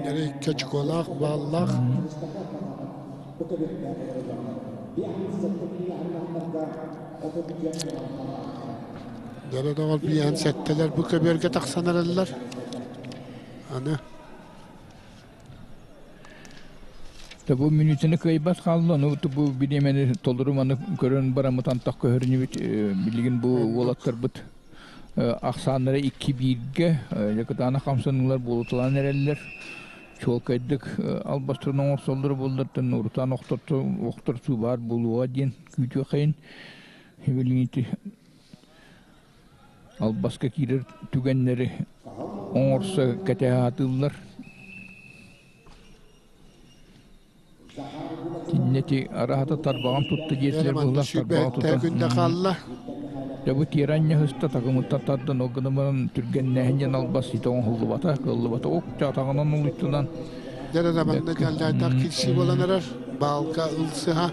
Дьэрэ икки очколаах, бааллаах. Дьэрэ доҕор биэһэн сэттэлэр бу көбүөргэ тахсан эрэллэр. Аны Бу мүнүүтэни кыайбат хаалла, ону бу бириэмэни толору маны көрөн бараммыт антах көһөрүнүбүт. Билигин бу уолаттарбыт ахсааннара икки бииргэ кытаанах хамсаныылар буолуталаан эрэллэр. Чуолкайдык албастарын оҥорсоллоро буоллартан урутаан охторсуу баар буолуоҕа диэн күүтүөххэйин. Билигин албаска киирэр түгэннэри оҥорсо кэтэһэ сатыыллар. Кинини араһата тарбаҕын тутта диэтилэр быһылаах тарбаҕа тутан. Күндэ хаалла. Дьэ бу тиэрэ анньаһыста такымыттан тардан ол гынан баран түргэннээһин диэн албас ситэ оҥоһуллубата, кыаллыбата. Ок атаҕынан улуйтунан. Дьэ да манна дьаллаайдаах киирсии буолан эрэр. Баалга ылсыһа,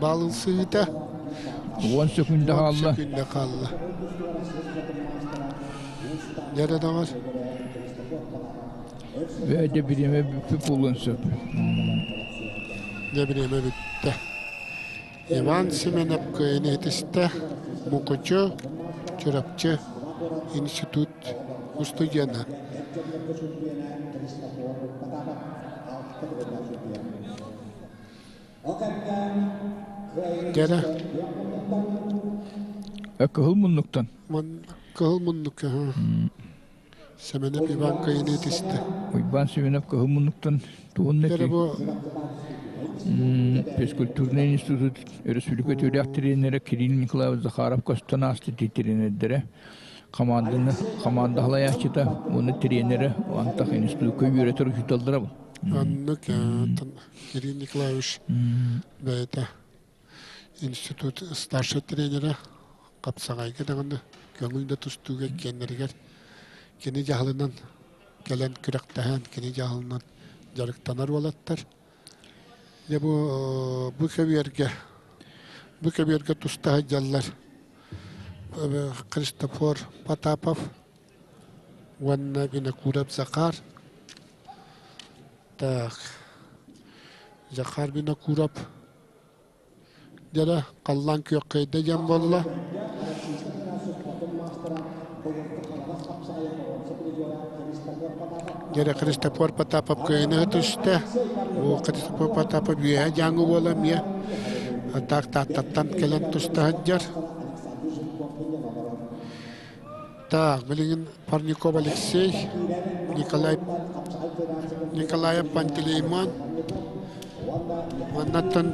баал ылсыыта. 10 сөкүндэ хаалла. 10 сөкүндэ хаалла. Дьэ да доҕор. Дьэ бириэмэ бүппүт буолуон сөп. Дьэ бириэмэ бүттэ. Иван Семенов кыайан иһитистэ. Мукучу, Чурапчы институт устудьуона. Дьэрэ. Кыһыл муннуктан. Кыһыл муннукка. Семенов Иван кыайыны түстэ. Уйбаан Семенов кыһыл муннуктан туһунна Дьэрэ бу физкультурный институт өрөспүүбүлүкэ үөрэх тренерэ Кирилл Николаевич Захаров көстөн ааста тренердэрэ команданы команда салайааччыта уонна тренерэ антах институкка үөрэтэр учууталлара бу. Оннук Кирилл Николаевич бэйэтэ институт старшай тренерэ хапсаҕайга даҕаны көҥүл да тустууга киэннэригэр кини дьаһалынан кэлэн күрэхтэһэн кини дьаһалынан дьарыктанар уолаттар. Дьэ бу бу көбүөргэ бу көбүөргэ туста сылдьаллар Христофор Потапов уонна Винокуров Захар. Так, Захар Винокуров дьэрэ халлаан күөххэйдэ диэн буолла. Дьэрэ Христофор Потапов кыайыыны түстэ. Бу Христофор Потапов үөһэ дьааҥы буола эмиэ так Тааттаттан кэлэн туста сылдьар. Так, билигин Парников Алексей, Николай Николаев Пантелеймон, маннаттан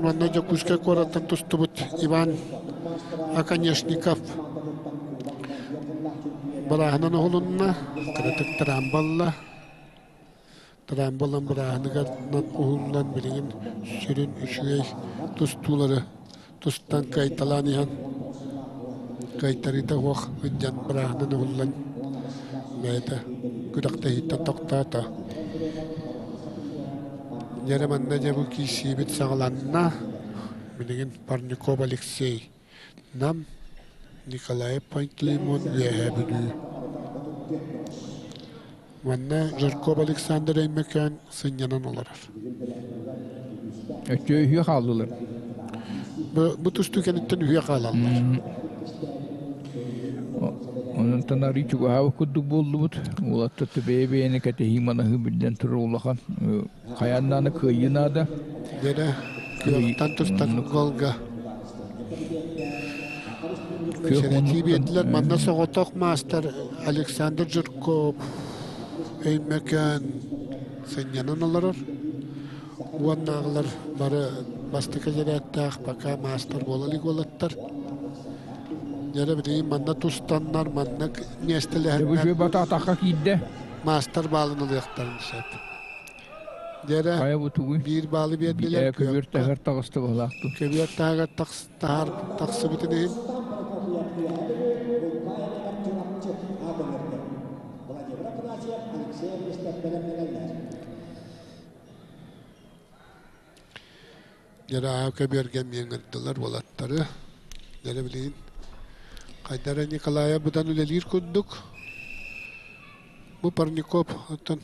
манна Дьокуускай куораттан тустубут Иван Оконешников бырааһынан оһолунна, кыратык трамбалла. Трамбалан бырааһыныгар уһуллан билигин сүрүн үчүгэй тустуулары тустан кыайталаан иһэн кыайтарыыта суох сылдьан бырааһынан уһуллан бэйэтэ күрэхтэһииттэн тохтоото. Дьэрэ манна дьэ бу киирсиибит саҕаланна. Билигин Парников Алексей Нам Николаев Пантелеймон Үөһээ Бүлүү. Манна Жирков Александр Өймөкөөн сынньанан олорор. Өттө үһүө хааллылар. Бу, бу тустуу кэнниттэн үһүө хаалаллар. Онон арыы чугаһаабыт курдук буоллубут. Уолаттар бэйэ-бэйэни кэтэһии манаһыы биллэн турар улахан. Хайаан даҕаны кыайыы наада. Дьэрэ, күөхтэн тустан голга. Сэрэтии биэрдилэр. Манна соҕотох маастар Александр Жирков Өймөкөөн сынньанан олорор. Уоннааҕылар бары бастакы эрээттээх пока маастар буола илик уолаттар. Дьэрэ билигин манна тустаннар, манна миэстэлэһэннэр. Батаатахха киирдэ. Маастар баалын ылыахтарын сөп. Дьэрэ Хайа бу тугуй? биир баалы биэрдилэр. Көбүөр таһыгар таҕыста быһылаахтын. Көбүөр таһыгар тахсыбытын иһин. Дьэрэ аа көбүөргэ эмиэ ыҥырдылар уолаттары. Дьэрэ билигин Хайдара Николаев быдан үлэлиир курдук. Бу Парников оттон.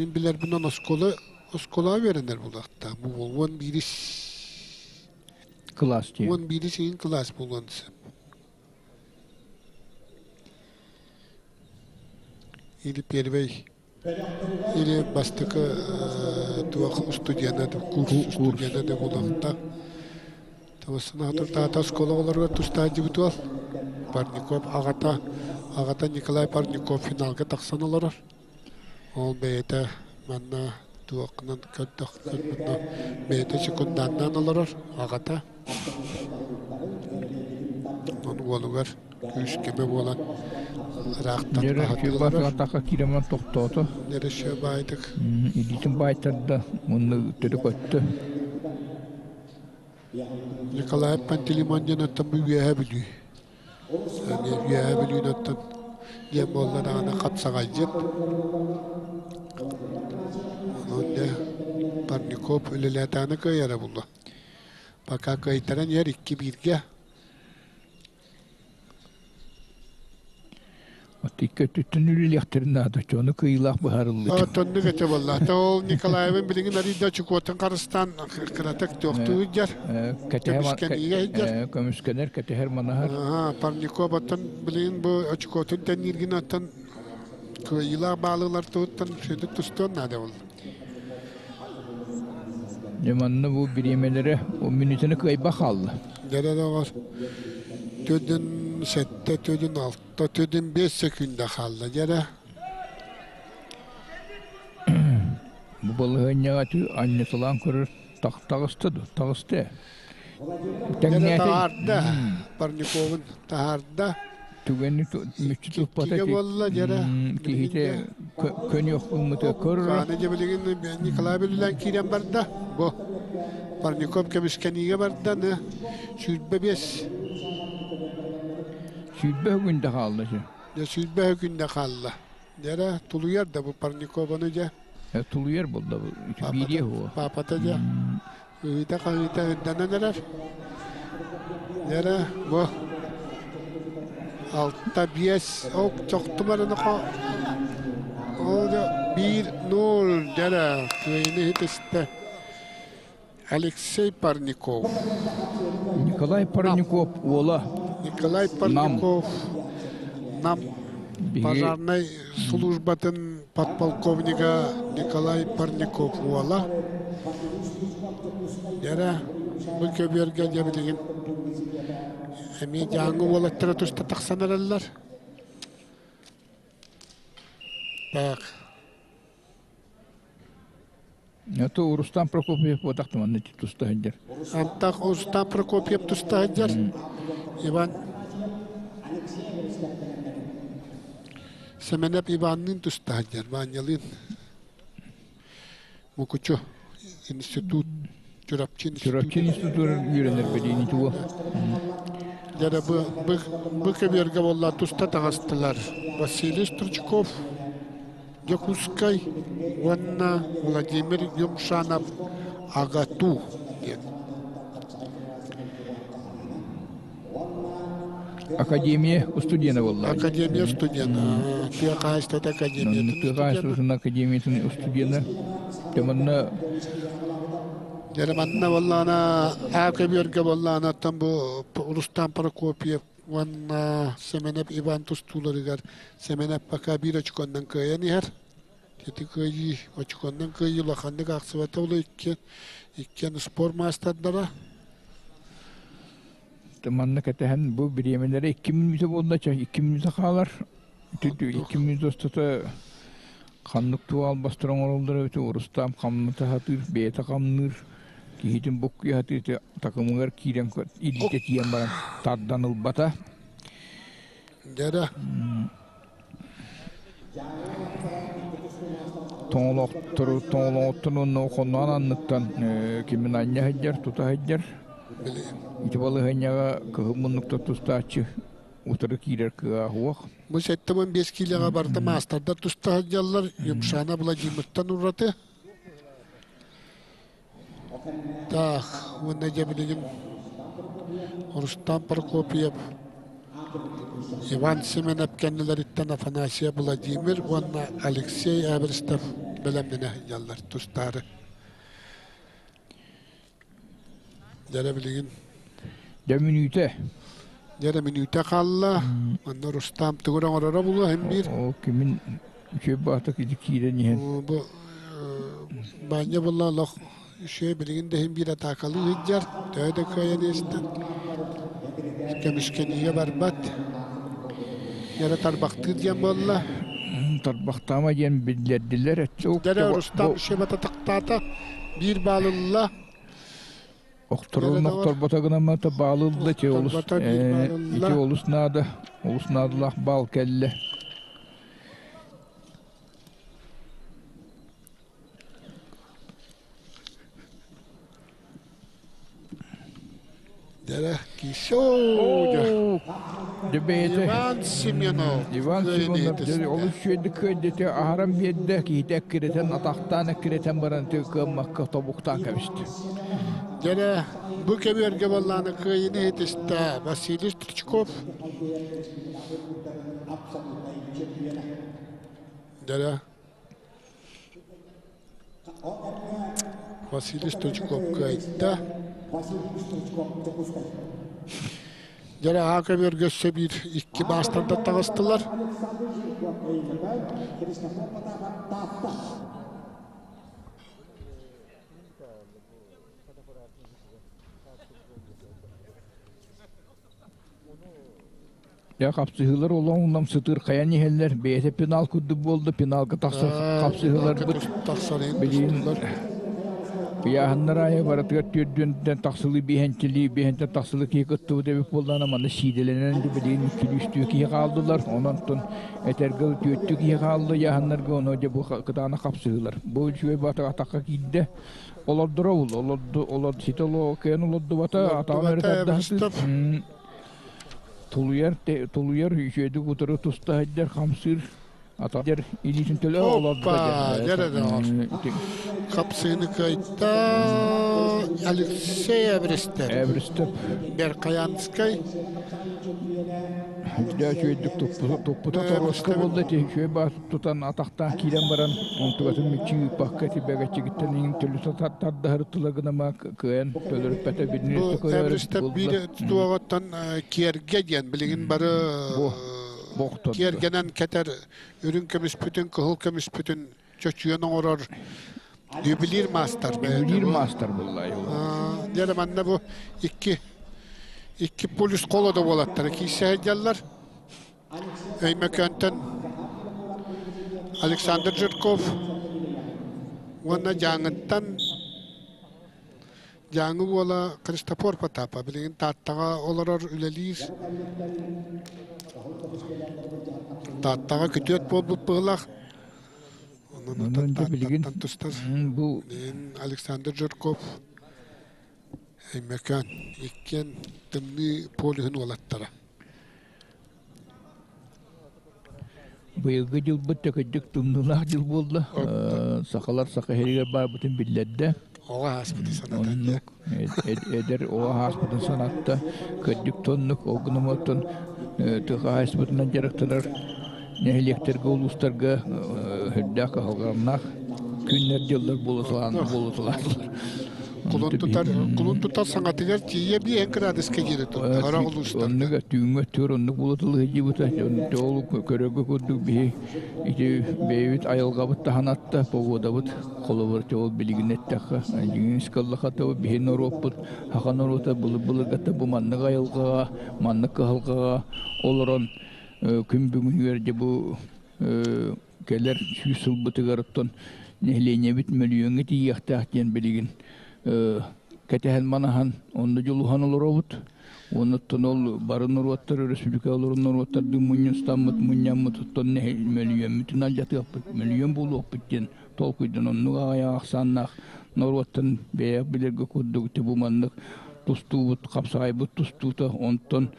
Мин билэрбинэн оскуола оскуолаҕа үөрэнэр буолуохтаах. Бу уон биирис Кылаас дии. Уон биирис иһин кылаас буолуон сөп. Или первый или бастакы туох устудьуона курс устудьуона да буолуохтаах. Таата оскуола оҕолоругар тустаах дебютуал. Парников аҕата аҕата Николай Парников финалга тахсан олорор. Ол бэйэтэ манна туоххунан көрдөх көрбүннэ бэйэтэ секунданнаан олорор аҕата. Онон уолугар күүс-көмө буолан ыраахтан Дьэ, атака киирэмэн тохтоото. Дьэ, баайдык. Илиитин баайтарда, уонна төрү көттө. Николай Пантелеймон диэн оттон бу Үөһээ Бүлүү. Эмиэ Үөһээ Бүлүүнү оттон диэн буолла даҕаны хапсаҕайдьыт. Онон дьэ Парников үлэлээтэҕинэ кыайара буолуо. Пока кыайтаран иһэр икки бииргэ. Икки өттүттэн үлэлиэхтэрин наада, дьону кыайыылаах быһаарыллыыта. Тоннук этэ буолла. Ол Николаевын билигин арыйда очукуотун харыстаан кыратык туохтуу сылдьар. Көмүскэниигэ сылдьар. Көмүскэнэр, кэтэһэр, манаһар. Парников оттон билигин бу очукуотун тэннииргин оттон кыайыылаах баалыылар туһуттан сүдүк тустуон наада буолла. Дьэ манна бу бириэмэлэрэ мүнүүтэни кыайба хаалла. Дьэ доҕор, төрдүн сэттэ, төрдүн алта, төрдүн биэс секунда хаалла дьэрэ. Бу балаһыанньаҕа анньыталаан көрөр таҕыста дуо? Таҕыста ээ. Дьэрэ таһаарда, Парниковун таһаарда. Түгэни мүччү туппата буолла дьэрэ. Киһитэ көнүөх ыммыта көрөр. Аны дьэ билигин Николай Бүлүлэн киирэн барда. Бу Парников көмүскэниигэ барда. Аны 25. 25 күндэ хаалла. Дьэ 25 күндэ хаалла. Дьэрэ тулуйар да бу Парникованы дьэ. Тулуйар буолла бу. Биириэ хуо. Папата дьэ. Ыһыыта-хаһыыта үрдэнэн эрэр. Эрэ бу 6-5 ок чохтумарынахо ол 1-0 дьэрэ кыайыны иһитистэ Алексей Парников. Николай Парников уола. Николай Парников нам пожарнай службатын подполковнига Николай Парников уола. Дьэрэ, бу көбүөргэ дьэ билигин эмиэ дьааҥы уолаттара туста тахсан эрэллэр. Так. Это Рустам Прокопьев буотах манна туста сылдьар. Антах Рустам Прокопьев туста сылдьар. Иван Сэмэнэп Иванныын туста сылдьар, Ванялыын. Мукучу институт, Чурапчы институт. Чурапчы институтугар үөрэнэр бэлиини туга. Дьэ бу, бу, бу көбүөргэ буолла туста таҕыстылар. Василий Стручков, Дьокуускай уонна Владимир Юмшанов АГАТУ диэн. Академия студена буолла. Академия студена. Тыа хаһаайыстыбата академиятын Тыа хаһаайыстыбатын академиятын студена. Манна Дьэ манна буоллаҕына Аа көбүөргэ буоллаҕына оттон бу Рустам Прокопьев уонна Сэмэнэп Иван тустууларыгар Сэмэнэп пока биир очконнан кыайан иһэр. Ити кыайыы, очконнан кыайыы улаханнык аахсыбата ол иккиэн, иккиэн спорт маастардара. Манна кэтэһэн бу бириэмэлэрэ 2 мүнүүтэ буолла, 2 мүнүүтэ хаалар. 2 мүнүүтэ устата ханнык туох албастар оҥороллор эбитэ Рустам хамната сатыыр, бэйэтэ хамныыр, киһитин буккуйа сатыыр такымыгар киирэн илиитэ тиийэн баран тардан ылбата. Дьэрэ. Тоҥолохтору тоҥолоҕуттан уонна хонноон анныттан кимин анньа сылдьар, тута сылдьар. Ити балаһыанньаҕа кыһыл муннукта тустааччы утары киирэр кыаҕа суох. Бу 75 киилэҕэ барыта маастардар туста сылдьаллар. Юмшана Владимиртан ураты. Таах, уонна дьэ билигин Рустам Прокопьев, Иван Семенов кэннилэриттэн Афанасия Владимир уонна Алексей Эверстов. Бэлэмнэнэ сылдьаллар тустаары. Дьэрэ билигин. Дьэ мүнүүтэ. Дьэрэ мүнүүтэ хаалла. Манна Рустам тугу оҥороро булуо иһин биир. Ол кимин үчүгэй баатык ити киирэн иһэн. Бу Баанньа буолла олох үчүгэй билигин да иһин биир атаакалыы сылдьар. Төһө да кыайан иэстэн көмүскэниигэ барбат. Дьэрэ тарбахтыыр диэн буолла. Тарбахтаама диэн биллэрдилэр. Дьэрэ Рустам үчүгэй тахтаата. Биир баалылла. Охторон охторбото гынаммата баалылла ити олус ити олус наада олус наадалаах баал кэллэ. Дэрэ кисоо Дебейте Иван Семенов Иван Семенов олус үчүгэйдик кыайдыты аһаран биэрдэ киһитэ эккирэтэн атахтаан эккирэтэн баран кыаммакка тобуктаан кэбисти. Дьэрэ бу кэбиэргэ баллааны кыайыны иһитистэ Василий Стручков. Дьэрэ Василий Стручков кыайда. Дьэрэ аа көбүөргэ өссө биир икки маастардар таҕыстылар. Дьэ хапсыһыылар олоҥ сытыырхайан иһэллэр. Бэйэтэ пенал курдук буолла, пеналга тахсар хапсыһыыларбыт билигин ыйааһыннар аайы барытыгар түөрдүөнтэн тахсылыы биэһэнчилии, биэһэнтэн тахсылыы киһи кыттыбыт эбит буоллаҕына манна сиидэлэнэн билигин үстүү киһи хааллылар. Онон этэргэ түөртүү киһи хаалла ыйааһыннарга, ону дьэ бу кытаанах хапсыһыылар. Бу үчүгэй баатык атахха киирдэ. Олордоро ол, олорду, олор, ситэ кыайан олордубата, атаҕын өрө тардаһытыы. Тулуйар, тулуйар, үчүгэйдик утары туста сылдьар, хамсыыр, атар илиитин төлө олордо. Дьэ Хапсыыны кыайта Алексей Эбристев. Эбристев. Беркаянскай. Дьэ үчүгэйдик туппута торуоска буолла ити үчүгэй баас тутан атахтаан киирэн баран онтугатын мүччү ыыппакка ити бэгэччигиттэн иҥин төлү тардаһар тыла гынама кыайан төлөрүппэтэ билини Эбристев биир туоҕуттан киэргэ диэн билигин бары киэргэнэн кэтэр үрүҥ көмүспүтүн кыһыл көмүспүтүн чочуйан оҥорор ювелир маастар ювелир маастар буолла дьэ манна бу икки икки полюс холода буолаттара киирсэ сылдьаллар Өймөкөөнтөн Александр Жирков уонна Дьааҥыттан Дьааҥы уола Христофор Потапов билигин Тааттаҕа олорор, үлэлиир. Тааттаҕа күтүөт буолбут быһыылаах. Онон Тааттаттан тустар. Бу Александр Жирков Өймөкөөн иккиэн тымныы полюһун уолаттара. Быйылгы дьылбыт төкөйдүк тымныылаах дьыл буолла. Сахалар саха иһигэр баарбытын биллэрдэ. Оҕо ааспытын санатан. Оннук эдэр оҕо ааспытын санатта. Кырдьык тоннук ол гынан тыа хаһаайыстыбатынан дьарыктанар нэһилиэктэргэ, улуустарга үрдээх кыһалҕаннаах күннэр дьыллар буолуталаатылар. Кулун тутар, кулун тутар саҥатыгар тиийэ биэһин кыраадыска диэри турда. Харах улуустарга. Оннук түүҥҥэ өттүгэр оннук буолуталыы сылдьыбыта. Ол көрөргө курдук биһи ити бэйэбит айылҕабыт таһынатта, погодабыт холобур ол билигин эттэххэ, дьиҥин ыскаллахата биһи норуоппут саха норуота былыр-былыргата бу маннык айылҕаҕа, маннык кыһалҕаҕа олорон күн бүгүнүгэр дьэ бу кэлэр сүүс сылбытыгар оттон нэһилиэнньэбит мөлүйүөҥҥэ тиийиэхтээх диэн билигин кэтэһэн манаһан онно дьулуһан олоробут. Уонна оттон ол бары норуоттар, өрөспүүбүлүкэ олорор норуоттардыын мунньустаммыт, мунньаммыт оттон мөлүйүөммүтүн алдьатыахпыт, мөлүйүөн буолуохпут диэн толкуйдан оннук аҕыйах ахсааннаах норуоттан бэйэ билэргэ курдук ити бу маннык тустуубут, хапсаҕайбыт тустуута онтон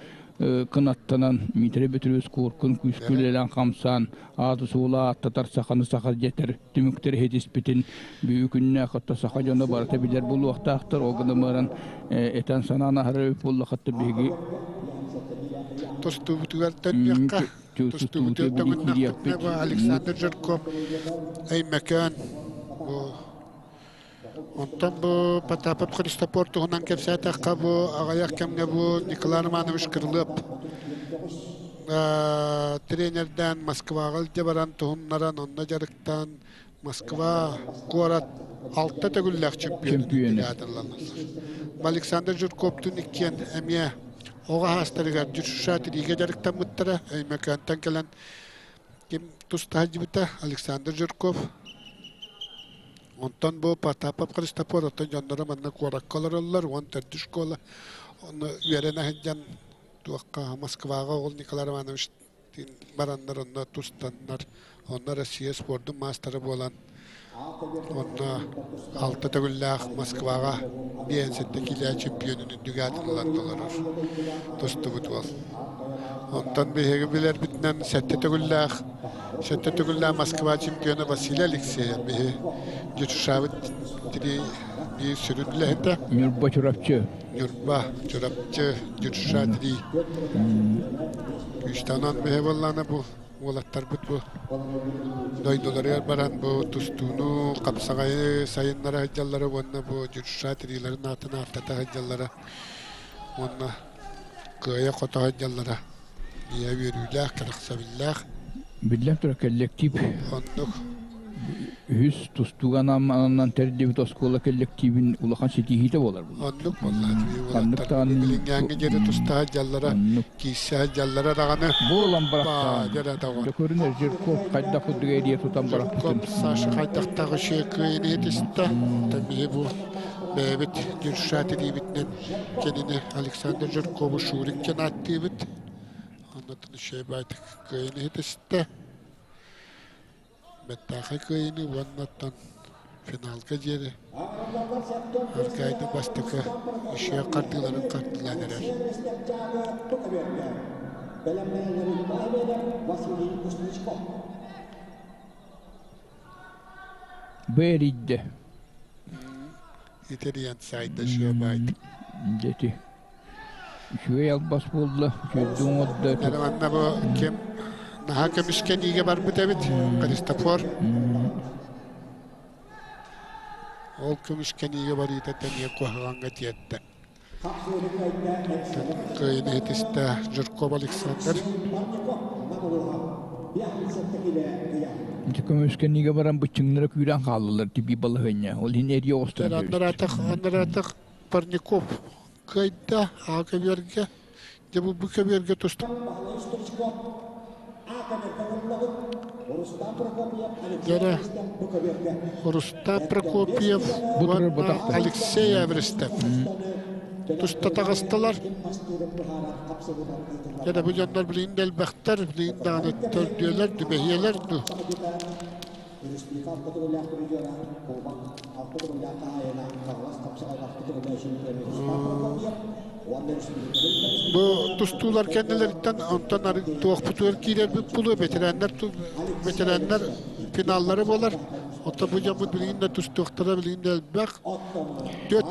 кынаттанан Дмитрий Петрович Куркун күүскэ үлэлээн хамсаан ааты-суолу ааттатар саханы саха дьэтэр түмүктэр иһитиспитин бүгүн күннээх отто саха дьоно барыта билэр буолуохтаахтар ол гынан баран этэн санаан аһарар эбит буоллаххатта биһиги тустуубутугар төннүөххэ. Тустуубутугар төҥүннэхпитинэ бу Александр Жирков Өймөкөөн бу Онтон бу Потапов Христофор туһунан кэпсээтэххэ, бу аҕыйах кэмҥэ бу Николай Романович Крылов тренердээн Москваҕа илдьэ баран туһуннаран, онно дьарыктаан Москва куорат алта төгүллээх чемпионун аатырылаллар. Александр Жирковтуун иккиэн эмиэ оҕо аһаастарыгар ДЮСШ тириигэ дьарыктаммыттара. Өймөкөөнтөн кэлэн ким туста сылдьыбыта Александр Жирков. Онтон бу Потапов Христофор оттон дьонноро манна куоракка олороллор, 14 школа. Онно үөрэнэ сылдьан туохха Москваҕа ол Николай Романович бараннар онно тустаннар, онно Россия спордун маастара буолан, онно алта төгүллээх Москваҕа 57 киилэ чемпионун үрдүк аатын ылан толорор тустубут уол. Онтон биһиги билэрбитинэн сэттэ төгүллээх сэттэ төгүллээх Москва чемпиона Василий Алексеев биһи Дьучушабыт тири биир сүрүн үлэһитэ. Ньурба Чурапчы. Ньурба Чурапчы Дьучуша тири күүстэнэн биһи буоллаана бу уолаттарбыт бу дойдуларыгар баран бу тустууну хапсаҕайы сайыннара сылдьаллара уонна бу Дьучуша тириилэрин аатын ааттата сылдьаллара уонна кыайа-хото сылдьаллара ийэ үөрүүлээх, кэрэхсэбиллээх. Биллэн турар, коллектив Оннук. Үһүс тустууга ананан тэриллибит оскуола коллективин улахан ситиһиитэ буолар. Оннук буолла. Ханнык даҕаны Билиҥҥээҥҥи диэри тустаһа дьаллара, оннук киирсэ дьаллара даҕаны буолан барахтаан. Баадьара даҕаны. Дьөкөрүн Жирков хайдах курдук эрийэ тутан Жирков барахпытын. Саша хайдахтаах үчүгэй кыайыыны этистэ. Биһи бу бэйэбит Дюршат илиибитинэн кинини Александр Жиркову Шурик диэн ааттыыбыт. Оннотун үчүгэй баайтык кыайыыны иһитистэ. Бэртээхэй кыайыыны уонна оттон финалга диэри Аркаайда бастакы үчүгэй хардыыларын хардыылаан эрэр. Бэрийдэ. Итириэн сайда үчүгэй Дети. Үчүгэй албас буолла, үчүгэйдик оҥордо. Эрэ манна бу ким наһаа көмүскэниигэ барбыт эбит, Христофор. Ол көмүскэниигэ барыыта тэниэ куһаҕаҥҥа тиэртэ. Кыайын иһитистэ Жирков Александр. Ити көмүскэниигэ баран быччыҥнара күүрэн хааллылар тибии балаһыанньа. Ол иһин эрийэ оҕустан Андаратах, Андаратах Парников кыайда А көбүөргэ. Дьэ бу бу көбүөргэ туста. Дьэрэ Рустам Прокопьев уонна Алексей Эверстев туста таҕыстылар. Дьэ бу дьоннор билигин да элбэхтэр, билигин даҕаны төрдүөлэр, түбэһиэлэр дуу. Бу тустуулар кэннилэриттэн онтон туохпутугар киирэрбит буолуо ветераннар ветераннар финаллара буолар. Оттон бу дьоммут билигин да тустуохтара билигин да элбэх. Түөрт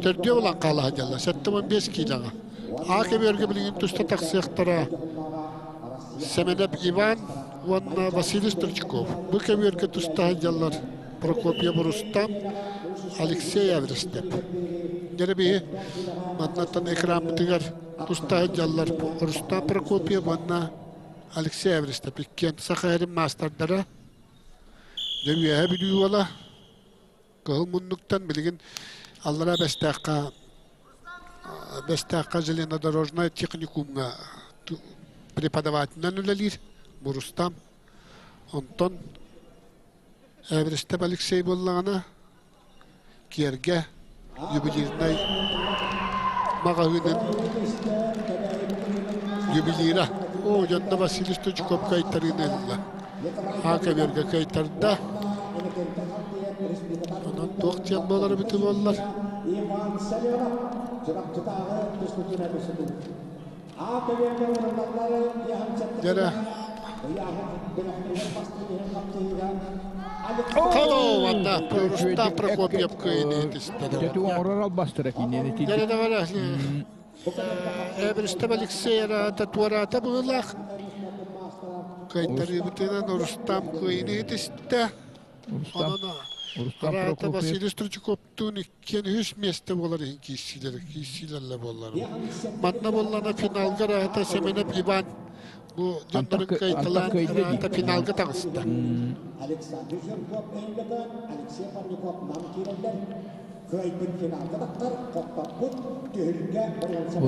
төрдүө булан хаала сылдьаллар. 75 киилэҕэ. А көбүөргэ билигин туста тахсыахтара. Сэмэнэп Иван уонна Василий Стручков. Бу көбүөргэ туста сылдьаллар Прокопьев Рустам, Алексей Аврестеп. Дьэ биһи маннаттан экранмытыгар туста сылдьаллар Рустам Прокопьев уонна Алексей Аврестеп иккиэн Саха сирин маастардара. Дьэ Үөһээ Бүлүү уола Кыһыл муннуктан билигин Аллараа Бэстээххэ Бэстээххэ железнодорожнай техникумҥа преподавателинэн үлэлиир Бурустам. Онтон Эверестеп Алексей буоллаҕына Киэргэ ювелирнай маҕаһыынын ювелира. Оо, дьонно Василий Стручков кыайтарыыны ылла. Аакаберга кыайтарда. Онон туох диэн буолар эбитэ буоллар. Дьэрэ. Холоо уонна Рустам Прокопьев кыайыыны итистэ. Дьэ, оҥорор албастара кинини Дьэрэ да. Эбиристэп Алексей араата туораата быһыылаах. Кыайтарыыбытынан Рустам кыайыыны иһитистэ. Рустам, Онон Рустам араата Прокопьев Василий Стручковтуун иккиэн үһүс миэстэ буолар иһин киирсиилэр киирсиилэллэ буоллар. Манна буоллана финалга араата Семенов Иван бу Антах дьоннорун кыайталаан кыайда дии. араата финалга таҕыста. Александр Жирков Өймөкөөн, Алексей Парников Нам киирэллэр.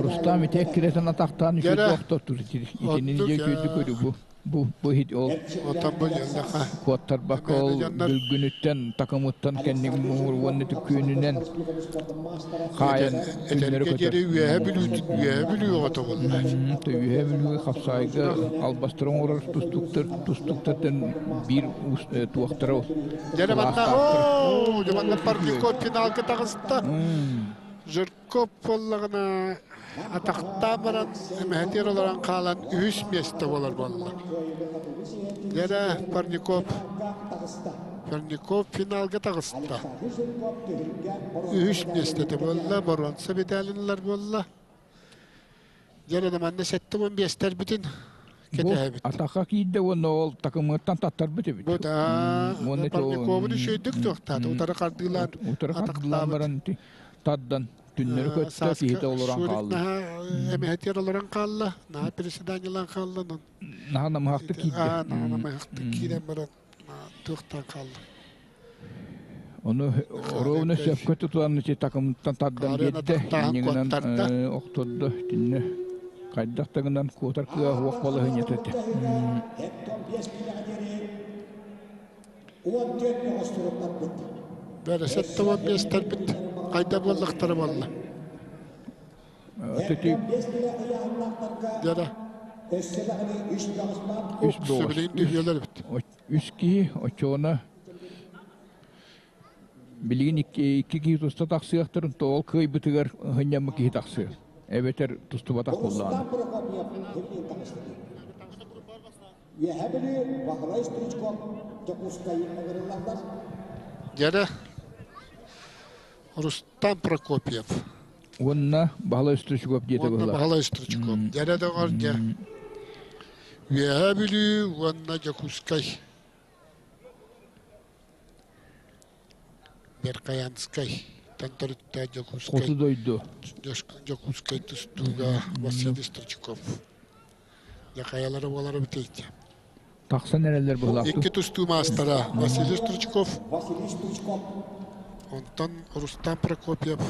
Рустам ити эккирэтэн атахтаан Дьэрэ үчүгэй тохтоттур итини оттук дьэ күйдү көрү бу бу бу хит ол отон бу дьонноха куоттарбакка мээнэ ол дьоннор бүлгүнүттэн такымыттан кэнник муҥур уонна түккүөнүнэн хаайан түннэри этэргэ көтөр диэри үөһэ бүлүү үөһэ бүлүү оҕото буолла үөһэ бүлүүгэ хапсаайга албастары оҥорор тустуктар тустуктартан биир туохтара Дьэ манна кылаастаахтар оо дьэ манна Парников финалга таҕыста Жирков буоллаҕына атахтаан баран эмэһэтигэр олорон хаалан үһүс миэстэ буолар буолла Дьэ Парников Парников финалга таҕыста үһүс миэстэтэ буолла боруонса медалинылар буолла Дьэ эрэ манна 75-тэрбитин Бу кэтэһэбит. атахха киирдэ уонна ол такымыттан таттарбыт эбит. Бу да Уонна Парниковын үчүгэйдик туохтаата. Утары хардыылаан утары хардыылаан атахтаабыт. баран тардан түннэри көттө Сааска киһитэ олорон Шурик хаалла. наһаа эмэһэтигэр олорон хаалла. Наһаа переседаниелаан хаалла. Наһаа намыһахтык киирдэ. Аа, наһаа намыһахтык киирэн баран туохтаан хаалла. Ону ровно сөпкө тутан ити такымыттан тардан Хаарыан биэрдэ. атахтааһын Иннигинэн куоттарда. охтордо. Итиннэ хайдах да гынан куотар кыа уох балаһыанньата этэ. Бэрэсэт 15-тэрбит хайда буоллахтара буолла. Ити Дьара. Үс бөҕөс. Сөбүлээн түһүөлэр эбит. Үс киһи оччоҕуна билигин икки киһи туста тахсыахтарын тоҕо кыайбытыгар һынньаммыт киһи тахсыа эбэтэр тустубатах буоллаҕына. Үөһээ Бүлүү Баһылай Стручков Дьокуускай ыҥырыллаллар. Дьэрэ Рустам Прокопьев. Уонна Баһылай Стручков диэтэ Уонна быһылаах. Баһылай Стручков. Дьэрэ доҕор дьэ. Үөһээ Бүлүү уонна Дьокуускай. Верхоянскай төрүттээх Дьокуускай. Хоту дойду. Дьокуускай тустууга Василий Стручков. Дьэ хайалара буолара битейте. Тахсан эрэллэр быһылаах. Икки тустуу маастара Василий Стручков. Василий Стручков. Онтон Рустам Прокопьев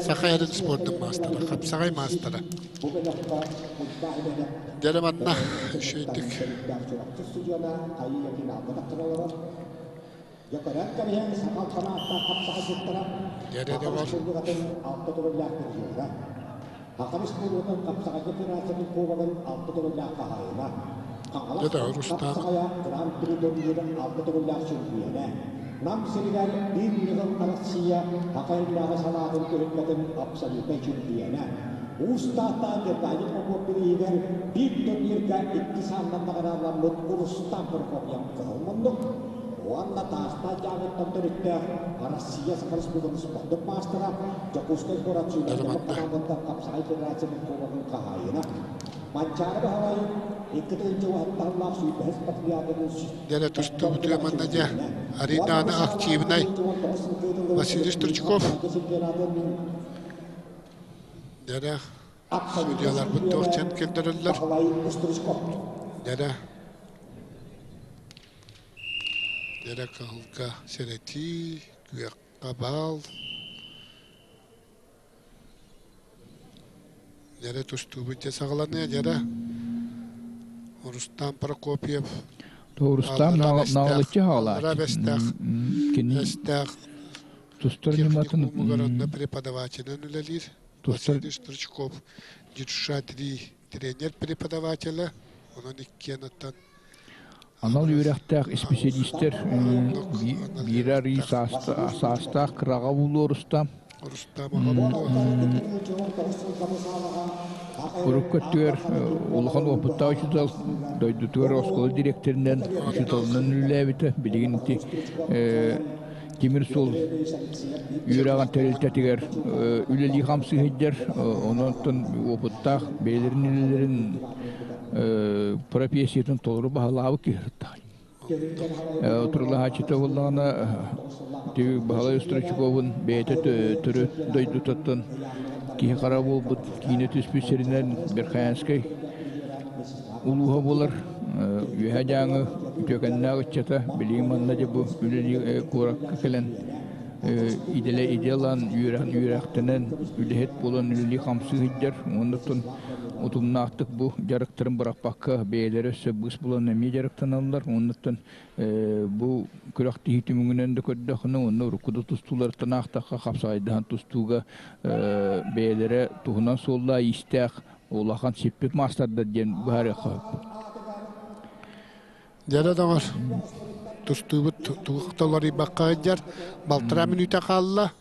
Саха эрин спордун маастара, хапсаҕай маастара. Дьэ манна үчүгэйдик. Дьэ доҕор. Дьэ да Рустам. Нам сиригэр биир ньыгыл Арассыыйа Хахайыннааҕы салаатын түһүлгэтин абсолютнай чөмпүйүөнэ, Уус Тааттаҕа Геннадий Попов бирииһигэр биир турнирга икки сааннан наҕараадаламмыт Рустам Прокопьев кыһыл муннук уонна Таастаах дьааҥыттан төрүттээх Россия Саха Республикатын спордун маастара, Дьокуускай куорат сүүмэрдэммит хамаандаттан хапсаҕай федерациятын кубогын хаһаайына Манчаары Баһылай 2006 сүүрбэһис спартакиадатын Дьэ тустубутугар манна дьэ Аринааны активнай Василий Стручков дьэ судьяларбыт туох чэн көрдөрөллөр дьэ дьэ кыһылга сэрэтии күөххэ баал Дьэрэ тустуубут дьэ саҕаланыа дьэрэ. Рустам Прокопьев Рустам наҕылыччы хаалааччы. Бэстээх Кини Бэстээх тустар ньыматын техникумугар онно преподавателинэн үлэлиир. Тустар Василий Стручков ДЮСШ-3 тренер преподавателэ. Онон иккиэн оттон Анал үөрэхтээх исписэлиистэр биир арыы саастаах кыраҕа булуо Рустам. Урукку өттүгэр улахан уопуттаах учуутал дойдутугар оскуола дириэктэринэн учууталынан үлэлээбитэ. Билигин ити тимир суол үөрэҕин тэрилтэтигэр үлэлии-хамсыы сылдьар. Онон уопуттаах бэйэлэрин үлэлэрин профессиятын толору баһылаабыт киһи сыттаҕай. Утарылаһааччыта буоллаҕына Баһылай Стручковун бэйэтэ төрүт дойдутуттан киһи хара буолбут киинэ түспүт сиринэн Верхоянскай улууһа буолар. Үөһээ Дьааҥы үтүөкэннээх ыччата билигин манна дьэ бу үлэлии куоракка кэлэн идэлэ идэ ылан үөрэх үөрэхтэнэн үлэһит буолан үлэлии-хамсыы сылдьар. Оннуттан утумнаахтык бу дьарыктарын бырахпакка бэйэлэрэ өссө быыс булан эмиэ дьарыктаналлар. Оннуттан бу күрэхтэһии түмүгүнэн да көрдөххүнэ уонна урукку да тустууларыттан аахтахха хапсаҕайдаһан тустууга бэйэлэрэ туһунан суоллаах иистээх улахан сиппит маастардар диэн быһаарыахха сөп. Дьэ доҕор, тустуубут туох да уларыйбакка сылдьар. Балтараа мүнүүтэ хаалла.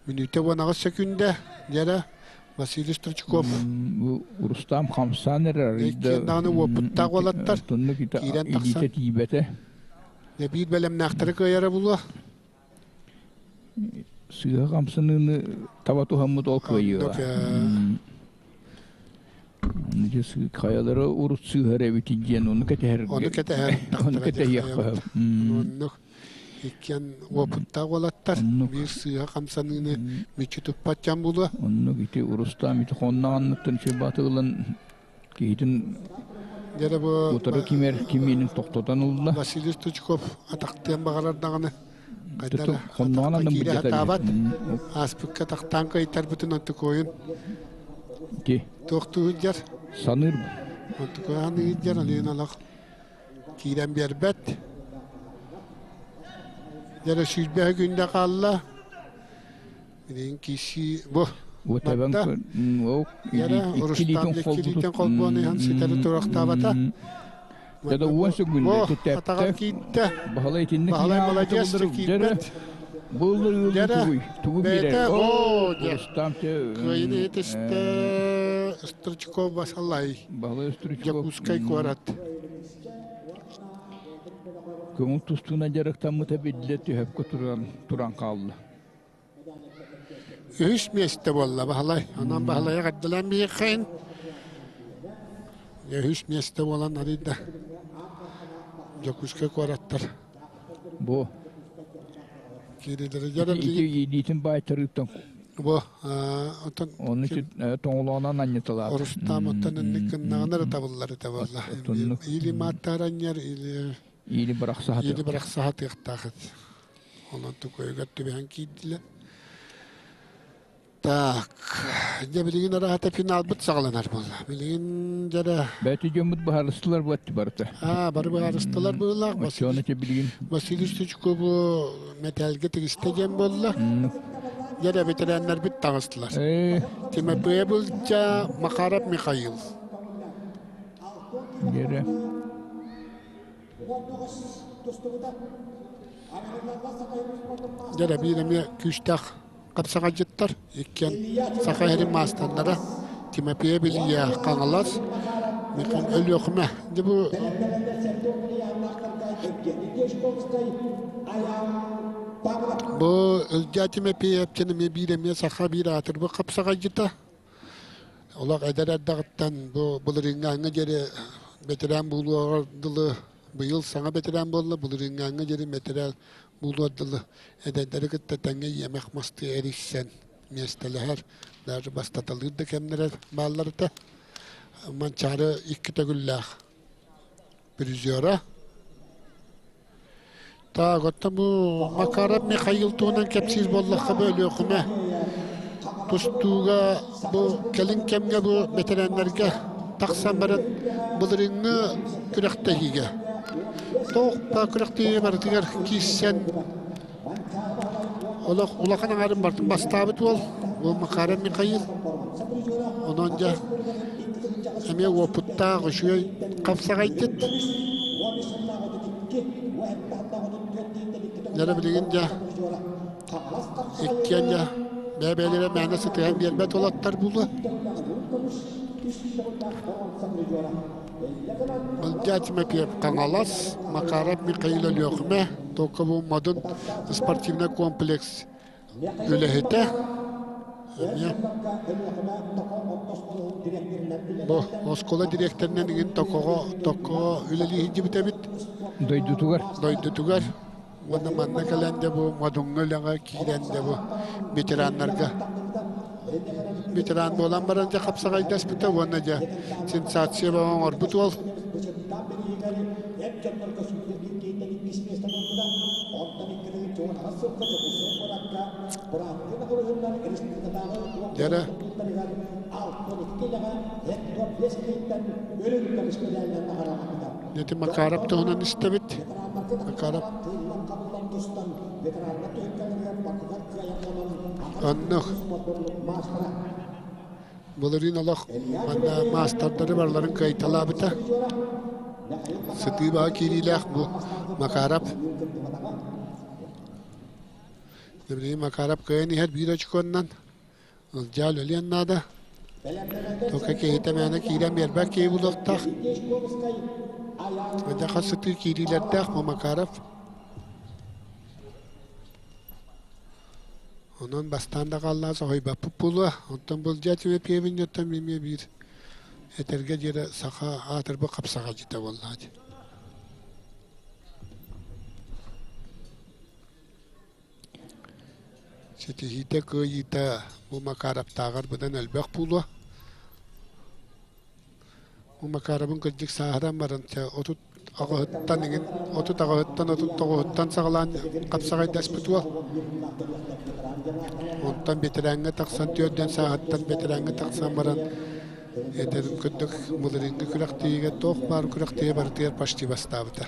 Мүнүүтэ 18 сөкүүндэ. Дьэ Василий Стручков. Бу Рустам хамсаан эрэр арыйда. Иккиэн даҕаны уопуттаах уолаттар. Киирэн тахсан. Илиитэ тиийбэтэ. Дьэ биир бэлэмнээхтэри кыайара булуо. Сыыһа хамсаныыны таба туһаммыт ол кыайыыга. Хайалара урут сыыһар эбит диэн ону кэтэһэр. Ону кэтэһэр. Ону кэтэһиэххэ. Оннук иккиэн уопуттаах уолаттар биир сыыһа хамсаныыны мүччү туппат дьон булуо. Оннук ити Рустам ити хонноҕоннуттан сүбатылан киһитин Дьэ бу утары кимер кимиэнин тохтотон ылла. Василий Стручков атахтыан баҕарар даҕаны хайдара хонноҕон аннын киирэ сатаабат. Ааспыкка тахтаан кыайтарбытын онтукуойун Ки туохтуу сылдьар. Саныыр. Онтукуойун сылдьар алын олох киирэн биэрбэт. Дьэ 120 күндэ хаалла. Билигин киирсии бу барда. Рустам иккилиитин холбоон иһэн ситэри туруохтаабата. Дада уон сөкүндэ Атаҕар киирдэ. Баһылай итинник Баһылай молодец киирбэт. Былыр Дьэрэ тугу бэйэтэ биэрэр? оо дьэ Рустам кыайыны иһитистэ Стручков Басалай Баһылай Стручков Дьокуускай куорат. Көҥүл тустууна дьарыктаммыта биллэ түһэпкэ туран туран хаалла. Үһүс миэстэ буолла Баһылай. Онон Баһылайы эҕэрдэлээн биһиэххин. Үһүс миэстэ буолан арыйда Дьокуускай куораттар. Бу Киирилэригэр ити илиитин баайтарыыттан бу оттон Ону тоҥолоонон анньыталаат. Рустам оттон инник гыннаҕына эрэ табыллар этэ буолла. Или мааттаар анньар, или Или бырахсаһатыахтаах. Или бырахсаһатыахтаах Онон тукуйугар түбэһэн киирдилэр. Так, дьэ билигин араата финалбыт саҕаланар буолла. Билигин дьэрэ... Бэти дьоммут быһаарыстылар буотти барыта. Аа, бары быһаарыстылар быһыылаах. Оччону билигин. Василий Стручкову мэтээлгэ тигистэ диэн буолла. Дьэрэ ветераннарбыт таҕыстылар. Тимофей Былдьа, Макаров Михаил. Дьэрэ. Дьэ, биир эмиэ күүстээх хапсаҕайдьыттар иккиэн Саха сирин маастардара Тимофей Илья Хаҥалас, Өлүөхүмэ. Дьэ бу бу Ылдьаа Тимофеевчин эмиэ биир эмиэ саха биир аатырбыт хапсаҕайдьыта. Олох эдэр эрдэҕиттэн бу былырыыҥҥааҥҥа диэри бэтэрээн буолуоҕар дылы быйыл саҥа бэтэрээн буолла, былырыыҥҥааҥҥа диэри бэтэрээн буолуор дылы эдэрдэри кытта тэҥҥэ иэмэх мастыы эрийсэн миэстэлэһэр, даже бастаталыыр да кэмнэрэ бааллар этэ. Манчаары икки төгүллээх призера. Так, оттон бу Макаров Михаил туһунан кэпсиир буоллахха бу Өлүөхүмэ тустууга бу кэлин кэмҥэ бу бэтэрээннэргэ тахсан баран былырыыҥҥы күрэхтэһиигэ туох да күрэхтэһиигэ барытыгар киирсэн олох улахан аҥаарын барытын бастаабыт уол бу Макаров Михаил. Онон дьэ эмиэ уопуттаах үчүгэй хапсаҕайдыт. Дьэ билигин дьэ иккиэн дьэ бэйэ-бэйэлэрэ мээнэ сытыһан биэрбэт уолаттар буолуо. Былдьаа Тимофеев Хаҥалас, Макаров Михаил Өлүөхүмэ, Токову Модун спортивнай комплекс үлэһитэ. Эмиэ бу оскуола дириэктэринэн иҥин Токоҕо Токоҕо үлэлии сылдьыбыт эбит. Дойдутугар. Дойдутугар. Уонна манна кэлэн дьэ бу Модуҥҥа үлэҕэ киирэн дьэ бу ветераннарга ветеран буолан баран дьэ хапсаҕайдаспыта уонна дьэ сенсация бөҕө оҥорбут уол. Дьэрэ Ити Макаров туһунан истэбит. Макаров Оннук. Былырыын олох манна маастардары барыларын кыайталаабыта. Сытыы баҕа киириилээх бу Макаров. Билигин Макаров кыайан иһэр биир очконнан. Ылдьаа үлэлиэн наада. Тока киһитэ мээнэ киирэн биэрбэт киһи булуохтаах. Дьэ сытыы киириилэрдээх бу Макаров. Онон бастаан да хааллаа соһуйбаппыт буолуо. Онтон былдьаа Тимофеевин оттон эмиэ биир этэргэ диэри саха аатырбыт хапсаҕайдьыта буоллаҕа дии. Ситиһиитэ, кыайыыта бу Макаровтааҕар быдан элбэх буолуо. Бу Макаровын кырдьык сааһыран баран 38-ыттан иҥин 38-ыттан 39-уттан саҕалаан хапсаҕайдаспыт уол. Онтон бэтэрээҥҥэ тахсан түөрдэн сааһыттан бэтэрээҥҥэ тахсан баран этэрин курдук былырыыҥҥы күрэхтэһиигэ туох баар күрэхтэһии барытыгар почти бастаабыта.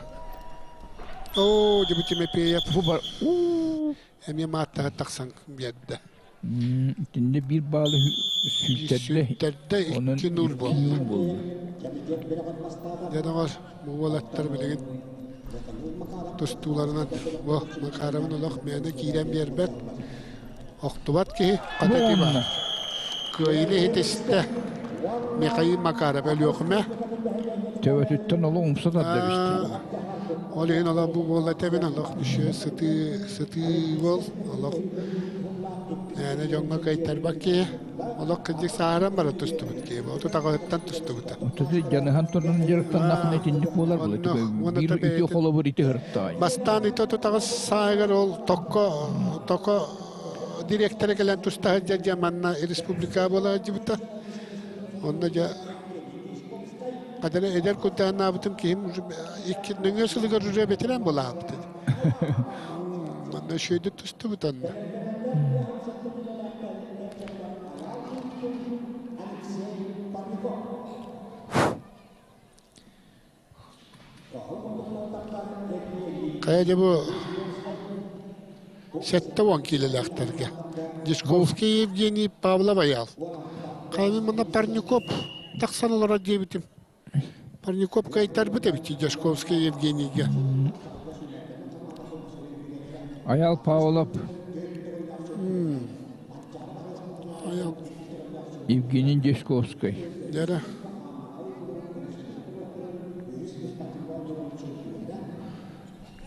Оо, дебют Тимофеев Бу бар эмиэ мааттаһа тахсан биэрдэ. Итиннэ биир баалы сүүйтэрдэ. Сүүйтэрдэ Онон 2-0 буолла. 2-0 буолла. Дьэ доҕор, бу уолаттар билигин тустууларынан бу Макаровын олох мээнэ киирэн биэрбэт, охтубат киһи хата ити баар. Кыайыыны иһитистэ Михаил Макаров Өлүөхүмэ. Төбөтүттэн олох умса тарда бистэ. Ол иһин олох бу буолла тэбин олох үшүө сытыы сытыы буол олох мээнэ дьоҥҥо кыайтарбат киһи олох кырдьык сааһыран баран тустубут киһи 38-ыттан тустубута. Отуту дьаныһан туран дьарыктаннахына итинник буолар була биир үтүө холобур ити ырыттаҕай. Бастаан ити 38 сааһыгар ол токко токо дириэктэрэ кэлэн туста сылдьар дьэ манна республика буола сылдьыбыта. Онно дьэ Хадара эдэр куттааннаабытым киһим икки нөҥүө сылыгар уже бэтэрээн буолаабыт. Манна үчүгэйдик тустубут онно. Хайа дьэ бу 70 киилэлээхтэргэ Дьячковский Евгений Павлов Айаал. Хайа манна Парников тахсан олорор диэбитим. Парников кыайтарбыт эбит Дьячковский Евгенийгэ. Айаал Павлов. Айаал. Евгений Дьячковский. Дьэрэ.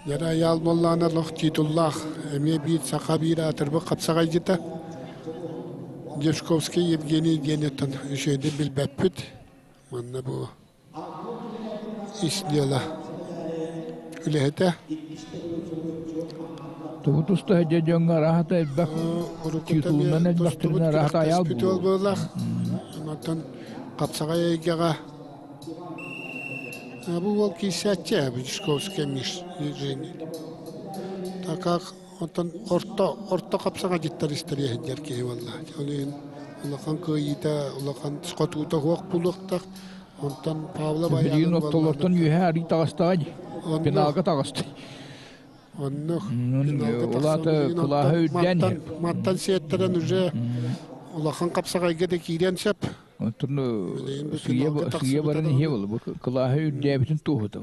Дьэрэ Айаал буоллаҕына олох титуллаах, эмиэ биир саха биир аатырбыт хапсаҕайдьыта. Дьячковский Евгений диэниттэн үчүгэйдик билбэппит. Манна бу ис дьыала үлэһитэ. Тугу туста сылдьар дьоҥҥо арааһата элбэх титулунан элбэхтэринэ арааһата айаал буолуо. буоллах. Онтон хапсаҕай эйгэҕэ бу уол киирсээччи Дьячковская Миш Женя. Так как онтон орто орто хапсаҕа дьиттэр истэриэ сылдьар киһи буолла. Ол иһин улахан кыайыыта, улахан хотуута суох буолуохтаах. Онтон Павлов Билигин ортолортон үөһэ арыы таҕыстаҕа дии. Финалга таҕыста. Оннук. Улаата кылааһа үрдээн иһэр. Мантан сиэттэрэн уже улахан хапсаҕайга да киириэн сөп. Оттон сыыйа баран иһиэ буолла. Бу кылааһа үрдээбитин туоһута.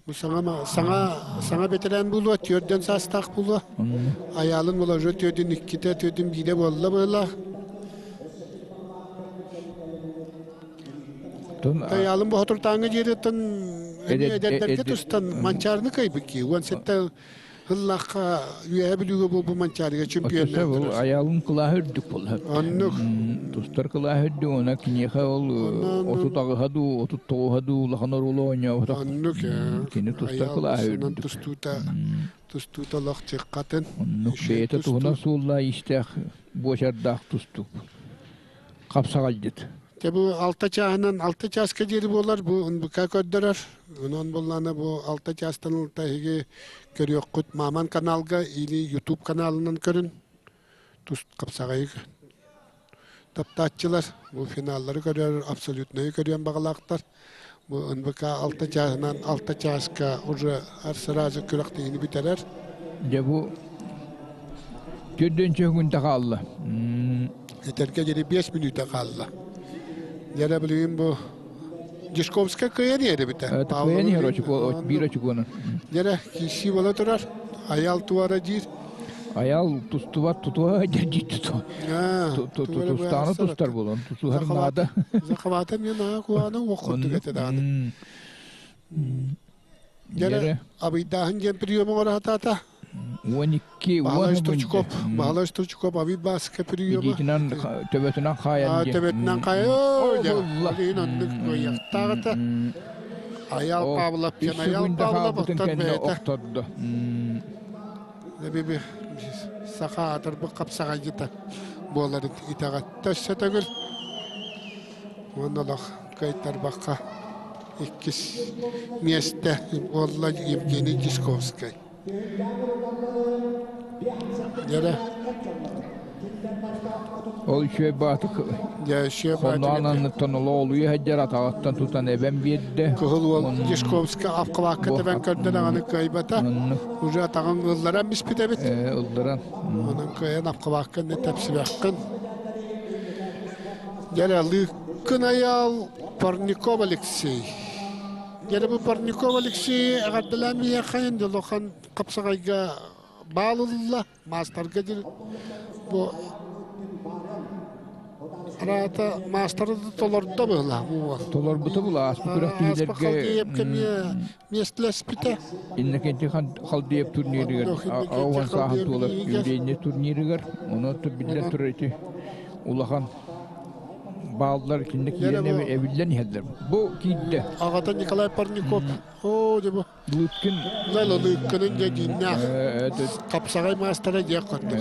Бу саҥа саҥа саҥа бэтэрээн буолуо, түөрдэн саастаах буолуо. Айаалын була уже түөрдүн иккитэ, түөрдүн биирэ буолла быһыылаах. Оттон Таялым бу хотуртааҥҥа диэриттэн эмиэ эдэрдэргэ тустан Манчаарыны кыайбыт кии. 17 ыллахха Үөһэ Бүлүүгэ буолбут Манчаарыга чемпионнар. Ол айаалын кылааһа үрдүк буолла. Оннук. Тустар кылааһа үрдүк, она киниэхэ ол 38-а дуу, 39-а дуу улахан оруолу оонньооботох. Оннук. Кини тустар кылааһа үрдүк. Тустуута тустуута олох чыккатын. Оннук бэйэтэ туһунан суоллаа истээх буочардаах тустуук. Хапсаҕайдьыт. Дьэ бу алта чааһынан алта чааска диэри буолар, бу НБК көрдөрөр. Онон буоллаҕына бу алта чаастан ылта эһиги көрүөххүт Маман каналга или YouTube каналынан көрүн. Тус хапсаҕайы таптааччылар бу финаллары көрөр, абсолютнайы көрүөн баҕалаахтар. Бу НБК алта чааһынан алта чааска уже сразу күрэхтэһиини бүтэрэр. Дьэ бу төрдүнчү күнтэ хаалла. Этэргэ диэри 5 мүнүүтэ хаалла. Дьэрэ билигин бу Дишковская кыайан иһэр эбитэ. Кыайан иһэр биир очукуонан. Дьэрэ киирсии буола турар. Аял туара диир. Аял тустубат тутуа дьэрдии туту. Тустааны тустар буолан тутуһар наада. Захвата мен аа куаны уоххуттук этэ даҕаны. Дьэрэ абыйдааһын диэн прием оҥоро сатаата. 12 Баһылай Стручков, Баһылай Стручков абый бааска приема. Илиитинэн төбөтүнэн хаайан диэн. Төбөтүнэн хаайан. Олин оннук кыайыахтааҕыта. Аял Павлов диэн Аял Павлов оттон бэйэтэ. Охтордо. Биби саха аатырбыт хапсаҕайдьыта буоларын итэҕэттэ өссө төгүл. Уонна олох кыайтарбакка иккис миэстэ буолла Евгений Дисковскай. Дьэрэ. Ол үчүгэй баатык Хонноон олуйа сылдьар атаҕыттан тутан эбэн биэрдэ. Кыһыл уол Дишковска апкалаакка тэбэн көрдө даҕаны кыайбата. Уже атаҕын ылларан биспит эбит. Ылларан. Онон кыайан апкалаакка иннэ тэпсибэххин. Дьэрэ Лыыккын Айаал Парников Алексей. Дьэрэ бу Парников Алексей эҕэрдэлээн биһиэхэ улахан хапсаҕайга баал ылла. Маастарга дьин бу араата маастары толордо быһыылаах бу уол. Толорбута бул ааспыт күрэхтэһиилэргэ миэстэлэспитэ. Иннокентий Халдеев турнирыгар ауан сааһын туолар юбилейный турнирыгар онон биллэн турар ити улахан бааллар кинини киирэн эбиллэн иһэллэр. Бу киирдэ. Аҕата Николай Парников. Оо, дьэ бу Лыткин Лала Лыткинын дьэ дьиҥнээх хапсаҕай маастара диэх курдук.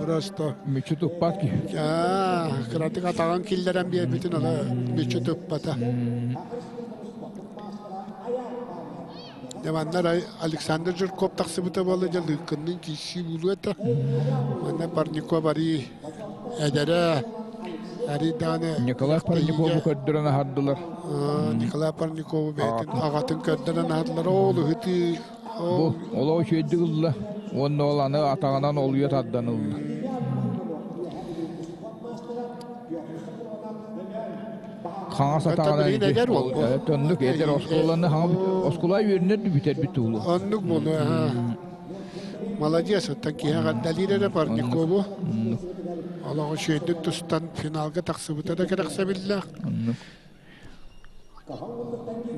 Просто мүччү туппат киһи. Кыратык атаҕын киллэрэн биэрбитин ала мүччү туппата. Дьэ Александр Жирков тахсыбыта буолла дьэ Лыткинныын киирсии буолуо этэ. Манна Парников арыы эдэрэ Арий даҕаны Николай Парникову көрдөрөн аһардылар. Николай Парникову бэйэтин аҕатын көрдөрөн аһардылар. Ол ыһытыы Бу олоо үчүгэйдик ылла уонна ол аны атаҕынан олуйа тардан ылла. Хаҥас атаҕынан эдэр уол. Оннук эдэр оскуоланы оскуола үөрэнэр бүтэрбит туолу. Оннук буолу. Молодец, оттон киһи эҕэрдэлиир эрэ Парникову. Олох үчүгэйдик тустан финалга тахсыбыта да кэрэхсэбиллээх.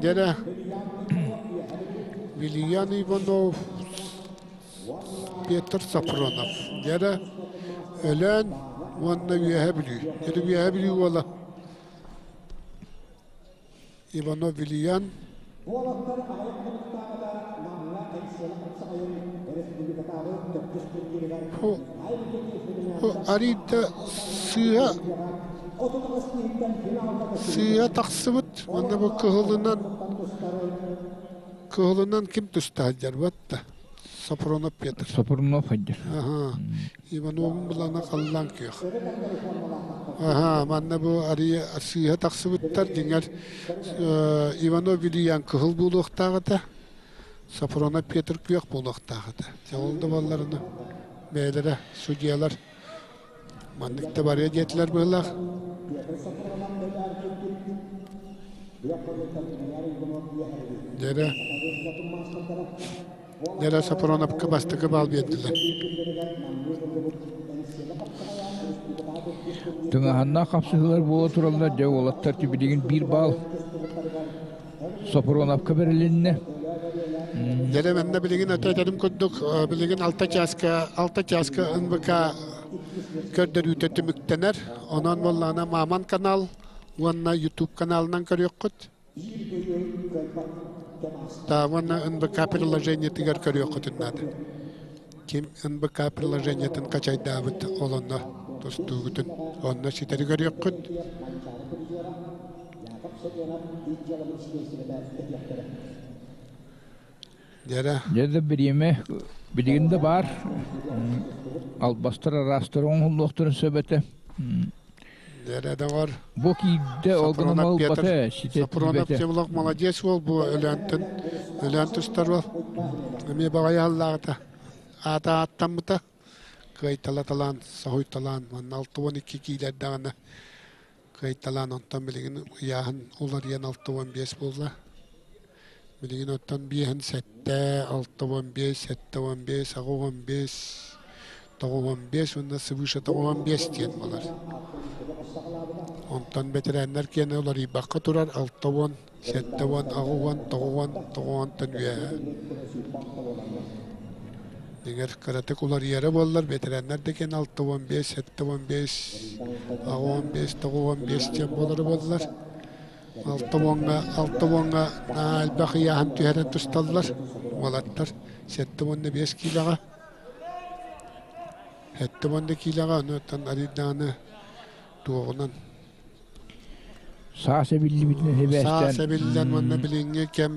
Дьэрэ Вильян Иванов, Петр Сафронов. Дьэрэ Өлөөн уонна Үөһэ Бүлүү. Дьэрэ Үөһэ Бүлүү уола Иванов Вильян Арыйда сыыһа сыыһа тахсыбыт уонна бу кыһылынан кыһылынан ким туста сылдьар да Сопронов Петр. Сопронов сылдьар. Ивановун былана халлаан күөх. Аха, манна бу арыйа сыыһа тахсыбыттар дьиҥэр Иванов Вильян кыһыл буолуохтаах этэ, Сафронов Петр күөх буолуохтаах этэ. Дьэ ол да буолларына бэйэлэрэ судьуйалар маннык да барыа диэтилэр быһыылаах. Дьэрэ Нера Сафроновка бастакы баал биэрдилэр. Тыҥаһаннаах хапсыһыылар буола тураллар, дьэ уолаттар билигин биир баал Сопронавка бэрилиннэ. Дьэ манна билигин этэрим курдук билигин алта чааска алта чааска НВК көрдөрүүтэ түмүктэнэр. Онон буоллаҕына Маман канал уонна YouTube каналынан көрүөххүт. Та уонна НВК приложениетыгар көрүөххүтүн наада. Ким НВК приложениетын качайдаабыт ол онно тустуугутун онно ситэри көрүөххүт. Дьэрэ. Дьэ да бириэмэ билигин да баар. Албастар араастар оҥоһуллуохтарын сөп этэ. Дьэрэ да бар. Бу киирдэ ол гынан Сапронов Петр. ылбата, ситэ Сапронов тиийбэтэ. Тимулов молодец уол бу Өлөөнтөн Өлөөн тустар уол. Эмиэ баҕайы аһыллааҕыта. Аата ааттаммыта. Кыайталаталаан, соһуйталаан, манна 62 киилэрдэҕинэ кыайталаан онтон билигин ыйааһын уларыйан 65 буолла. Билигин оттон биэһин сэттэ, 65, 75, 85, 95 уонна свыше 95 диэн буолар. Онтон бэтэрээннэр киэнэ уларыйбакка турар 60, 70, 80, 90, 90-тан үөһэ. Дьиҥэр кыратык уларыйара буоллар бэтэрээннэр да киэн 65, 75, 85, 95 диэн буолара буоллар. Алта уоҥҥа алта уоҥҥа наһаа элбэх ыйааһын түһэрэн тусталлар уолаттар 75 киилэҕэ 70 киилэҕэ ону оттон арыйдаҕына туоҕунан Саас эбиллибитинэн саас сибээстээн эбиллэн уонна билиҥҥи кэм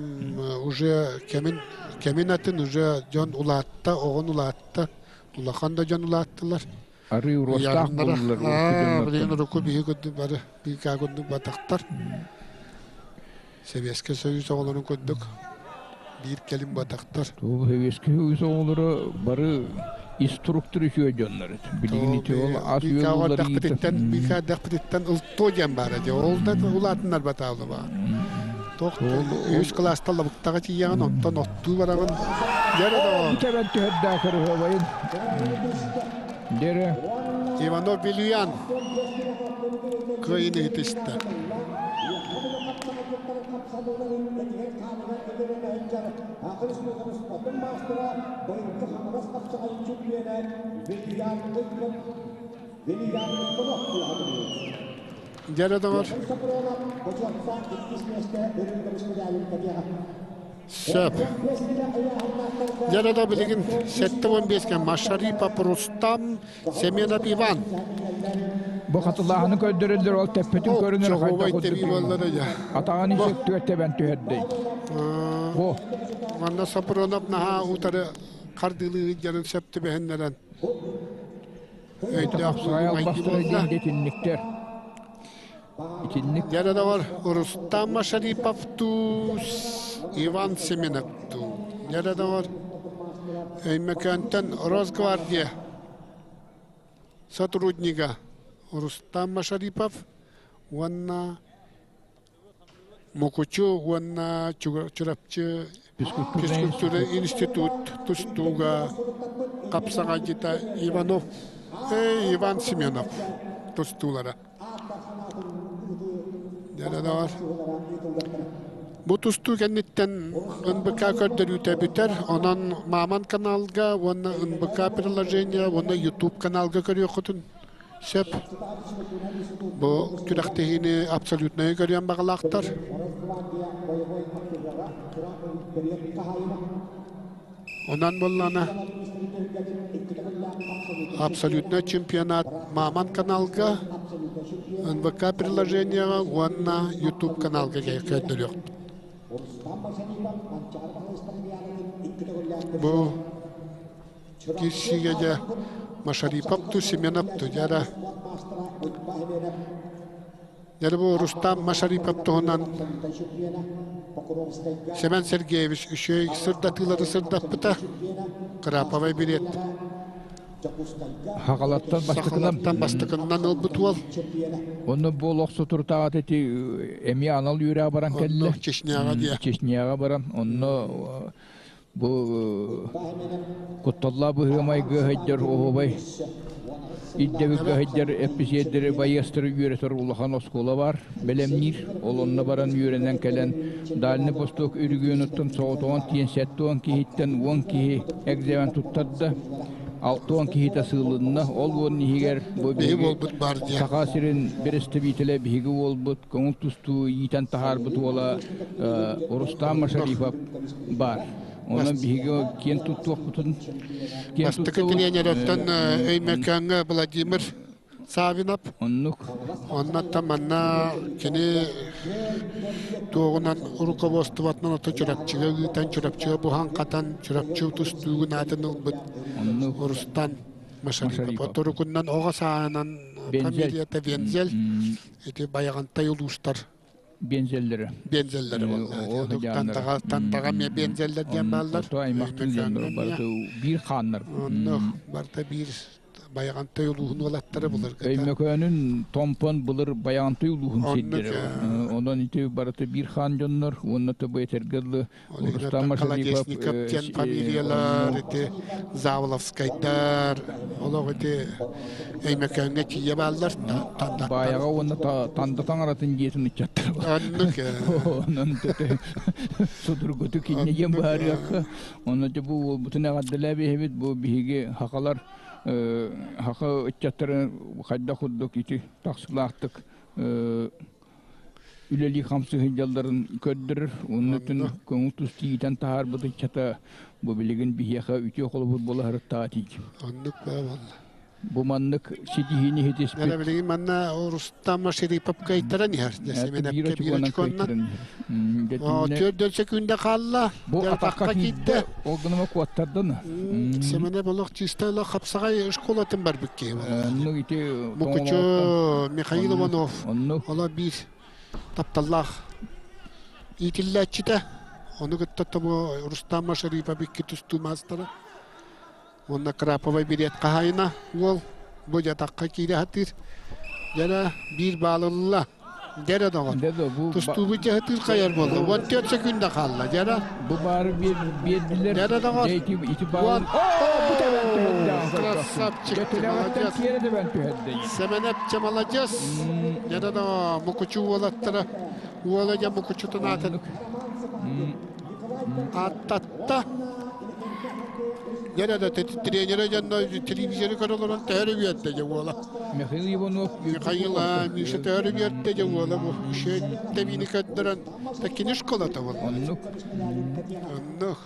уже кэмин кэмин атын уже дьон улаатта оҕон улаатта улахан да дьон улааттылар арыы уруостаах Ыйааһыннара буоллулар урукку аа дьоннортон. билигин урукку биһи курдук бары бииргэ курдук батахтар Сэбиэскэй Союз оҕолорун курдук биир кэлим батахтар. Туох Сэбиэскэй Союз оҕолоро бары инструктор үчүгэй дьоннор этэ. Билигин ити ол ас-үөл уларыйыыта. Биикэ эрдэхпититтэн ылтуо диэн баара дии. Ол да улаатыннар батаалы баар. Туох үһүс кылаастан лабыктаҕа тиийэҕин, онтон оттуу бараҕын. Дьэрэ Оо, бүтэбэн түһэрдээх кырыһыабайын. Дьэрэ. Иванов Вильян кыайын иһитистэ. Дьэрэ доҕор. Сөп. Дьэ да билигин 75-ке Машарипов Рустам Семенов Иван. Бу хатылааһыны көрдөрөллөр ол тэппитин көрүнэр хайдах Чоҕубай тэбии буоллар я. Атаҕын исек тэбэн түһэрдэй. Бу. Манна Сопронов наһаа утары хардыылыы дьарын сөп түбэһиннэрэн өйдөөх Албастара диэн итинниктэр. Итинник. Дьэ да бар Рустам Машарипов туус Иван Семенов туу. Дьэ да бар Өймөкөөнтөн Росгвардия сотруднига Рустам Машарипов уонна Мукучу уонна Чурапчы физкультура институт тустууга хапсаҕайдьыта Иванов Иван Семенов тустуулара. Дьэ Бу тустуу кэнниттэн НБК көрдөрүүтэ бүтэр. Онон Маман каналга уонна НБК приложение уонна YouTube каналга көрүөххүтүн сөп. Бу күрэхтэһиини абсолютнайы көрүөн баҕалаахтар. Онон буоллаҕына абсолютнай чемпионат Маман каналга, НВК приложениеҕа уонна YouTube каналга көрдөрүөхпүт. Бу киирсиигэ дьэ Машарипов ту Семенов ту дьара Дьэ бу Рустам Машарипов туһунан Семен Сергеевич үчүгэй сырдатыылары сырдаппыта. Краповай билет. Хагалаттан бастакынан Сахалаттан бастакынан ылбыт уол. Онно бу олох соторутааҕыта ити эмиэ анал үөрэх баран кэллэ. Чечняҕа диэ. Чечняҕа баран онно бу кутталлаах быһыы-майгы сылдьар оһуобай. Ирдэбилгэ сылдьар эпписиэрдэри, байыастары үөрэтэр улахан оскуола баар, бэлэмниир. Ол онно баран үөрэнэн кэлэн Дальний Восток регионуттан соҕотоҕун тиийэн 70 киһиттэн 10 киһи экзамен туттарда. 60 киһитэ сыылынна. Ол уон иһигэр бу биһиги Саха сирин бэрэстэбиитэлэ биһиги уолбут көҥүл тустуу иитэн таһаарбыт уола Рустам Машарипов баар. Онон биһиги киэн туттуохпутун киэн Бастакы тренереттэн Өймөкөөҥҥө Владимир Савинов. Оннук. Оннуттан манна кини туоҕунан руководствотынан ото Чурапчыга ыытан, Чурапчыга буһан-хатан, Чурапчы тустуугун аатын ылбыт Рустам Машарипов. Оторукунан оҕо сааһынан фамилията Вензель. Ити Байаҕантай улуустар Бензеллери. Бензеллери буолла. Тантаҕа эмиэ бензеллер диэн бааллар. Аймахтын дьоннор барыта биир хааннар. Онно барыта биир Байаҕантай улууһун уолаттара былыргыта. Өймөкөөнүн Томпон былыр Байаҕантай улууһун сирдэрэ. Онон ити барыта биир хаан дьоннор уонна тобу этэргэ дылы Рустам Машарипов диэн фамилиялар, ити Заволовскайдар, олох ити Өймөкөөҥҥө тиийэ бааллар. Баайаҕа уонна Танда таҥаратын дьиэтин ыччаттара. Оннук. Онон судургутук инньэ диэн быһаарыахха. Онно бу уолбутун эҕэрдэлээбиһэбит бу биһиги хахалар хаха ыччаттарын хайдах курдук ити тахсыылаахтык үлэлии-хамсыы сылдьалларын көрдөрөр. Онно көҥүл тустуу иитэн таһаарбыт ыччата бу билигин биһиэхэ үтүө холобур буола сырыттаҕа тиий. Оннук буолла. Бу маннык ситиһиини иһитиспит. Дьэ билигин манна Рустам Машарипов кыайтаран иһэр. Семенепке биир очконнан. Төрдөн секунда хаалла. Бу атакка киирдэ. Ол гыныма куоттардан. Семенеп олох чисто олох хапсаҕай школатын барбыт киһи. Ну ити Мукучу Михаил Иванов. Ола биир тапталлаах иитиллээччитэ. Ону кытта тобу Рустам Машарипов икки тустуу маастара. Уонна Краповай билиэт хаһаайына уол бу дьатахха киирэ сатыыр. Дьэ биир баалылла. Дьэрэ доҕор. Тустуубут дьаһытыыр хайар буолла. 14 секунда хаалла. Дьэрэ. Бу баары биэрдилэр. Дьэрэ доҕор. Ити баалы. Бу тэбэн түһэрдэ. Красавчик. Молодец. Киэрэ тэбэн түһэрдэ. Сэмэнэпчэ молодец. Дьэрэ доҕор. Мукучу уолаттара. Уола дьэ мукучутун аатын ааттатта. Дьэ да тренерэ дьонно телевизоры көрө олорон төһөрү үөрдэ дьэ уола. Михаил Иванов Михаил Миша төһөрү үөрдэ дьэ уола бу тэбиини көрдөрөн кини школата буолла. Оннук. Оннук.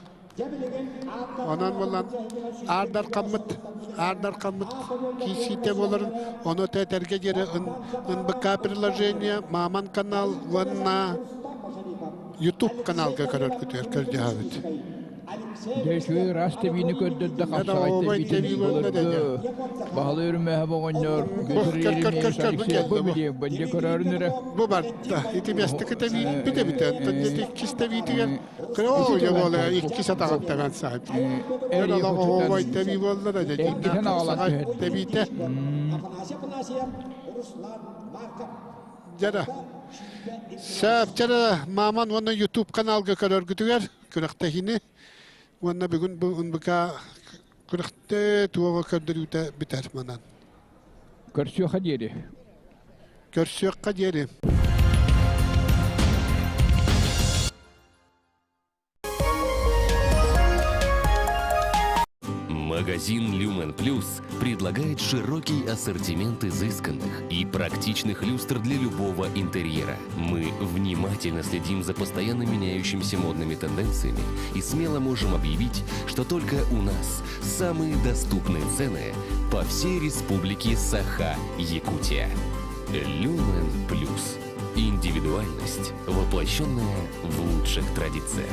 Онон буолан аардар хаммыт аардар хаммыт киисиитэ буоларын ону тэтэргэ диэри НБК приложение Маман канал уонна YouTube каналга көрөргүтүгэр көрдөһөбүт. Дьэ үчүгэй ыраас тэбиини көрдөрдө хапсаҕай тэбиитин былыргы Баһылай Өрүмэһэп оҕонньор Алексей бу билиэ бандьа көрөөрүн эрэ. Бу барда. Ити местики тэбииппит эбит. Онтон иккис тэбиитигэр кыроо дьэ буола иккис атаҕын тэбэн саһып. Эр олоҕо тэбии буолла да дьэ тэбиитэ. Дьара. Сөп, дьара Маман уонна YouTube каналга көрөргүтүгэр күрэхтэһиини уонна бүгүн бу НБК күрэхтэ туоҕа көрдөрүүтэ бүтэр манан. Көрсүөххэ диэри. Көрсүөххэ диэри. Магазин Люмен Плюс предлагает широкий ассортимент изысканных и практичных люстр для любого интерьера. Мы внимательно следим за постоянно меняющимися модными тенденциями и смело можем объявить, что только у нас самые доступные цены по всей республике Саха-Якутия. Люмен Плюс. Индивидуальность, воплощенная в лучших традициях.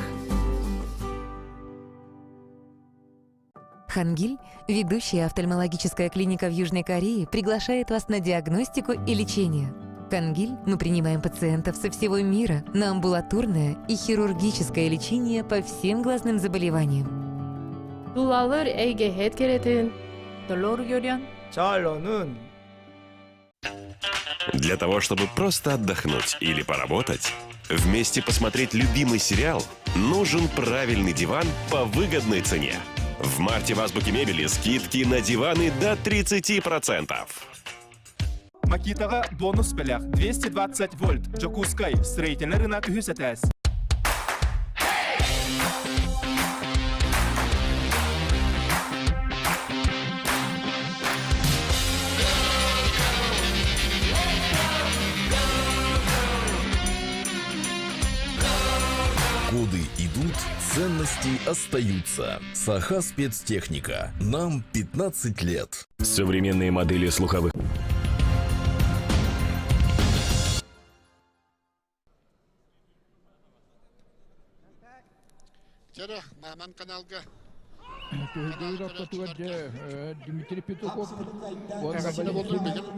Хангиль, ведущая офтальмологическая клиника в Южной Корее, приглашает вас на диагностику и лечение. Хангиль мы принимаем пациентов со всего мира на амбулаторное и хирургическое лечение по всем глазным заболеваниям. Тулалыыр эйгэһит кэрэтин Толору көрөн Чалонун Для того, чтобы просто отдохнуть или поработать, вместе посмотреть любимый сериал, нужен правильный диван по выгодной цене. В марте в Азбуке мебели скидки на диваны до 30%. Макитаҕа бонус бэлэх 220 вольт. Дьокуускай, строительный рынок үһүс этээс. Годы идут, ценности остаются. Саха спецтехника. Нам 15 лет. Современные модели слуховых Чара, Маман каналга Дмитрий Петухов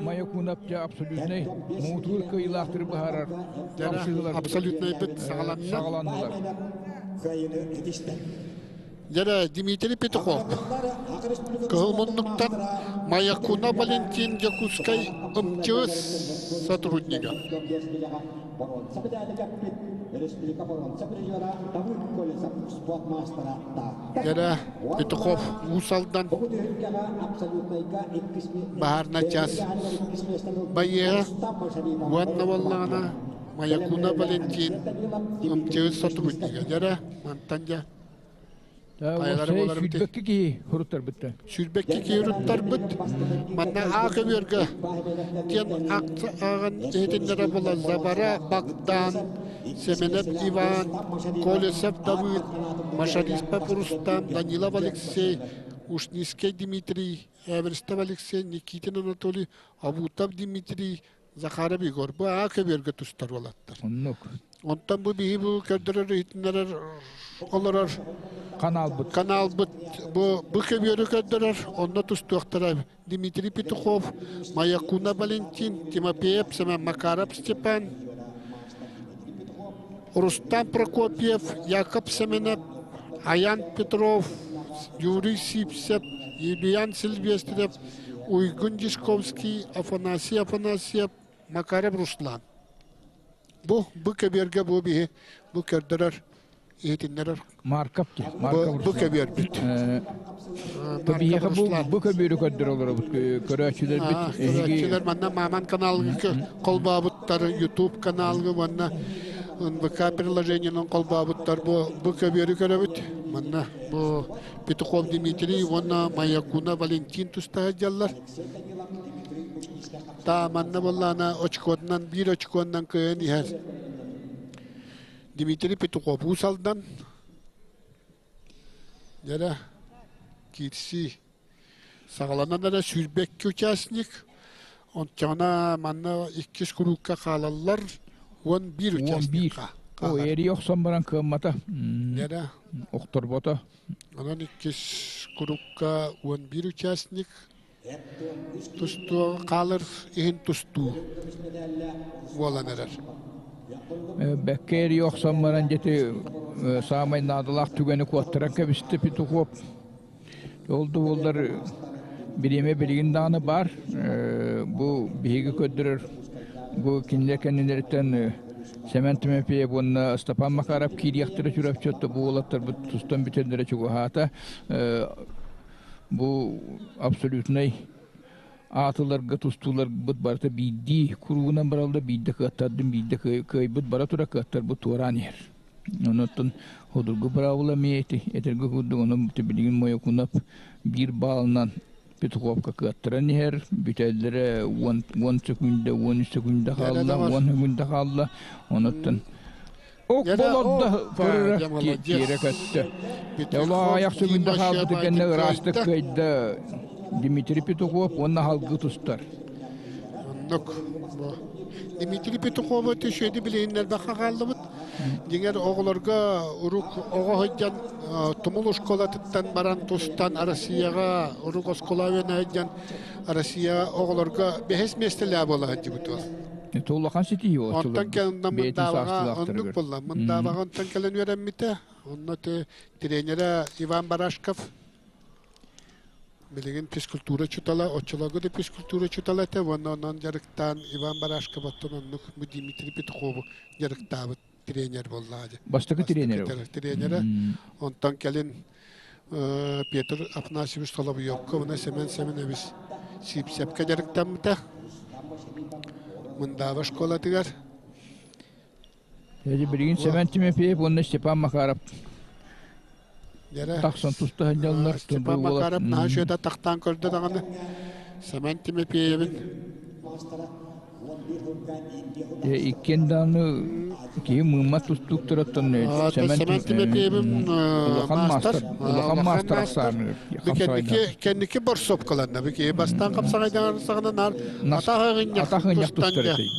Майокунап абсолютный муҥутуур кыайыылаахтары быһаарар абсолютный быт саҕаланнылар. Дьэрэ Дмитрий Петухов Кыһыл муннуктан Маякуна Валентин Дьокуускай МЧС сотруднига. Дьэрэ Петухов Уус Алдан баһаарынай чаас байыаһа уонна буоллаҕына Маякуна Валентин МЧС сотруднига. Дьэрэ мантан дьэ Хайалара буолар Сүүрбэкки киһи уруттарбыттар. Сүүрбэкки киһи уруттарбыт. Манна аа көбүөргэ диэн ааҕан иһитиннэрэ буолар Забара Богдан, Семенов Иван, Колесов Давыд, Машариспов Рустам, Данилов Алексей, Ушницкий Дмитрий, Эверстов Алексей, Никитин Анатолий, Абутов Дмитрий, Захаров Егор. Бу аа көбүөргэ тустар уолаттар. Оннук. Онтон бу биһи бу көрдөрөр иһитиннэрэр олорор каналбыт. Каналбыт бу бу көбүөрү көрдөрөр, онно тустуохтара Дмитрий Петухов, Маякуна Валентин, Тимофеев Семен Макаров Степан, Рустам Прокопьев, Яков Семенов, Аян Петров, Юрий Сипсев, Юлиан Сильвестров, Уйгун Дишковский, Афанасий Афанасьев, Макаров Руслан. Бу бу кэбиэргэ бу биһи бу көрдөрөр иһитиннэрэр Марков Марков бу кэбиэрбит. Биһиэхэ бу бу көбүөрү көрдөрө олоробут көрөөччүлэрбит. Көрөөччүлэр манна Маман каналга холбообуттар, YouTube каналга уонна НВК приложениенын холбообуттар бу бу көбүөрү көрөбүт. Манна бу Петухов Дмитрий уонна Маякуна Валентин тустаһа дьаллар. Та манна буоллаана очкотунан биир очконнан кыайан иһэр Дмитрий Петухов Уус Алдан дьэрэ киирсии саҕаланан эрэ 22 участник ончоҕуна манна иккис куруукка хаалаллар 11 участник О, эрий охсон баран кыаммата. Дьэрэ Охторбото. Онон иккис курукка 11 участник тустуу хаалар иһин тустуу буолан эрэр. Бэккэ эрий охсон баран дьэти саамай наадалаах түгэни куоттаран кэбистэ Петухов. Ол да буоллар бириэмэ билигин даҕаны баар. Бу биһиги көрдөрөр бу кинилэр кэннилэриттэн Сэмэн Тимофеев уонна Степан Макаров киириэхтэрэ Чурапчы бу уолаттарбыт тустан бүтэллэрэ чугаһаата. Бу абсолютнай аатыларга тустууларбыт барыта биирдии куруугунан бараллар, биирдэ кыаттардым, биирдэ кыайбыт бара тура кыаттарбыт туораан иһэр. Онон судургу быраабыла эмиэ ити этэргэ курдук онон билигин Мойокунов биир баалынан Петуховка кыаттаран иһэр, бүтэллэрэ 10 секунда, 13 секунда хаалла, 10 секунда хаалла. Онуттан Ок болордо көрөрө тиэрэ көттө. Олоо аяқ секунда хаалбыты кэннэ ыраастык кыайда Дмитрий Петухов уонна халгы тустар. Оннук. Дмитрий Петуховы түшөйді билейиннербэхэ хааллыбыт. Дьиҥэр оҕолорго урук оҕо сылдьан Тумул оскуолатыттан баран тустан Россияҕа урук оскуола үөнэ сылдьан Россия оҕолорго бэһис миэстэлээх буола сылдьыбыт уол. Это улахан ситиһии Онтон кэлэн Мындаабаҕа оннук буолла. Мындаабаҕа онтон кэлэн үөрэммитэ. Онно тренерэ Иван Барашков билигин физкультура учуутала, оччолорго да физкультура учуутала этэ уонна онон дьарыктаан Иван Барашков оттон оннук Дмитрий Петухову дьарыктаабыт тренер буоллаҕа дии. Бастакы тренер. Тренерэ. Онтон кэлин Петр Афанасьевич Соловьевка уонна Семен Семенович Сиипсэпкэ дьарыктаммыта. Мындааба школатыгар. Эти билигин Семен Тимофеев уонна Степан Макаров тахсан туста сылдьаллар. Степан Макаров наһаа үчүгэй тахтаан көрдө даҕаны. Семен Тимофеевин Иккиэн даҕаны киһи мыыммат тустууктарыттан Сэмэн Тимофеевым улахан маастар улахан маастар ахсааныгар Кэнники борсуопкаланна. Бики бастаан хапсаҕайдаҕын саҕана наар атах ынньах тустар этий.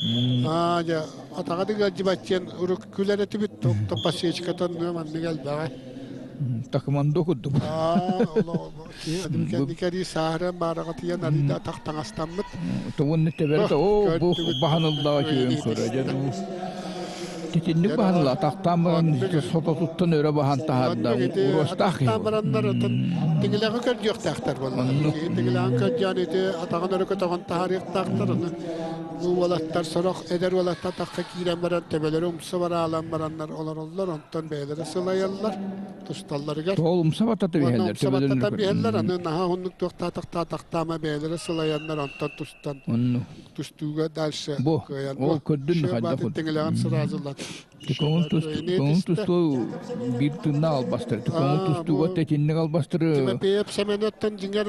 Аа дьэ атаҕа дыгыалдьыбат диэн урук күлэр этибит то подсечкатан маннык элбэҕэ. Такымандо курдук. Кэнникэрии сааһыран баараҕатыйан арыйда атах таҥастаммыт. Тугун тэбэртэ оо бу баһаныллаҕа үчүгэн көрө дьэ Титинник баһанылла атахтаан баран сототуттан өрө баһан таһаарда уруостаах киһи. бараннар отон тиҥилэҕи көрдүөхтээхтэр буолла. Тиҥилэҕин көрдөөн ити атаҕын өрө көтөҕөн таһаарыахтаахтар. Аны бу уолаттар сорох эдэр уолаттар атахха киирэн баран төбөлөрө умса бараалан бараннар олороллор, онтон бэйэлэрэ сылайаллар. Тусталларыгар. Тоол умса баттата биһэллэр. Умса баттата биһэллэр, аны наһаа оннук туохтаатахтаатахтаама бэйэлэрэ сылайаннар онтон тустан тустууга дальше Бу, кыайан. Ол көрдүн хайдах Тиҥилэҕин сразу Көҥүл тустуу биир тыыннаах албастар. Көҥүл тустууга тэтинник албастары Тимофеев Семеновтан дьиҥэр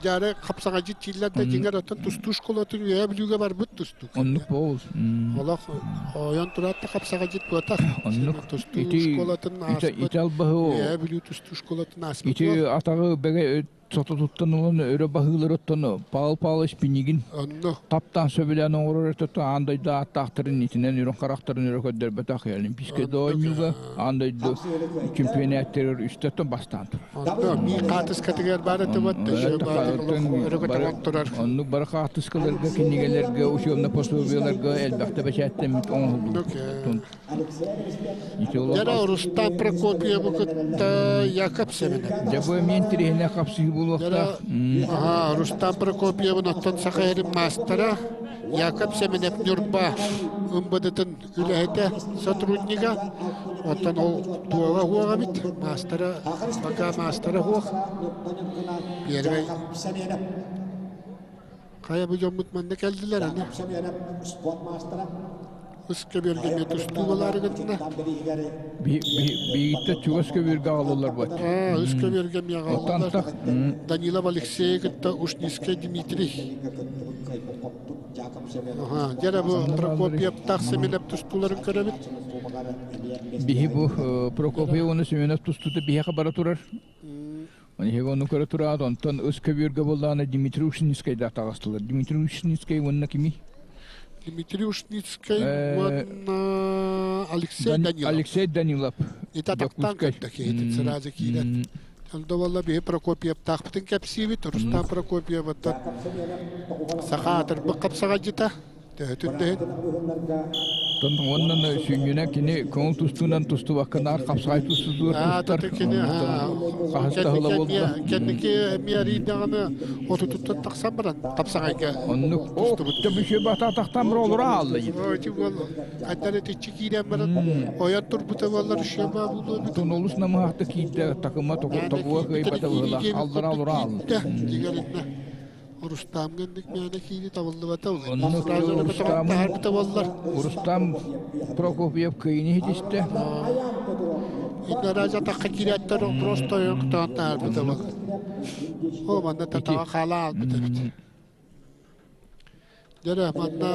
дьаары хапсаҕайдьыт дииллэр да дьиҥэр оттон тустуу школатын үөһэ Бүлүүгэ барбыт тустуук. Оннук буол. Олох ойон тураат да хапсаҕайдьыт буотах. Оннук. Тустуу школатын ааспыт. Ити албаһы Үөһэ Бүлүү тустуу школатын ааспыт. Ити атаҕы бэгэ сототуттан ылан өрө баһыылар оттон Павел Павлович Пинигин таптаан сөбүлээн оҥорор өтөтө аан дойду ааттаахтарын итинэн үрүҥ харахтарын өрө көрдөрбөтөх Олимпийскай оонньууга аан дойду чемпионаттарыгар үстэттэн бастаан турар. Онно биир хаартыскатыгар баар этэ өрө көтөҕөн турар. Оннук бары хаартыскаларга, кинигэлэргэ, учебно пособиеларга элбэхтэ бэчээттэммит оҥоһуллубут. Дьэ, Рустам Прокопьевы кытта Яков Семенов. Дьэ, бу эмиэ интэриэһинэй хапсыһыы буолуохтаах. Аха, Рустам Прокопьевын оттон Саха сирин маастара Яков Семенов Ньурба МВД-тын үлэһитэ, сотруднига. Оттон ол туола уох эбит, маастара, пока маастара уох. Первый Хайа бу дьоммут манна кэлдилэр аны. Ыс көбүөргэ тустуу буолаары гынна. Биһиттэ чугас көбүөргэ аҕалаллар буолла. Ыс көбүөргэ эмиэ аҕалаллар. Данилов Алексей кытта Ушницкай Дмитрий. Дьэ бу Прокопьевтаах Семенов тустууларын көрөбүт. Биһи бу Прокопьев уонна Семенов тустуута биһиэхэ бара турар. Эһиги ону көрө тураат, онтон ыс көбүөргэ буоллаҕына Дмитрий Ушницкайдаах таҕыстылар. Дмитрий Ушницкай уонна кимий? Дмитрий Ушницкай уонна Алексей Данилов. Алексей Данилов. Ити атахтаан көрдө киһитин сразу киирэн. Онто буолла биһи Прокопьевтаахпытын кэпсиибит. Рустам Прокопьевыттан саха аатырбыт хапсаҕайдьыта. Төһөтүн да иһин. Уонна сүнньүнэн кини көҥүл тустуунан тустубакка наар хапсаҕай тустуутугар тустар. Хаһыстаһыла буолла. Кэнники эмиэ арыйдаҕына отутуттан тахсан баран хапсаҕайга Оннук тустубут. Төбүшү батаатахтан бара олоро аалла. Хайдар итиччи киирэн баран ойон турбута буоллар үшөбө буолуо эбит. Тон олус намыһахта киирдэ такыма тобуга кыайбата быһыла аллара олоро аалла. Рустамҥа инник мээнэ киири табыллыбата Оннук Рустам Прокопьев кыайыны иһитистэ. Инна атахха киирээттэр просто ойоктоон таһаарбыта буолар. О, манна татаҕа хаала аалбыт эбит. Дьэ, манна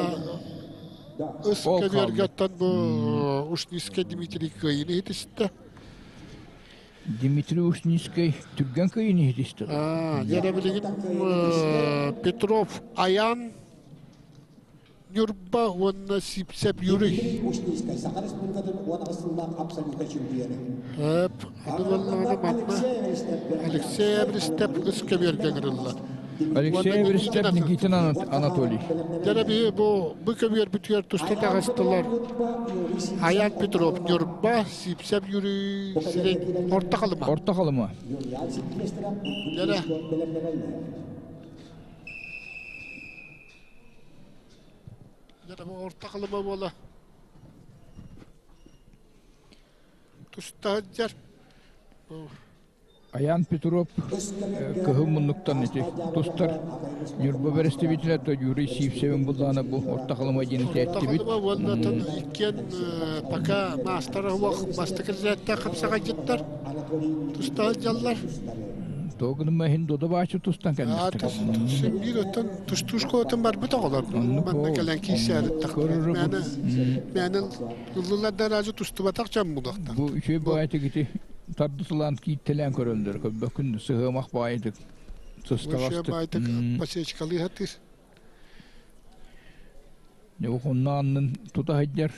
ыс көбүөргэттэн бу Ушницкай Дмитрий кыайыны иһитистэ. Дмитрий Ушницкай түргэн кыайыны иһитистэ. Дьэ, билигин Петров Аян Ньурба уонна Сипсэп Юрий. Ушницкай Саха Республикатын 18 сыллаах абсолютнай чемпиона. Эп, аны буоллаҕына манна Алексей Эбристеп ыс көбүөргэ ыҥырыллар. Алексей Эбристеп Никитин Анатолий. Дьэ биһи бу бу көбүөрбүтүгэр туста таҕыстылар. Аян Петров Ньурба, Сипсэп Юрий сирин Орто Халыма. Орто Халыма. Дьэ Дьэ бу Орто Халыма буола туста сылдьар. Аян Петров кыһыл муннуктан ити тустар Ньурба бэрэстэбиитэлэ то Юрий Сивцевин буллаана бу Орто Халыма диэн этээттибит. Орто Халыма уонна иккиэн пока маастар уох бастакы разрядтаах хапсаҕайдьыттар туста сылдьаллар. Тогунма иһин додобаачы тустан кэлбиттэр. Биир оттон тустуу школатын барбыт оҕолор. Манна кэлэн киирсээриттахтар. Мээнэ мээнэ ыллылар да разы тустубатах дьон булуохтар. Бу үчүгэй баайытык ити тардысылаан кииттэлээн көрөллөр. Көрбөккүн сыһыамах баайытык сыстаҕастык. Баайытык посечкалыы сатыыр. Онно аннын тута сылдьар.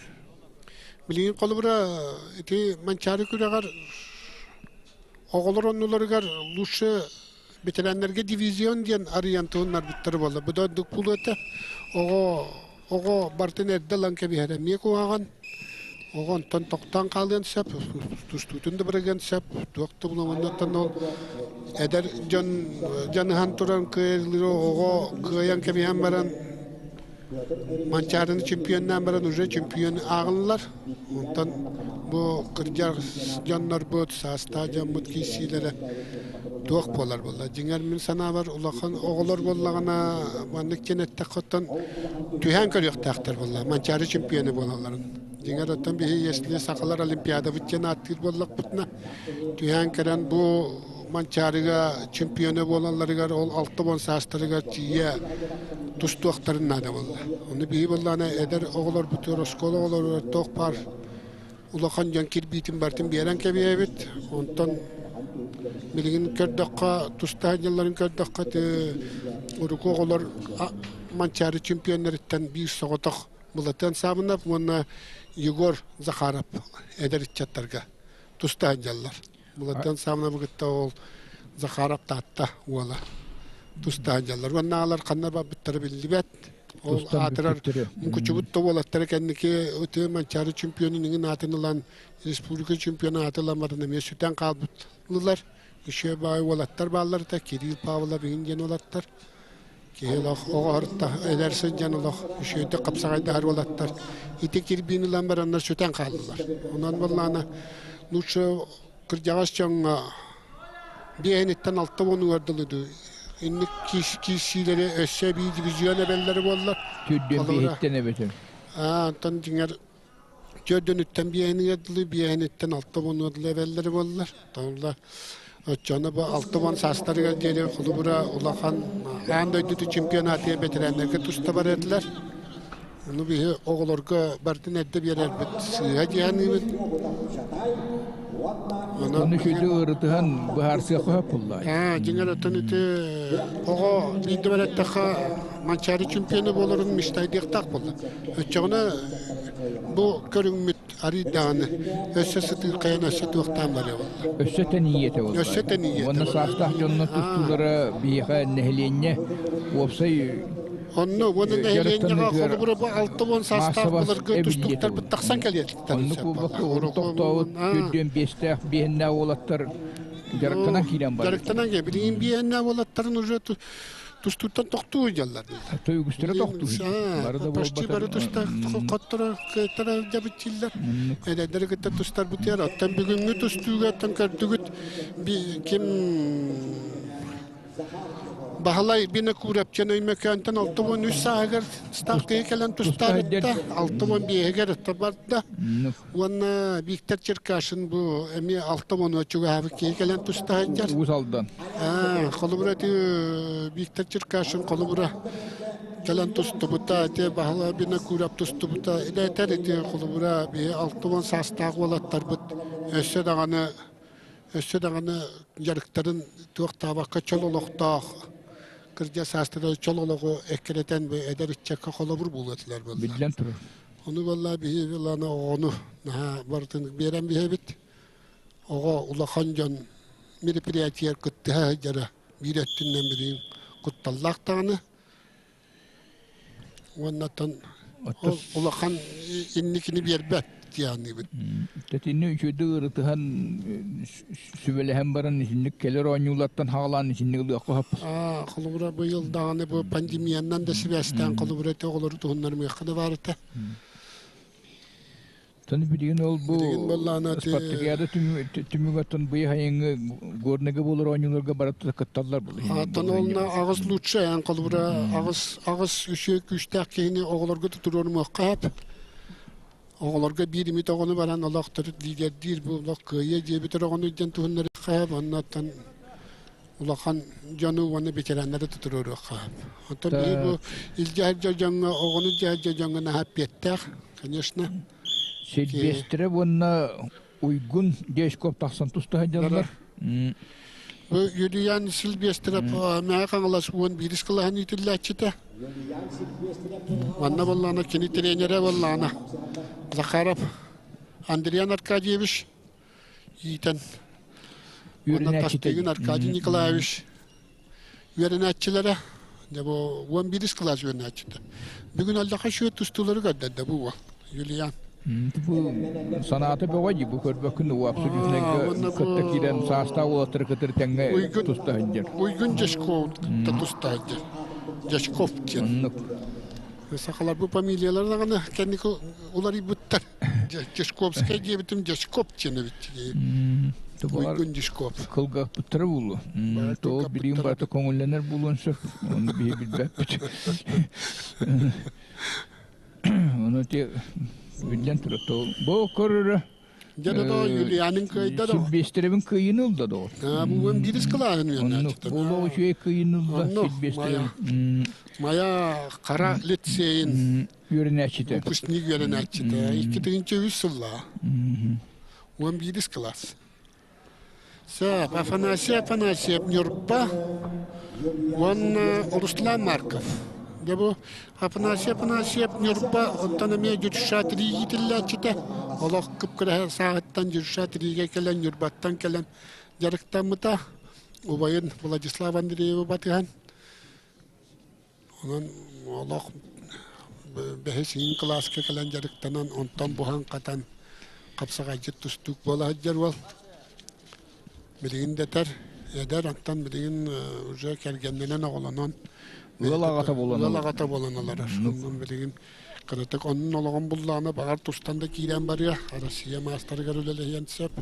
Билигин холобура ити Манчаары күрэҕэр оҕолор оннуларыгар лучше ветераннарга дивизион диэн арыйан туһуннарбыттара буолла. Бу да ордук буолуо этэ. Оҕо оҕо бартын эрдэ ылан кэбиһэрэ эмиэ куһаҕан. Оҕо онтон тохтоон хаалыан сөп, тустуутун да бырагыан сөп, туох да булуоннаттан ол эдэр дьон дьаныһан туран кыайыллыыр оҕо кыайан кэбиһэн баран Манчаарыны чемпионнаан баран уже чемпион ааҕыллар. Онтон бу кырдьар дьоннорбут, саастаах дьоммут киирсиилэрэ туох буолар буолла. Дьиҥэр мин санаабар улахан оҕолор буоллаҕына маннык диэн эттэххэ оттон түһээн көрүөхтээхтэр буолла Манчаары чемпиона буолалларын. Дьиҥэр оттон биһи если сахалар олимпиадабыт диэн ааттыыр буоллахпытына түһээн кэлэн бу Манчаарыга чемпиона буолалларыгар ол 60 саастарыгар тиийэ тустуохтарын наада буолла. Ону биһи буоллаҕына эдэр оҕолорбутугар, оскуола оҕолоругар туох баар улахан дьон кирбиитин барытын биэрэн кэбиһэбит. Онтон билигин көрдөххө, тустаах дьылларын көрдөххө, урукку оҕолор Манчаары чемпионнарыттан биир соҕотох Былатыан Саабынап уонна Егор Захаров эдэр ыччаттарга туста сылдьаллар. Былатыан Саабынабы кытта ол Захаров Таатта уола туста сылдьаллар. Уонна аалар ханна барбыттара биллибэт. Ол аатырар мукучубут да уолаттара кэнники ытыы Манчаары чемпионун иҥин аатын ылан республика чемпиона ааты ылан баран эмиэ сүтэн хаалбытлылар. Еще баай уолаттар бааллар да Кирилл Павлов иҥин диэн уолаттар. Киһи олох оҕо эдэр сылдьан олох үчүгэйдик хапсаҕайдаһар уолаттар ити кирбиини ылан бараннар сүтэн хааллылар. Онон буоллаҕына лучше кырдьаҕас дьоҥҥо биэһиниттэн алта уонугар дылы дуу инник киирсиилэри өссө эбии дивизион эбэллэрэ буоллар. Түрдүөн биэһиттэн эбэтин. Аа, онтон дьиҥэр Төрдүнүттэн биэһинигэр дылы, биэһиниттэн 60 дылы эбэллэрэ буоллар. Тоҕула оччону бу 60 саастарыгар диэри холобура улахан аан дойдуту чемпионатыгар бэтэрээннэргэ туста бар этилэр. Ону биһи оҕолорго барытын эрдэ биэрэрбит сыыһа дьиһаныыбыт. Ону сүдү ырытыһан быһаарсыахха сөп буолла. Аа, дьиҥэр оттон ити оҕо биирдэ бараттахха Манчаары чемпиона буоларын мечтайдыахтаах буолла. Оччоҕуна бу көрүҥмүт арыый даҕаны өссө сытыырхайан өссө туохтаан барыа буолла. Өссө тэнийиэтэ буолла. Өссө тэнийиэтэ Уонна саастаах дьоннор тустуулара биһиэхэ нэһилиэнньэ уопсай Онно уонна нэһилиэнньэҕэ холобура бу 60 саастаах былыргы тустууктарбыт тахсан кэлиэхтэрин Оннук сөп буолбакка буолла. урут тохтообут төрдүөн биэстээх биэһиннээх уолаттар дьарыктанан киирэн барбыт. Дьарыктанан киирэн билигин биэһиннээх уолаттарын уже тустууттан тохтуу дьаллар. Үгүстэрэ тохтуу. Бары да Почти бары туста хотторо кыайтара дьабытчиллар. Эдэрдэри кытта тустарбытыгар оттон бүгүҥҥү тустууга оттон көрдүгүт ким Баһылай Винокуровчан Өймөкөөнтөн 63 сааһыгар ставкаҕа кэлэн тустаабытта, 65-гэр барда. Уонна Виктор Черкашин бу эмиэ 60 чугаһаабыт киһи кэлэн туста сылдьар. Уус Алдан. Холобура ити Виктор Черкашин холобура кэлэн тустубута, ити Баһылай Винокуров тустубута. Илэтэр ити холобура биһи 60 саастаах уолаттарбыт өссө даҕаны өссө даҕаны дьарыктарын туохтаабакка чөл олохтоох кырдьа саастара чөл олоҕу эккирэтэн эдэр ыччакка холобур буолуо этилэр буолла. Биллэн турар. Ону буолла биһи ылана оҕону наһаа барытын биэрэн биһэбит. Оҕо улахан дьон мероприятиегар кыттыһа сылдьара биир өттүнэн билигин кутталлаах даҕаны. Уоннаттан ол улахан инникини биэрбэт дианыыбын. Тэтинни үчүгэйдик ырытыһан сүбэлэһэн баран итинник кэлэр оонньуулартан хаалаан итинник ылыахха сөп. Холобура быйыл даҕаны бу пандемиянан да сибээстээн холобура ити оҕолору туһуннарымыахха да баар этэ. Тон билигин ол бу Спартакиада түмүгүттэн быйыл хайыҥы Горныга буолар оонньууларга барыт кытталлар бұл. Аттан олна аҕыс лучше эн холобура аҕыс аҕыс үчүгэй күүстээх киһини оҕолорго туруорумуохха сөп. Оҕолорго биир имит оҕону баран олох төрүт лидердиир бу олох кыайыа диэбит оҕону диэн туһуннарыахха сөп. Оннуттан улахан дьону уонна ветераннары туруоруохха сөп. Оттон биһи бу илдьэ сылдьар дьоҥҥо оҕону илдьэ сылдьар дьоҥҥо наһаа эппиэттээх, конечно. Силбиэстэрэ уонна Уйгун Дешков тахсан туста сылдьаллар. Бу Юлиан Силбиэстэрэ Мэҥэ Хаҥалас уон биирис кылааһын иитиллээччитэ. Манна буоллаҕына кини тренерэ буоллаҕына Захаров Андриан Аркадьевич иитэн уонна Тастыгин Аркадий Николаевич үөрэнээччилэрэ дьэ бу уон биирис кылаас үөрэнээччитэ. Бүгүн аллаха үчүгэй тустуулары көрдөрдө бу уол Юлиан. Бу санаата бөҕө дии бу көрбөккүн уу абсолютнайга кытта киирэн саастаах уолаттары кытары тэҥҥэ туста сылдьар. Уйгун Дьячков туста сылдьар. Дьячков диэн. Оннук. Сахалар бу фамилиялар даҕаны кэнники уларыйбыттар. Дьячковскай диэбитим Дьячков диэн эбит. Уйгун Дьячков. Кылгаппыттара буолуо. Тоҕо билигин барыта көҥүллэнэр буолуон сөп. Ону биһи билбэппит. Ону те биллэн турар. Бу көрөрө Дьэ да Юлианын кыайда да. Силбиэстэрэбин кыайыны ылда да. Бу биирис кылааһын үөрэнээччитэ. Олох үчүгэй кыайыны ылла Силбиэстэрэбин. Майа Хара лицейин үөрэнээччитэ. Выпускник үөрэнээччитэ. 2003 сыллаа. 11 класс. Сөп, Афанасий Афанасьев Ньурба уонна Руслан Марков. Дьэ бу Афанасий Афанасьев Ньурба оттон эмиэ Дюршат иитиллээччитэ. Олох кып-кыра сааһыттан Дюршат Ригэ кэлэн Ньурбаттан кэлэн дьарыктаммыта. Убайын Владислав Андреевы батыһан Онон олох бэһис иин кылааска кэлэн дьарыктанан, онтон буһан-хатан хапсаҕайдьыт тустуук буола сылдьар уол. Билигин да этэр, эдэр, онтон билигин уже кэргэннэнэн оҕолонон ыал аҕата буолан ыал аҕата буолан олорор. Онон билигин кыратык оннун олоҕун буллаҕына баҕар тустан да киирэн барыа, Россия маастарыгар үлэлэһиэн сөп.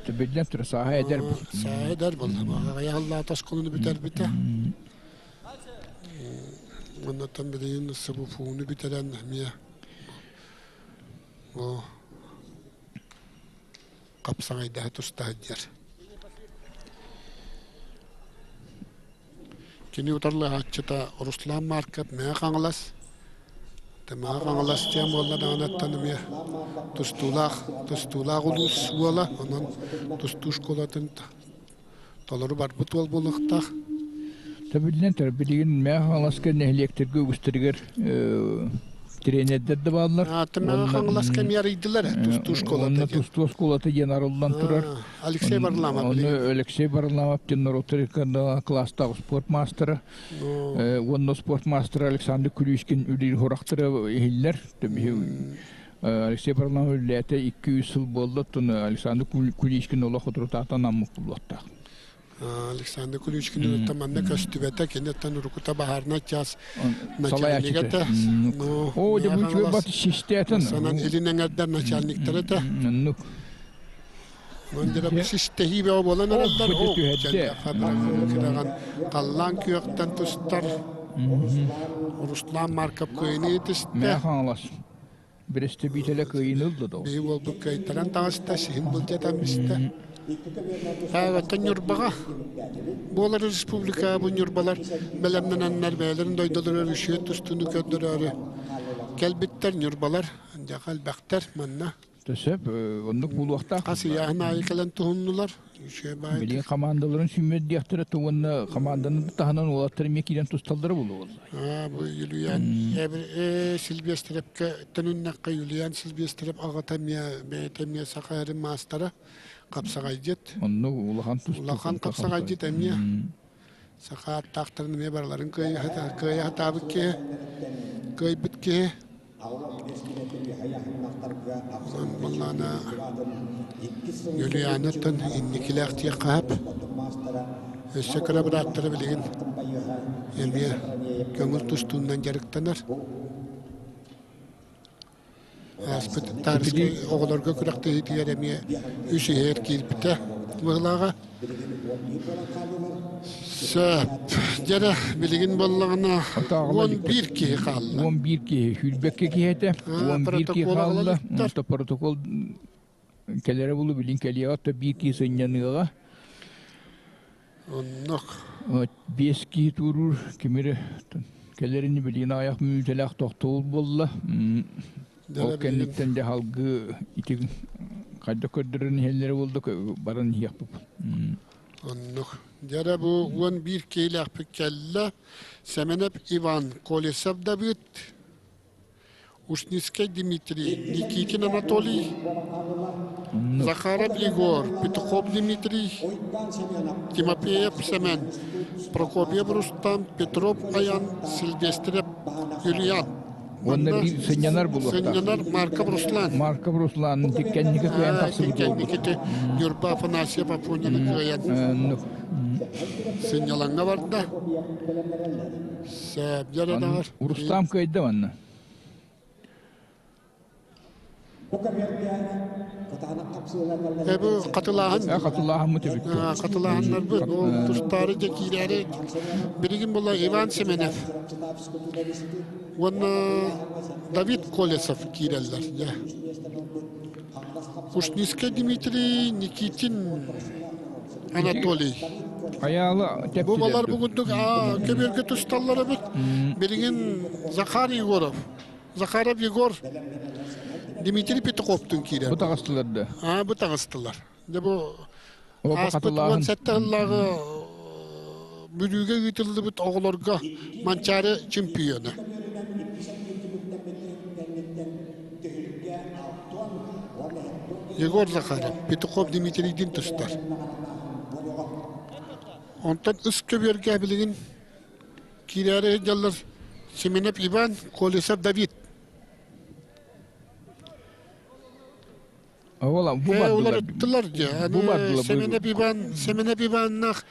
Биллэн турар, сааһа эдэр был. Сааһа эдэр был. Аҕыйах сыллаата оскуоланы бүтэрбитэ. Оннуттан билигин СБФУ-ну бүтэрэн эмиэ бу хапсаҕайдаһа туста сылдьар. Кини утарылаһааччыта Руслан Марков Мэҥэ Хаҥалас. Мэҥэ Хаҥалас диэн буолла даҕаныттан эмиэ тустуулаах тустуулаах улуус уола. Онон тустуу школатын толору барбыт уол буолуохтаах. Тэбиллэн турар. Билигин Мэҥэ Хаҥаласка нэһилиэктэргэ үгүстэригэр тренердэр да бааллар. Мэҥэ Хаҥаласка эмиэ арыйдылар тустуу школата. Онно тустуу оскуолата диэн арыллан турар. Алексей Варламов. Онно Алексей Варламов диэн норуоттар кылаастаах спорт маастара. Уонна спорт маастара Александр Куличкин үлэлиир сурахтара иһиллэр. Алексей Варламов үлэлээтэ 200 сыл буолла, оттон Александр Куличкин олох утурутаатан аммык булуохтаах. Александр Куличкин манна көстүбэтэ, киниттэн урукута баһаарынай час начальнига этэ. О, дьэ бу үчүгэй бат систээтин. Санан илин эҥэрдэр начальниктара этэ. Оннук. Мандира систэһии бөҕө буолан эрэллэр. О, халлаан күөхтэн тустар. Руслан Марков кыайыны этистэ. Мэ хаҥалас. Бэрэстэбиитэлэ кыайыыны ылла дуо? Биһи уолбут кыайтаран таҕыста, сиһин былдьатан бистэ. Оттон Ньурбаҕа буолар республика бу ньурбалар бэлэмнэнэннэр бэйэлэрин дойдуларыгар үчүгэй тустууну көрдөрөөрү кэлбиттэр ньурбалар дьаха элбэхтэр манна. Сөп, оннук буолуохтаах. Хас ыйааһын аайы кэлэн туһуннулар. Үчүгэй баайы. Билигин хамаандаларын сүүмэрдиэхтэрэ уонна хамаанданы таһынан уолаттар эмиэ киирэн тусталлара буолуо. Бу Юлиан Сильвестрепкэ төнүннэххэ Юлиан Сильвестреп аҕата эмиэ бэйэтэ эмиэ саха эрин маастара хапсаҕайдьыт. Онно улахан тустуу. Улахан хапсаҕайдьыт эмиэ. Саха ааттаахтарын эмиэ барыларын кыайа сатаабыт киһи, кыайбыт киһи. Онон Юлианаттан инникилээх диэххэ сөп. Өссө кыра бырааттара билигин эмиэ көҥүл тустуунан дьарыктанар. Ааспыт Тарскай оҕолорго күрэхтэһиитигэр эмиэ үс иһэр киирбитэ быһылааҕа. Сөп. Дьэрэ, билигин буоллаҕына 11 киһи хаалла. 11 киһи, сүүрбэккэ киһи этэ. 11 киһи хаалла. Протокол кэлэрэ булу билин кэлиэҕэ, то биир киһи сынньаныаҕа. Оннук. Биэс киһи туоруур кимири кэлэрини билигин аҕыйах мүнүүтэлээх тохтобул буолла. Ол кэнниттэн дьэ салгыы ити хайдах көрдөрөн иһэллэрэ буолла баран иһиэхпит. Оннук. Дьэ бу 11 киһилээхпит кэллэ. Сэмэнэп Иван Колесов Давыд, Ушницкай Дмитрий, Никитин Анатолий, Захаров Егор, Петухов Дмитрий, Тимофеев Семен, Прокопьев Рустам, Петров Аян, Сильвестров Юлиан. Уонна биир сынньанар булуохтаах. Сынньанар Марков Руслан. Марков Руслан кэнники кыайан тахсыбыт Кэнникити Ньурба Афанасьев Афонины кыайан сынньалаҥҥа барда. Сөп, дьэ даҕар. Рустам кыайда манна. Эбу хатылааһын. Хатылааһыммыт эбит. Хатылааһыннарбыт. Ол тустаары дьэ киирээри. Билигин була Иван Семенов уонна Давид Колесов киирэллэр. Дьэ. Ушницкай Дмитрий Никитин Анатолий. Айаалы Бу балар бу курдук көбүөргэ тусталлар эбит. Билигин Захар Егоров Захаров Егор Дмитрий Петуховтуун киирэр. Бу таҕыстылар да? Аа, бу таҕыстылар. Дьэ бу ааспыт 17 сыллааҕы Бүлүүгэ ыытыллыбыт оҕолорго Манчаары чемпиона. Егор Захаров, Петухов Дмитрийдин тустар. Онтон ыс көбүөргэ билигин киирээри сылдьаллар Семенов Иван, Колесов Давид. Ола, бу бардылар. Уларыттылар дьэ. Бу бардылар. Семенов Иван, Семенов Иваннаах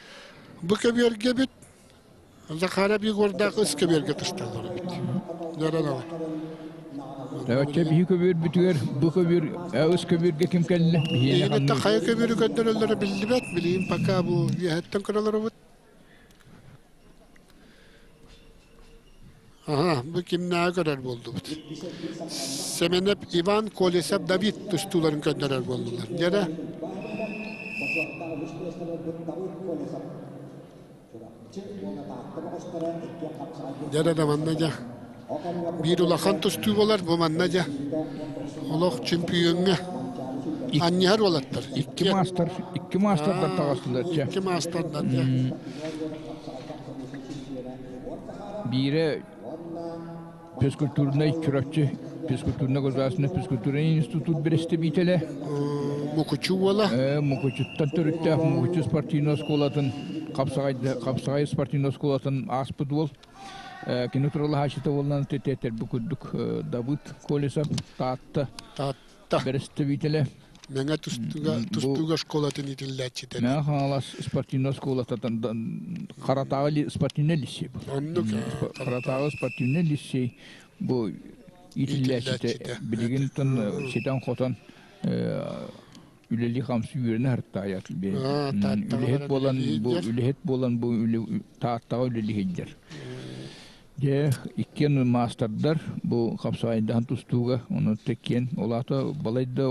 бу көбүөргэ бит Захаров Егордаах ыс көбүөргэ тысталлар эбит. Дьаралала. Өччө биһи көбүөрбүтүгэр бу көбүөр ыс көбүөргэ ким кэллэ? Биһиэнэ хайа көбүөрү көрдөрөллөрө биллибэт. Билигин пока бу үөһэттэн көрөлөрөбүт. Аха, бу кимнээҕи көрөр буоллубут. Семенов Иван, Колесов Давид тустууларын көрдөрөр буоллулар. Дьэрэ. Дьэрэ да манна дьэ. Биир улахан тустуу буолар, бу манна дьэ. Олох чемпиоҥҥа анньыһар уолаттар. Икки маастар, икки маастардар таҕыстылар. Икки маастардар дьэ. Биирэ физкультурнай Чурапчы физкультурно государственный физкультурный институт бэрэстэбиитэлэ. Мукучу уола. Мукучуттан төрүттээх Мукучу спортивнай оскуолатын Хапсаҕай спортивнай оскуолатын ааспыт уол. Кини туралаһааччыта буолан тететер бу курдук Давыд Колесов Таатта Таатта бэрэстэбиитэлэ. Мэҥэ тустууга, тустууга школатын иитиллээччитэ. Мэҥэ Хаҥалас спортивнай школатынан Харатааҕы спортивнай лицей был. Оннук. Харатааҕы спортивнай лицей бу иитиллээччитэ билигин ситэн-хотон үлэлии-хамсыы үөрэнэ сырыттаайат. Үлэһит буолан бу үлэһит буолан бу Тааттаҕа үлэлии сылдьар. Дьэ, иккиэн маастардар бу хапсаҕайдаһан тустууга, ону иккиэн ол аата балайда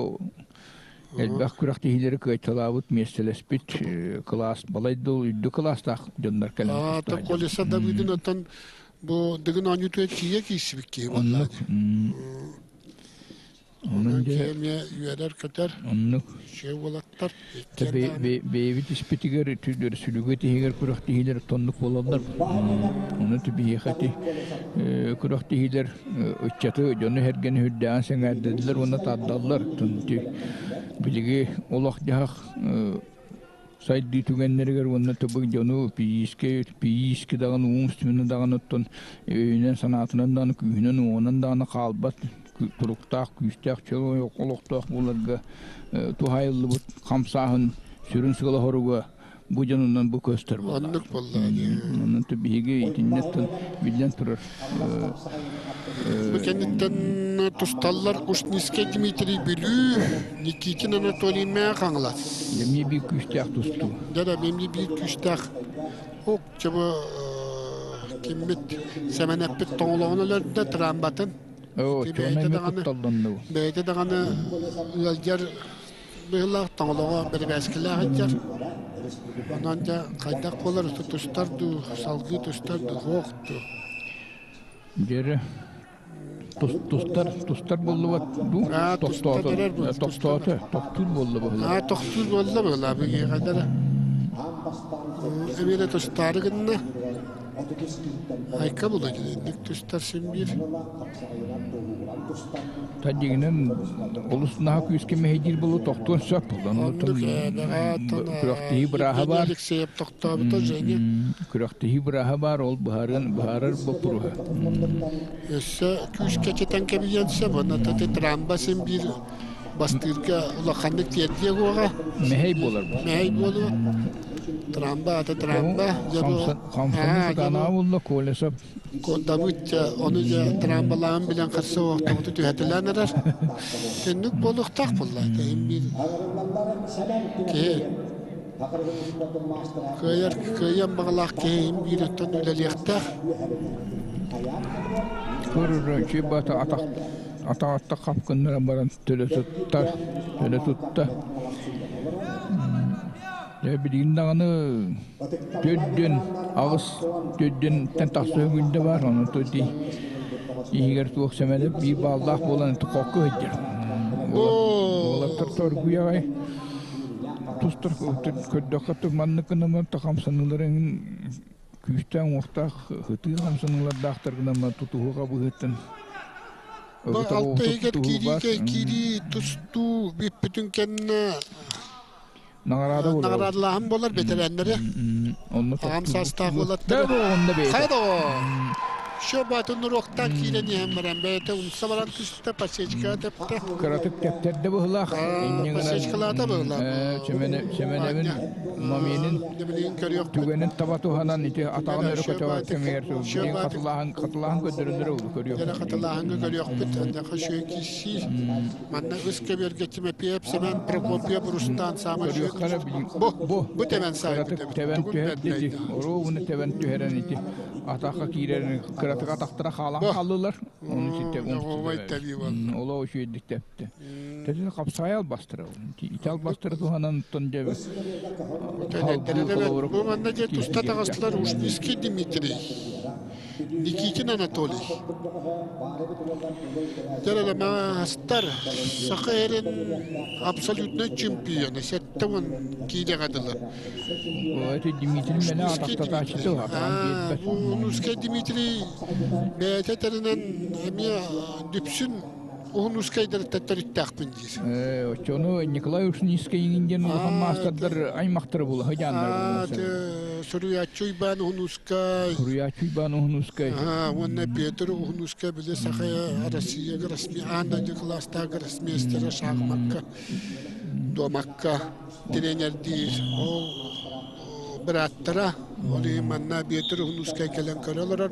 элбэх күрэхтэһиилэри кыайталаабыт, миэстэлэспит кылаас балайда үрдүк кылаастаах дьоннор кэлэн Аата Колеса Давыдин оттон бу Дыгын оонньуутугар тиийэ киирсибит киһи буолла. Онон дьэ эмиэ үөрэр-көтөр оннук үчүгэй уолаттар. Бэйэбит испитигэр сүлүгэ тиһигэр күрэхтэһиилэр тоннук буолаллар. Ону биһиэхэ ити күрэхтэһиилэр ыччаты дьону сэргэни үрдээҕин сэҥээрдэллэр уонна тардаллар. Билиги олох-дьаһах сайдыы түгэннэригэр уонна тыбык дьону пиискэ пиискэ даҕаны умственный даҕаны оттон өйүнэн-санаатынан даҕаны күүһүнэн-уоҕунан даҕаны хаалбат туруктаах күүстээх чөл олохтоох буоларга туһаайыллыбыт хамсааһын сүрүн сыала-соруга бу дьонунан бу көстөр буолла. Оннук буолла. Онон биһиги итиннэттэн биллэн турар. Бу кэнниттэн тусталлар Ушницкий Дмитрий Бүлүү, Никитин Анатолий Мээ Хаҥалас. Эмиэ биир күүстээх тустуу. Дьэ эмиэ биир күүстээх. Ок, чобу киммит Сэмэнэппит тоҥолоҕун өлөрдө, трамбатын. Оо, чуона эмиэ кутталланна. Бэйэтэ даҕаны ыалдьар быһыылаах, тоҥолоҕо бэрэбээскилээх ыалдьар. Онон дьэ хайдах буолар, тустар дуу, салгыы тустар дуу, суох дуу. Дьэрэ тустар тустар буоллубат дуу тохтоото тохтоото тохтуур буолла быһыылаах. Тохтуур буолла быһыылаах биһиэхэ дара. Эмиэ да тустаары гынна. Айка була дьинник тустар син биир. Тадьыгынан олус наһаа күүскэ мэһэйдиир буолу тохтуон сөп күрэхтэһии бырааһа баар. Алексеев тохтообута Женя. Күрэхтэһии бырааһа баар, ол быһаарыан быһаарар боппуруоһа. Өссө күүскэ чэтэн кэбиһиэн сөп, онно трамба син биир бастыырга улаханнык тиэрдиэ буоҕа. Мэһэй буолар. Мэһэй буолуо. Трамба ата трамба. Хамсаны сатанаа булла Колесов. Давыд ону дьэ трамбалааҕын билэн харса оохтоҕуту түһэтэлээн эрэр. Төннүк буолуохтаах буолла. Тэһин биир киһи кыайар кыайан баҕалаах киһи биир өттөн үлэлиэхтээх. Көрөр бата атах атаҕатта хап гыннаран баран төлө тутта, төлө тутта. Дьэ билигин даҕаны төрдүн аҕыс төрдүнтэн тахса күндэ баар, ону ити иһигэр туох сэмэлэ биир бааллаах буолан хокку сылдьар. Уолаттар торгуйаҕай тустар көрдөххө маннык гынан хамсаныыларын күүстээх уҥуохтаах ытыы хамсаныылардаахтар гынан тутуһууга быһыттан Бу алта иһигэр киириигэ киирии тустуу бүппүтүн кэннэ Наҕараада буолар. Наҕараадалааһын буолар бэтэрээннэри. Аҕам саастаах уолаттары. Хайа Шо батын уруоктаан киирэн иһэн баран бэйэтэ умса баран түстэ, подсечка тэптэ. Кыратык тэптэрдэ быһылаах. Подсечкалаата быһылаах. Сэмэнэбин Маминин түгэнин таба туһанан ити атаҕын өрө көтөҕөр кэмигэр хатылааһын хатылааһын көрдөрөллөрө көрүөхпүт. Хатылааһыҥҥа көрүөхпүт. Онньаха шөй киирсии. Манна үс көбүөргэ Тимофеев Семен Прокопьев Рустан саамай бу бу тэбэн саайбыт тэбэн түһэрдити оруобуну тэбэн түһэрэн ити атахха киирэрин кыратык атахтара хаалан хааллылар ону ситте олоо үчүгэйдик тэпти тэти хапсаай албастара ити албастары туһанан тон дьэ бу манна дьэ туста таҕыстылар Ушницкий Дмитрий Никитин Анатолий. Дьараламаастар Саха эрин абсолютнай чемпиона 70 киилэҕэ дылы. Это Дмитрий мене атахтатааччы Унускай Дмитрий бэйэтэ тэринэн эмиэ дүпсүн уһун ускайдарыттан төрүттээхпин диир. Оччону Николай Ушницкий иҥин диэн улахан маастардар аймахтара була сыдьааннар Суруйааччы Уйбаан Уһунускай. Суруйааччы Уйбаан Уһунускай. Уонна Петр Уһунускай били Саха Россия аан дойду кылаастаах гроссмейстера шахмакка, дуомакка тренердиир. Ол бырааттара, ол иһин манна Петр Уһунускай кэлэн көрө олорор.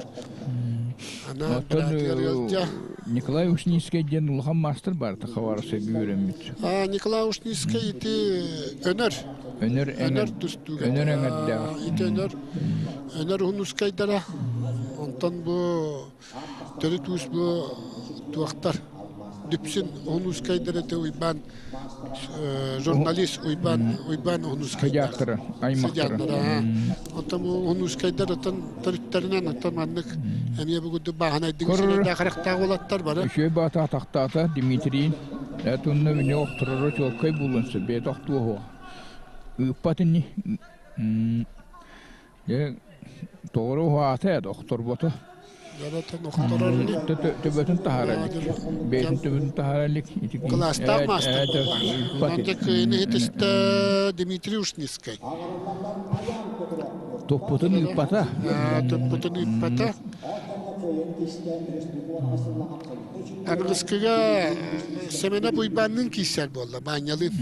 Ана быраатыгар ыалдьа. Николай Ушницкий диэн улахан маастар баар Хабаровскайга үөрэммит. Николай Ушницкий ити өнөр. Өнөр өнөр тустууга. Өнөр эҥэрдээх. Ити өнөр өнөр Уһунускайдара. Онтон бу төрүт уус бу туохтар Дүпсүн Уһунускайдара ити Уйбаан журналист Уйбаан Уйбаан Уһунускайдара. Аймахтара. Оттон бу Уһунускайдар оттон төрүттэринэн оттон маннык эмиэ бу курдук бааһынайдык сирэйдээх харахтаах уолаттар бары. Үчүгэй баата атахтаата Дмитрий. Этунна мине охтороро чуолкай булун бэйэтэ охтуоһуо. Ыыппат ини. Дьэ тоҕоро уһаата ээ охторбото. Төбөтүн таһаара илик. Бэйэтин төбөтүн таһаара илик. Кылаастаах маастар. Онон кыайыны иһитистэ Дмитрий Ушницкай. Туппутун ыыппата. Туппутун ыыппата. Аныгыскыга Сэмэнэ Уйбаанныын киирсэр буолла, Баанньалыын.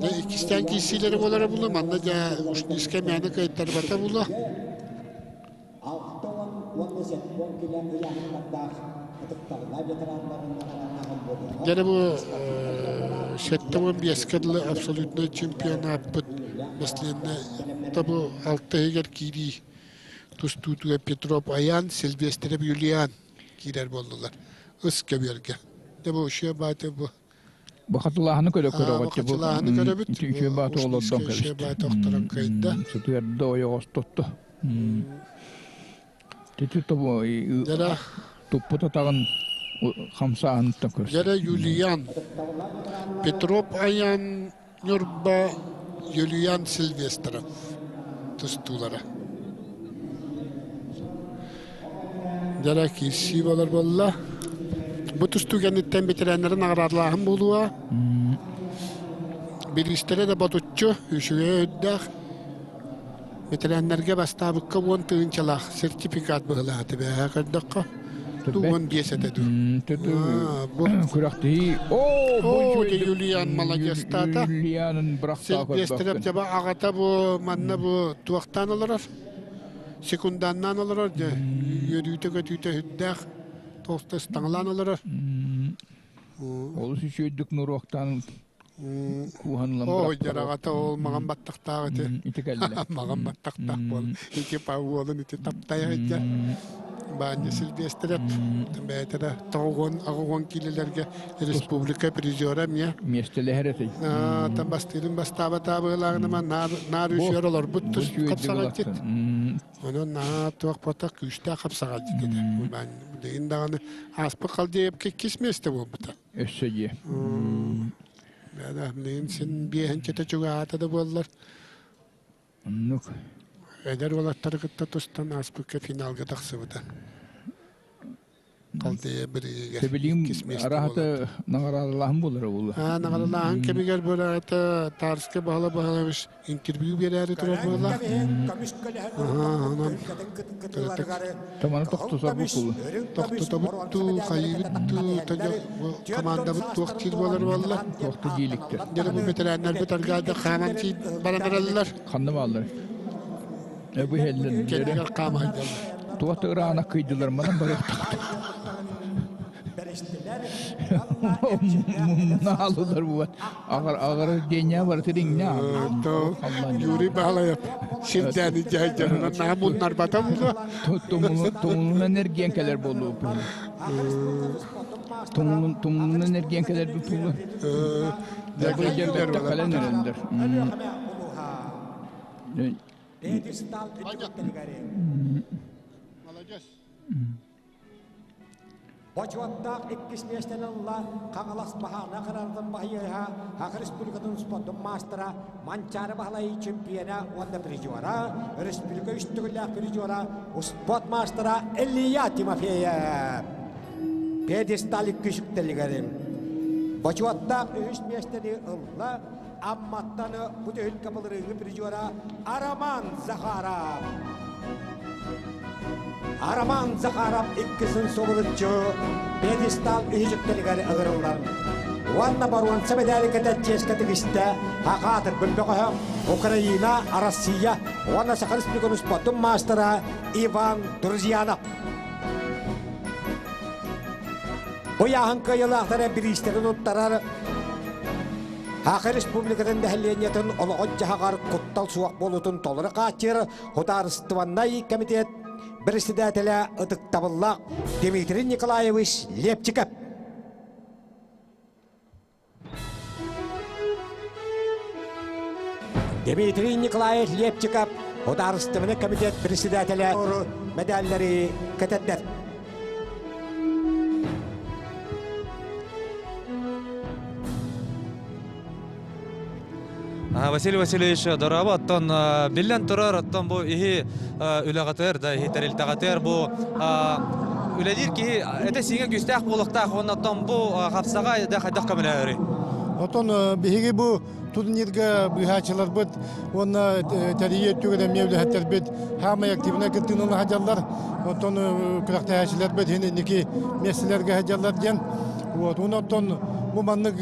Дьэ, иккистээн киирсиилэрэ буолара буолуо, манна дьэ Ушницкай мээнэ кыайтарбата буолуо. Дьэ бу 75-кэ дылы абсолютнай чемпионаппыт баслиэннэ бу алта иһигэр киирии тустуутугар Петров Аян, Сильвестров Юлиан киирэр буоллулар. Ыс көбүөргэ. Дьэ бу үчүгэй бааты бу. Бахатылааһыны көрө көрөҕөт. Бахатылааһыны көрөбүт. Үчүгэй бааты олордон кэбистэ. Үчүгэй бааты охторон кыайда. Сытыарда ойоҕос тутtu. Тити тобу туппут атаҕын хамсааһыныттан көрсө. Дьэрэ Юлиан Петров Аян Ньурба Юлиан Сильвестров тустуулара. Дьэрэ киирсии болар буолла. Бу тустуу кэнниттэн бэтэрээннэри наҕараадалааһын буолуо. Бириистэрэ да ботуччу, үчүгэй өйдөөх. Бэтэрээннэргэ бастаабыкка 10 тыһыынчалаах сертификат быһылааты бээһэ көрдөххө. 15 этэ дуу. Бу күрэхтэһии. О, Юлиан молодец-таата. Юлианын бырахтаа Сильвестров дьаба аҕата бу манна бу туохтаан олорор? Секунданнаан олорор дьэ. Үөрүүтэ-көтүүтэ үрдээх толстой ыстаҥалаан олорор. Олус үчүгэйдик нуруоктаан кууһан Оо, дьараҕата ол маҕан баттахтаах ити. Ити кэллэ. Маҕан баттахтаах буол. Ити уолун ити таптайа сылдьар. Баанньа Сильвестров бэйэтэ да 98 киилэлэргэ республика призера эмиэ. Миэстэлэһэр этэй. Там бастыырын бастаабатаа быһылааҕыныма наар үсүөр олорбут хапсаҕалдьыт. Онон наһаа туох ботах күүстээх хапсаҕалдьыт этэ. Билигин даҕаны ааспыт Халдеевка иккис миэстэ буолбута. Өссө дьиэ. Да, билигин син биэһинчэтэ чугаһаата да буоллар. Оннук. Эдэр уолаттары кытта тустан ааспыкка финалга тахсыбыта. Халдея бириигэр Себилиин араһата наҕараадалааһын буолара буолла. Аа, наҕараадалааһын кэмигэр буолаата Тарска Баһыла Баһылович интервью биэрээри турар буолла. Онон Таманы тохтосорбут буолла. Тохтотобут туу, хайыыбыт туу, командабыт туох диир буолар буолла. Туохта дииликтэр. Дьэ бу бэтэрээннэрбит аргаада хааман баран эрэллэр. Ханна бааллар? Бу иһэллэр. Кэннигэр хаама сылдьаллар. Туох да ыраана кыйдылар, манан барыахтаахтар. Муннаалылар буолат. Аҕар аҕар диэнньэ барыты диҥнэ. Юрий Баалаев сирдээни дьайдьарынан наһаа муннарбата буолуо. Тумулунан эргиэн кэлэр буолуо. Тумулунан эргиэн кэлэр буолуо. Дьэ кэлэн эрэллэр. Молодец. Бочуоттаах иккис миэстэни ылла Хаҥалас Баһаана Харардын баһыйыһа Саха Республикатын спордун маастара Манчаары Баһылай чемпиона уонна призера, республика үс төгүллээх призера, спорт маастара Илья Тимофеев. Пьедестал иккис үктэлигэр Бочуоттаах үһүс миэстэни ылла Амматтан бу түһүлгэ былырыыҥҥы призера Роман Захаров. Роман Захаров иккисин субулуччу пьедестал үһүсүктэригэр ыҥырыллар. Уонна боруонса мэдээликэтэ чиэскэ тигистэ Хахаатыр бөҕөһө Украина, Россия уонна Саха Республикатын спортун маастара Иван Друзьянов. Бу ыйааһын кыайыылаахтара бириистэрин уттарар Саха Республикатын нэһилиэнньэтин олоҕун-дьаһаҕар куттал суох буолуутун толору хааччыйар Судаарыстыбаннай комитет председателэ ытыктабыллаах Дмитрий Николаевич Лепчиков. Дмитрий Николаевич Лепчиков Судаарыстыбаннай комитет председателэ мэдээллэри кэтэрдэр. Василий Васильевич дорообо, оттон биллэн турар, оттон бу иһи үлэҕитигэр да иһи тэрилтэҕитигэр бу үлэлиир киһи этэ-сииҥэ күүстээх буолуохтаах уонна оттон бу хапсаҕай да хайдах көмөлөһөрүй? Отон биһиги бу турнирга быыһааччыларбыт уонна тэрийии өттүгэр эмиэ үлэһиттэрбит хаамай активнай кыттыыны сылдьаллар. Оттон күрэхтэһээччилэрбит иһин инники миэстэлэргэ сылдьаллар диэн. Вот, оттон бу маннык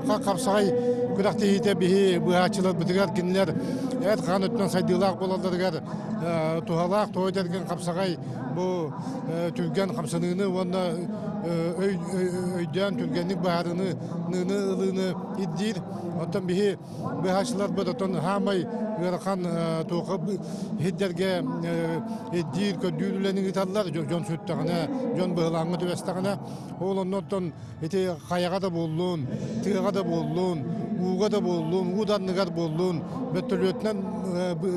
хапсаҕай күрэхтэһиитэ биһи быһааччыларбытыгар кинилэр эт хаан өттүнэн сайдыылаах буолалларыгар туһалаах тоҕо дэргэн хапсаҕай бу түргэн хамсаныыны уонна өйдөөн түргэнник быһаарыыны ылыыны ирдиир. Оттон биһи быһааччыларбыт оттон хаамай ыарахан туоха иһирдэргэ ирдиир көрдүүр үлэни ыыталлар дьон сүттэҕинэ дьон быһылааҥҥа түбэстэҕинэ ол оннуттан ити хайаҕа да буоллун тыаҕа да буоллун ууга да буоллун уу да анныгар буоллун бөртөлүөтүнэн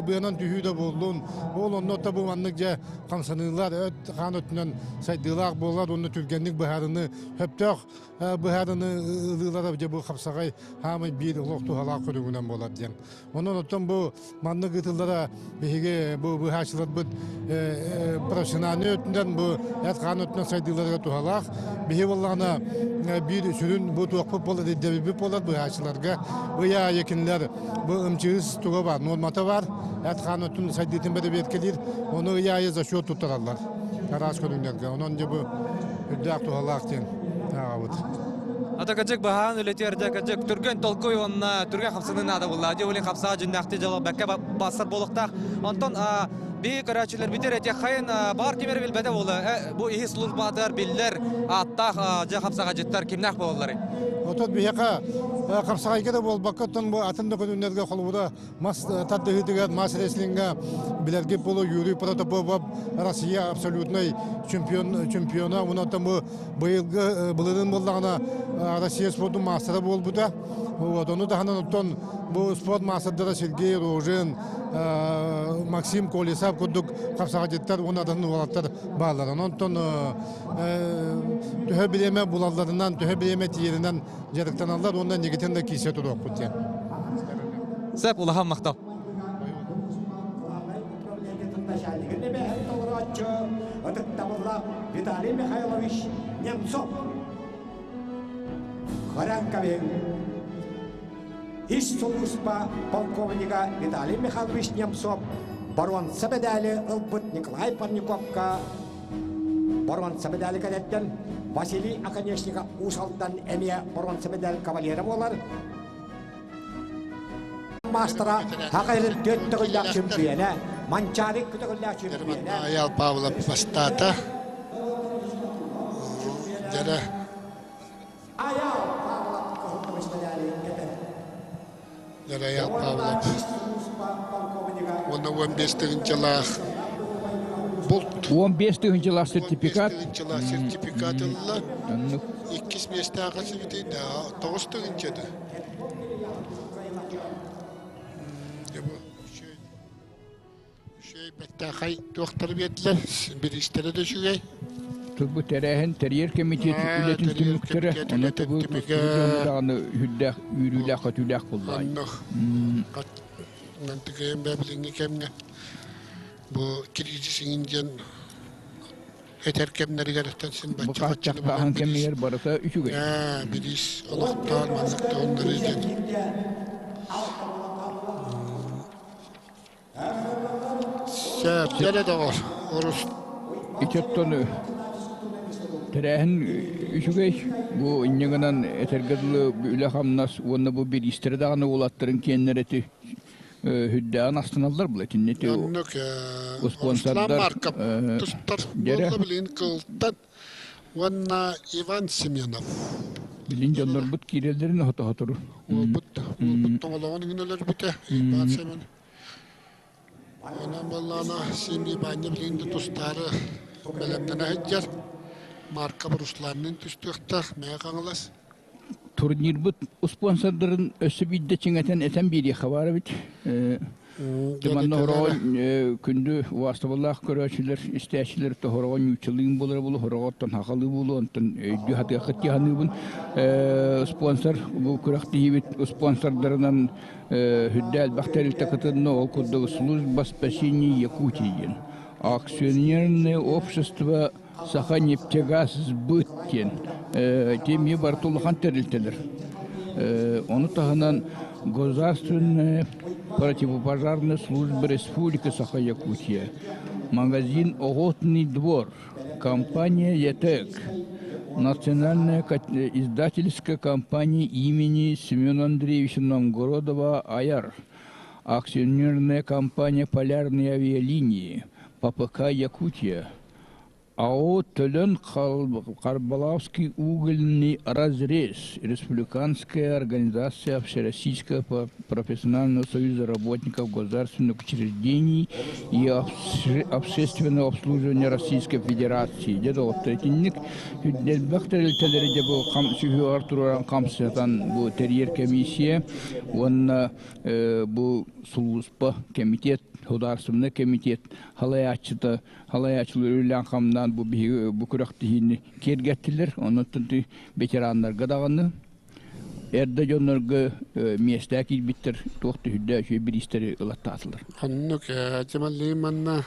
быанан түһүү да буоллун ол оннуттан бу маннык дьэ хамсаныылар өт хаан өттүнэн сайдыылаах буолар уонна түргэнник быһаарыны сөптөөх быһаарыны ылыылара дьэ бу хапсаҕай хаамай биир олох туһалаах көрүҥүнэн буолар диэн. Онон оттон бу маннык ыытыллара биһиги бу быһааччыларбыт профессиональнай өттүнэн бу эт-хаан өттүнэн сайдыыларыгар туһалаах. Биһи буоллаҕына биир сүрүн бу туохпут буолар ирдэбилбит буолар быһааччыларга ый аайы кинилэр бу ымчыыс туга бар, нуормата бар, эт-хаан өттүн сайдыытын бэрэбиэркэлиир, ону ый аайы за счет туттараллар араас көрүҥнэргэ. Онон дьэ бу үрдээх туһалаах диэн ааҕабыт. Ата кыдьык баһаан үлэтигэр дьэ кыдьык түргэн толкуй уонна түргэн хамсаныы наада буолла. Дьэ улин хамсаа дьиннээхти дьоло бэккэ бассар буолуохтаах. Онтон би көрөөччүлэрбитир эти хайын баар кимер билбэтэ буола. Бу иһи службатыгар биллэр ааттаах дьэ хамсаҕадьыттар кимнээх буолалларый? Отон биһиэхэ хапсаҕайга да буолбакка оттон бу атын да көрүҥнэргэ холобура мас тардыһыытыгар мас рестлинга билэргит буолуо Юрий Протопопов Россия абсолютнай чемпион чемпиона онон бу быйылгы былырыын буоллаҕына Россия спордун маастара буолбута вот ону таһынан оттон бу спорт маастардара Сергей Рожин Максим Колесов курдук хапсаҕадьыттар уонна атын уолаттар бааллар онтон төһө бириэмэ булалларынан төһө бириэмэ тиийэринэн дьарыктаналлар уонна инникитин да киирсэ туруохпут диэн. Сөп, улахан махтал. Ытыктабыллаах Виталий Михайлович Немцов. Хранковин. Ис сулууспа полковнига Виталий Михайлович Немцов боруонса медали ылбыт Николай Парниковка боруонса медали кэлэттэн Василий Оконешников Уус Алдан эмиэ боруонса медаль кавалера буолар. Маастара Хахайрын төрт төгүллээх чемпионэ, Манчаары көтөгүллээх чемпионэ. Аял Павлов бастаата. Дьэрэ. Аял Павлов кыһыл көмүс медали кэтэр. Дьэрэ Аял Павлов. Уонна 15 тыһыынчалаах булт. 15 тыһыынчалаах сертификат. 15 тыһыынчалаах сертификат ылла. Иккис миэстэҕэ сибитий да 9 тыһыынчада. Үчүгэй бэртээхэй туохтары биэрдилэр, бириистэрэ да үчүгэй. Бу тэрээһин тэрийэр кэмитиэт үлэтин түмүктэрэ, онно бу даҕаны үрдээх үүрүүлээх көтүүлээх буоллаҕай. Мантыкайым билиҥҥи кэмҥэ бу кризис иҥин диэн этэр кэмнэригэр син Бу хааччахтааһын кэмигэр барыта үчүгэй. Бириис олохтоон маннык туһуннары диэн. Сөптөрө доҕор, орус. Ити оттон тэрээһин үчүгэй. Бу инньэ гынан этэргэ дылы үлэ-хамнас уонна бу бириистэрэ даҕаны уолаттарын киэннэр эти үрдээҕин астыналлар була итиннити Оннук спонсордар Марков тустар буолла билин кылтан уонна Иван Семенов. Билин дьоннорбут киирэллэрин охото-хотору. Уолбут уолбут тоҥолоҕун иҥин өлөрбүтэ Иван Семенов. Онон буоллаҕына Симий Баанньа билигин да тустаары бэлэмнэнэ сылдьар. Марков Русланныын түстүөхтээх Мэҥэ Хаҥалас. Турнирбыт спонсордарын өссө биирдэ чиҥэтэн этэн биэриэххэ баар эбит. Манна хороҕо күндү убаастабыллаах көрөөччүлэр, истээччилэр тоһороҕо ньууччалыын буолара буолуо, хороҕоттон хахалыы буолуо, онтон өйдүү сатыаххыт дии саныыбын. Спонсор бу күрэхтэһиибит спонсордарынан үрдэ элбэх тэрилтэ кытынна, ол курдук Служба спасения Якутии диэн. Акционерное общество Саханефтегаз сбыт диэн эмиэ барыта улахан тэрилтэлэр. Ону таһынан Государственная противопожарная служба Республики Саха-Якутия, магазин «Охотный двор», компания «ЯТЭК», Национальная издательская компания имени Семена Андреевича Новгородова «Аяр», акционерная компания «Полярные авиалинии», ППК «Якутия», АО «Төлөн Карбалавский угольный разрез», Республиканская организация Всероссийского профессионального союза работников государственных учреждений и общественного обслуживания Российской Федерации. Дьэ доҕоттор итинник элбэх тэрилтэлэри дьэ бу сүһүөҕэр туруоран хамсатан бу тэрийэр комиссия уонна бу сулууспа комитет государственный комитет халайааччыта халайааччылар үлэлээн-хамнаан бу биһиги бу күрэхтэһиини киэргэттилэр. Онон ветераннарга даҕаны эрдэ дьоннорго миэстэ киирбиттэр туох түһүрдэ үчүгэй бириистэри ылаттаатылар. Оннук Тималли манна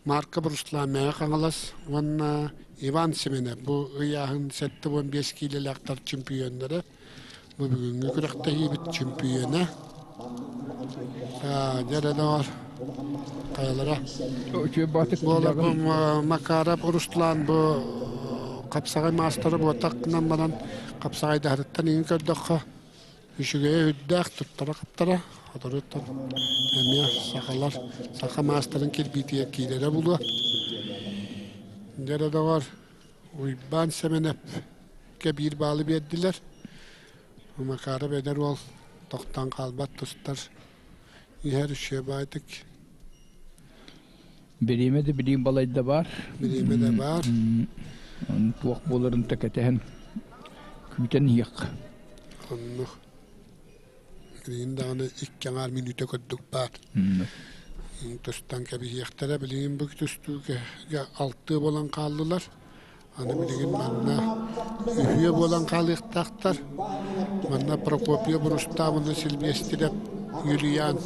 Марка Бруслан Хаҥалас уонна Иван Семенов бу ыйааһын 75 киилэлээхтэр чемпионнара. Бу бүгүҥҥү күрэхтэһиибит чемпиона. Дьэ доҕор хайалара. Буола бу Макаров Руслан бу хапсаҕай маастара буотахынан баран хапсаҕайдаһарыттан иҥин көрдөххө үчүгэйэ үрдээх туттара-хаптара соторуттан эмиэ сахалар саха маастарын кирбиитигэр киирэрэ буолуо. Дьэ доҕор Уйбаан Сэмэнэп биир баалы биэрдилэр. Макаров эдэр уол тохтоон хаалбат тустар иһэр үчүгэй баайдык. Бириэмэ да билигин балайда баар. Бириэмэ да баар. Туох буоларын да кэтэһэн күүтэн иһиэх. Оннук. Билигин даҕаны икки аҥаар мүнүүтэ курдук баар. Тустан кэбиһиэхтэрэ. Билигин бу тустууга алтыа буолан хааллылар. Аны билигин манна үһүө буолан хаалыахтаахтар. Манна Прокопьев Рустамовна Сильвестров Юлиан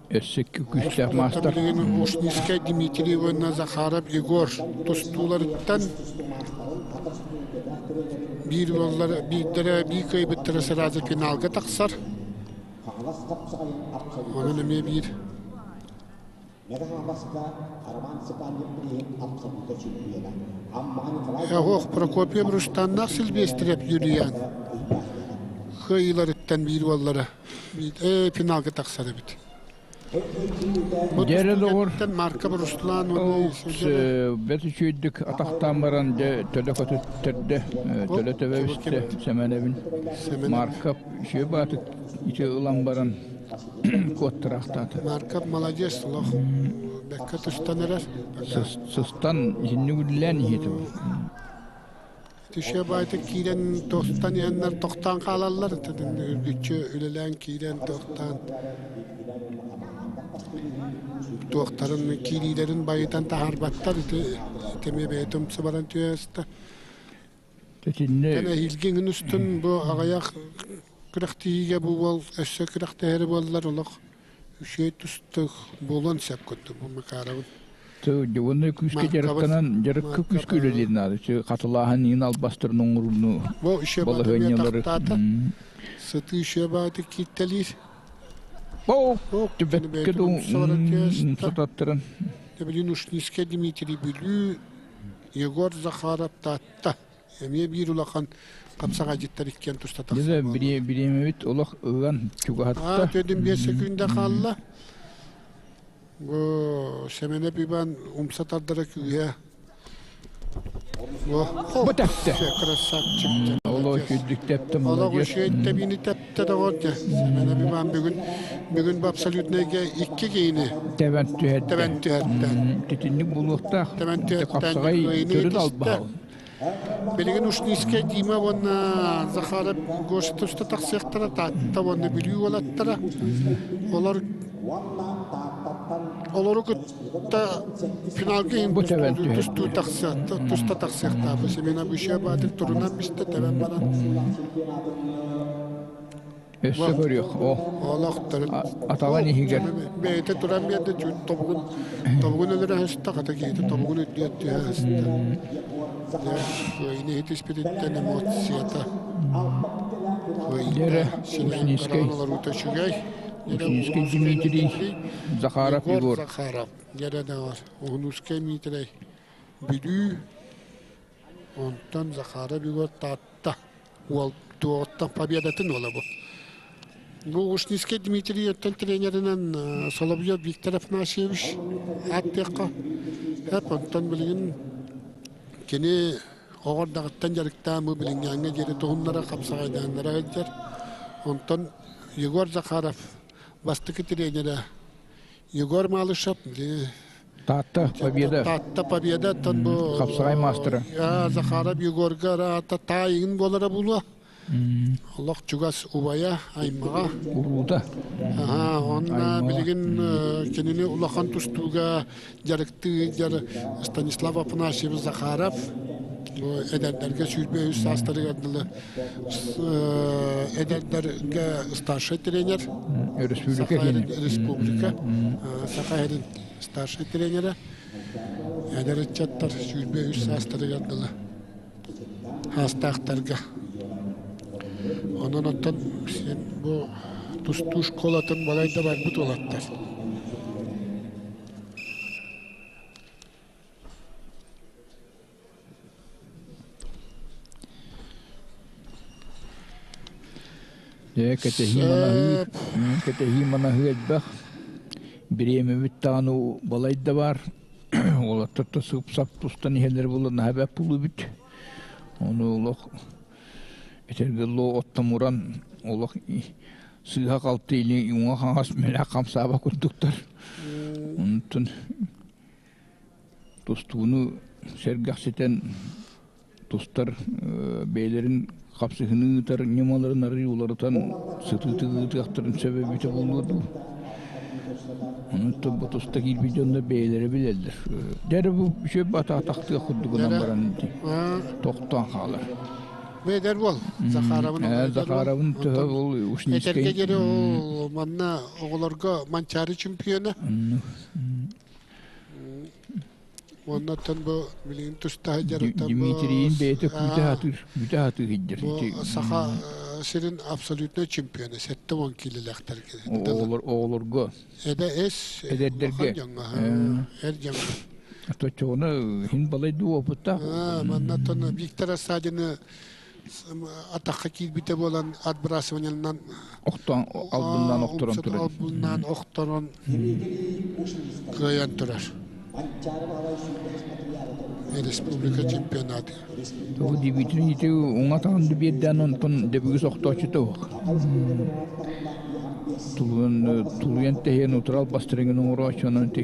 Өссө күүстээх маастар. Билигин Ушницкай Дмитрий уонна Захаров Егор тустууларыттан биир уоллара биирдэрэ биир кыайбыттара сразу финалга тахсар. Онон эмиэ биир Ох, Прокопьев Рустаннаах Сильвестрев Юлиан кыайыыларыттан биир уоллара финалга тахсар эбит. Дьэрэ доҕор Марков Руслан бэт үчүгэйдик атахтаан баран дьэ төлө көтүттэрдэ төлө төбөбүстэ Сэмэнэбин Марков үчүгэй баатык ити ылан баран куоттараахтаата. Марков молодец, олох бэккэ тустан эрэр. Сыстан итинник үллээн иһиэтэ бу. Түшө баайта киирэн тостан иһэннэр тохтоон хаалаллар. Үргүччү үлэлээн киирэн тохтоон туохтарын киириилэрин байытан таһаарбаттар. Ити эмиэ бэйэтэ умса баран түһэ Итиннэ Эһиилги устун бу аҕыйах күрэхтэһиигэ бу уол өссө күрэхтэһэрэ буоллар олох үчүгэй тустук буолуон сөп курдук бу Макаровын. Уонна күүскэ дьарыктанан дьарыкка күүскэ үлэлиир наада. Хатылааһын иин албастарын оҥорууну Бу үчүгэй балаһыанньалары. Сытыы үчүгэй баҕайытык кииртэлиир. Оо, түбэккэ дуу сататтарын. Билин Ушницкай Дмитрий Бүлүү, Егор Захаров Таатта. Эмиэ биир улахан хапсаҕайдьыттар иккиэн туста тахсар. Бириэмэбит олох ыган чугаһатта. Төдүн 5 секунда хаалла. Бу Сэмэнэп Иван умса тардара күүһэ. Бу тэптэ. Красавчик. Олох үчүгдүк тэптэ Олох үчүгэй тэбиини тэптэ доҕор дьэ. Сэмэнэп Иван бүгүн бүгүн бу абсолютнайга икки киһини тэбэн түһэрдэ. Тэбэн түһэрдэ. Итинник буолуохтаах. Тэбэн түһэртэн Хапсаҕай төрүт албаһа. Билигин Ушницкай Дима уонна Захаров Гоша туста тахсыахтара, Таатта уонна Бүлүү уолаттара. Олор олору кытта финалга иһин Бу тэбэн түһэр. тустуу тахсыа, туста тахсыахтаах. Семена Бышева турунан бистэ тэбэн баран. Өссө көрүөх. О. Олохторун. Атаҕын иһигэр. Бэйэтэ туран биэрдэ тобугун тобугун өлөрө сыста, хата киһитэ тобугун үрдүгэр түһэ сыста. Кыайыны иһитиспититтэн эмоцията. Дьэрэ, Ушницкай. Олоруута үчүгэй. Ушницкай Дмитрий, Захаров Егор. Захаров. Дьэрэ да бар. Уһунускай Дмитрий. Бүлүү. Онтон Захаров Егор Таатта уол туоҕуттан победатын уола бу. Бу Ушницкий Дмитрий оттон тренеринэн Соловьев Виктор Афанасьевич ааттыахха. Эп онтон билигин кини оҕо эрдэҕиттэн дьарыктаан бу билиҥҥээҥҥэ диэри туһуннара хапсаҕайдааннара сылдьар. Онтон Егор Захаров бастакы тренерэ Егор Малышев Таатта Победа. Таатта Победа оттон бу Хапсаҕай маастара. Захаров Егорга араата таайыгын буолара буолуо. Олох чугас убайа, аймаҕа. Уруута. Аха, онно билигин кинини улахан тустууга дьарыктыы дьар Станислав Афанасьевич Захаров бу эдэрдэргэ 23 саастарыгар дылы эдэрдэргэ старший тренер. Республика Республика Саха сирин старший тренерэ. Эдэр ыччаттар 23 саастарыгар дылы аастаахтарга. Онон оттон син бу тустуу школатын балайда барбыт уолаттар. Дьэ, кэтэһии манаһыы, кэтэһии манаһыы элбэх. Бириэмэбит даҕаны балайда баар. Уолаттар да сып-сап тустан иһэллэр буолла наһаа бэрт буолуубут. Ону олох этэргэ дылы оттомуран олох сыыһа-халты или уҥа-хаҥас мэлэх хамсааба курдуктар. Онтон тустууну сэргэхситэн тустар бэйэлэрин хапсыһыны ыытар ньымаларын арыый уларытан сытыытык ыытыахтарын сөп эбитэ буолуо дуу. Онон бу туста киирбит дьоннор бэйэлэрэ билэллэр. Дьэ бу үчүгэй атаатахтыах курдугунан баран тохтоон хаалар. Эдэр буол Захаровын Захаровын төһө ол Ушницкай Этэргэ диэри ол манна оҕолорго Манчаары чемпиона. Уоннаттан бу билигин тустаһы дьарыктан Дмитрийин бэйэтэ күүтэ сатыыр, күүтэ сатыы сылдьар. Бу Саха сирин абсолютнай чемпиона 70 киилэлээхтэргэ. Оҕолор оҕолорго. Эдэ эс эдэрдэргэ. Эр дьоҥҥо. Точчоҕуна иһин балайдуу опыттаах. Маннаттан Виктор Асадины атахха киирбитэ буолан отбрасываниенан охтон албыннаан охторон турар. Албыннаан охторон кыайан турар. Республика чемпионаты. Тоҕо Дмитрий ити уҥа таһын биэрдээн онтон дэбигис охтооччута уох. Тулуйан тулуйан тэһиэн утурал бастырыҥын оҥорооччу онон ити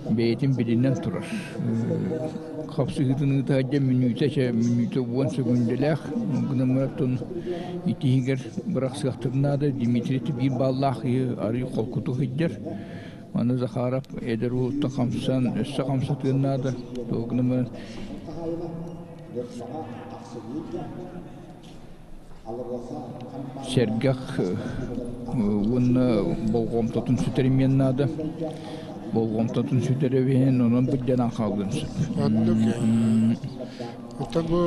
бэйэтин билинэн турар. Хапсыһыытын ыытаһдьа мүнүүтэ чэ мүнүүтэ уон сөкүүндэлээх гынан баран ити иһигэр бырахсыахтарын наада. Дмитрий биир бааллаах киһи арыый холкутук сылдьар. Аны Захаров эдэр уолуттан хамсан өссө хамсатыан наада. Ол гынан баран Сэргэх уонна болҕомтотун сүтэримиэн наада. Болҕомтотун сүтэрэбиһин, онон быдьанан хаалыан сөп. Оннук. Оттон бу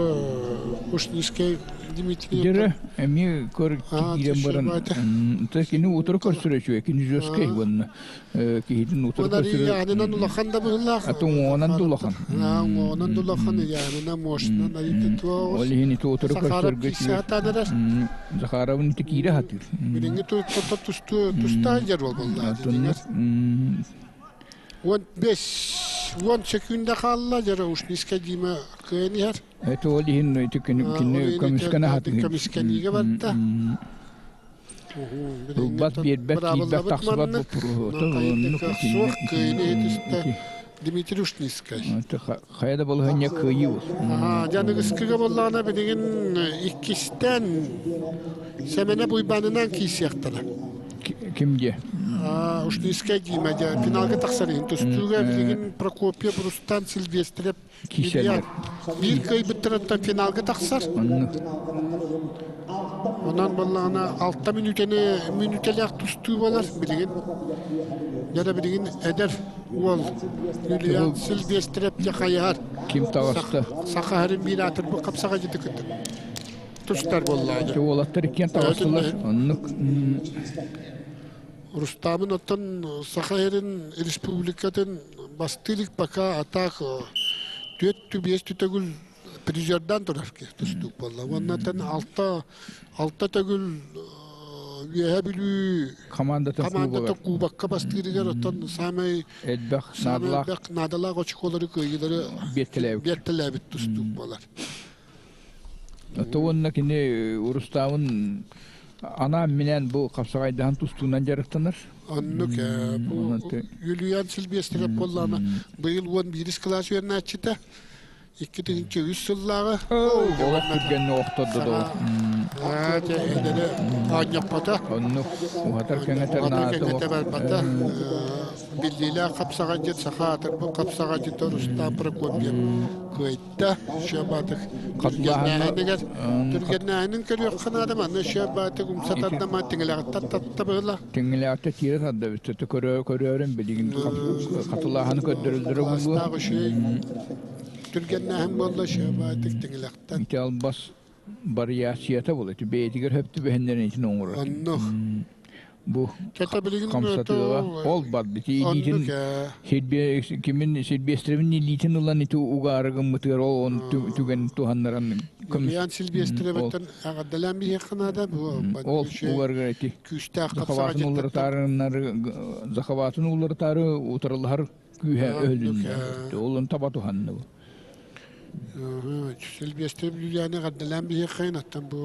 Ушницкай Дмитрий Дьэрэ, эмиэ көр киирэн баран, кини утары көрсөр үчүгэй, кини жесткэй уонна киһитин утары көрсөрө Яанынан улахан да быһылаах. Аты уҥуоҕунан да улахан. Уҥуоҕунан да улахан, яанына мощынан арыйда туох. Ол иһин ити утары көрсөргө Захаровын ити киирэ сатыыр. Билиҥҥи тустуу тустаах дьэр буолла. 15 10 секунда хаалла дьэрэ Ушницкай Дима кыайан иһэр. Это ол иһин ити кини көмүскэнэ сатыыр. Көмүскэниигэ барда. Ылбат, биэрбэт, киирбэт, тахсыбат боппуруоһу. Суох кыайыны иһитистэ Дмитрий Ушницкай. Хайа да балаһыанньа кыайыы бол. Дьаныгыскыга боллаҕына билигин иккистэн Сэмэнэ Буйбанынан киирсиэхтэрэ. Ким диэ? Ушницкай Дима дьэ финалга тахсар иһин тустууга билигин Прокопьев Рустан Сильвестрев Киирсэллэр. Биир кыайбыттарыттан финалга тахсар. Онон буоллаҕына алта мүнүүтэни мүнүүтэлээх тустуу буолар билигин. Дьэ билигин эдэр уол Юлиан Сильвестрев дьэ хайыһар. Ким таҕыста? Саха сирин биир аатырбыт хапсаҕайдьыты кытта тустар буоллаҕа. Уолаттар иккиэн таҕыстылар. Оннук. Рустамын оттон Саха сирин республикатын бастыыр пока атак. Түөрт биэс төгүл призердан турар тустуук буолла. Уоннаттан алта алта төгүл Үөһэ Бүлүү командата командата кубокка бастыырыгар оттон саамай элбэх наадалаах наадалаах очколары кыайыылары биэртэлээбит тустуук буолар. Ото уонна кини Урустаабын анаан-минээн бу хапсаҕайдаһан тустуунан дьарыктанар. Оннук бу Юлиан Сильвестров буоллаҕына быйыл 11 кылаас үөрэнээччитэ. 2003 сыллааҕы. Олох түргэнник охтордо да. Аа, дьэ, эдэри оонньоппото. Оннук уһатар кэҥэтэр наада. Кэҥэтэ барбата. Биллиилээх хапсаҕайдьыт саха аатырбыт хапсаҕайдьыт Рустам Прокопьев кыайда. Шөбатык түргэннээһинигэр түргэннээһинин көрүөххэ наада манна Шөбатык умса тардама тиҥилэҕиттэн татта быһыла. Тиҥилэҕиттэ тиэрэ тарда бүттэ көрөөрүн билигин хатылааһыны көрдөрөллөрө буолуо. Түргэннээһин буолла Шөбатык тиҥилэхтэн. Ити албас вариацията буолар. Бэйэтигэр хөп түбэһиннэрин итин оҥорор. Оннук. Бу хамсатыыга ол барбыт илиитин кимин Сильвестревин илиитин ылан ити угаары гыммытыгар ол он түгэн туһаннаран Юлиан Сильвестревиттэн эҕэрдэлээн биһиэхэ наада ол угарга ити күүстээх захватын уларытаарыннары захватын уларытаары утарылаһар күүһэ өһүлүннэ ол таба туһанны Сильвестрев Юлианы эҕэрдэлээн биһиэхэ оттон бу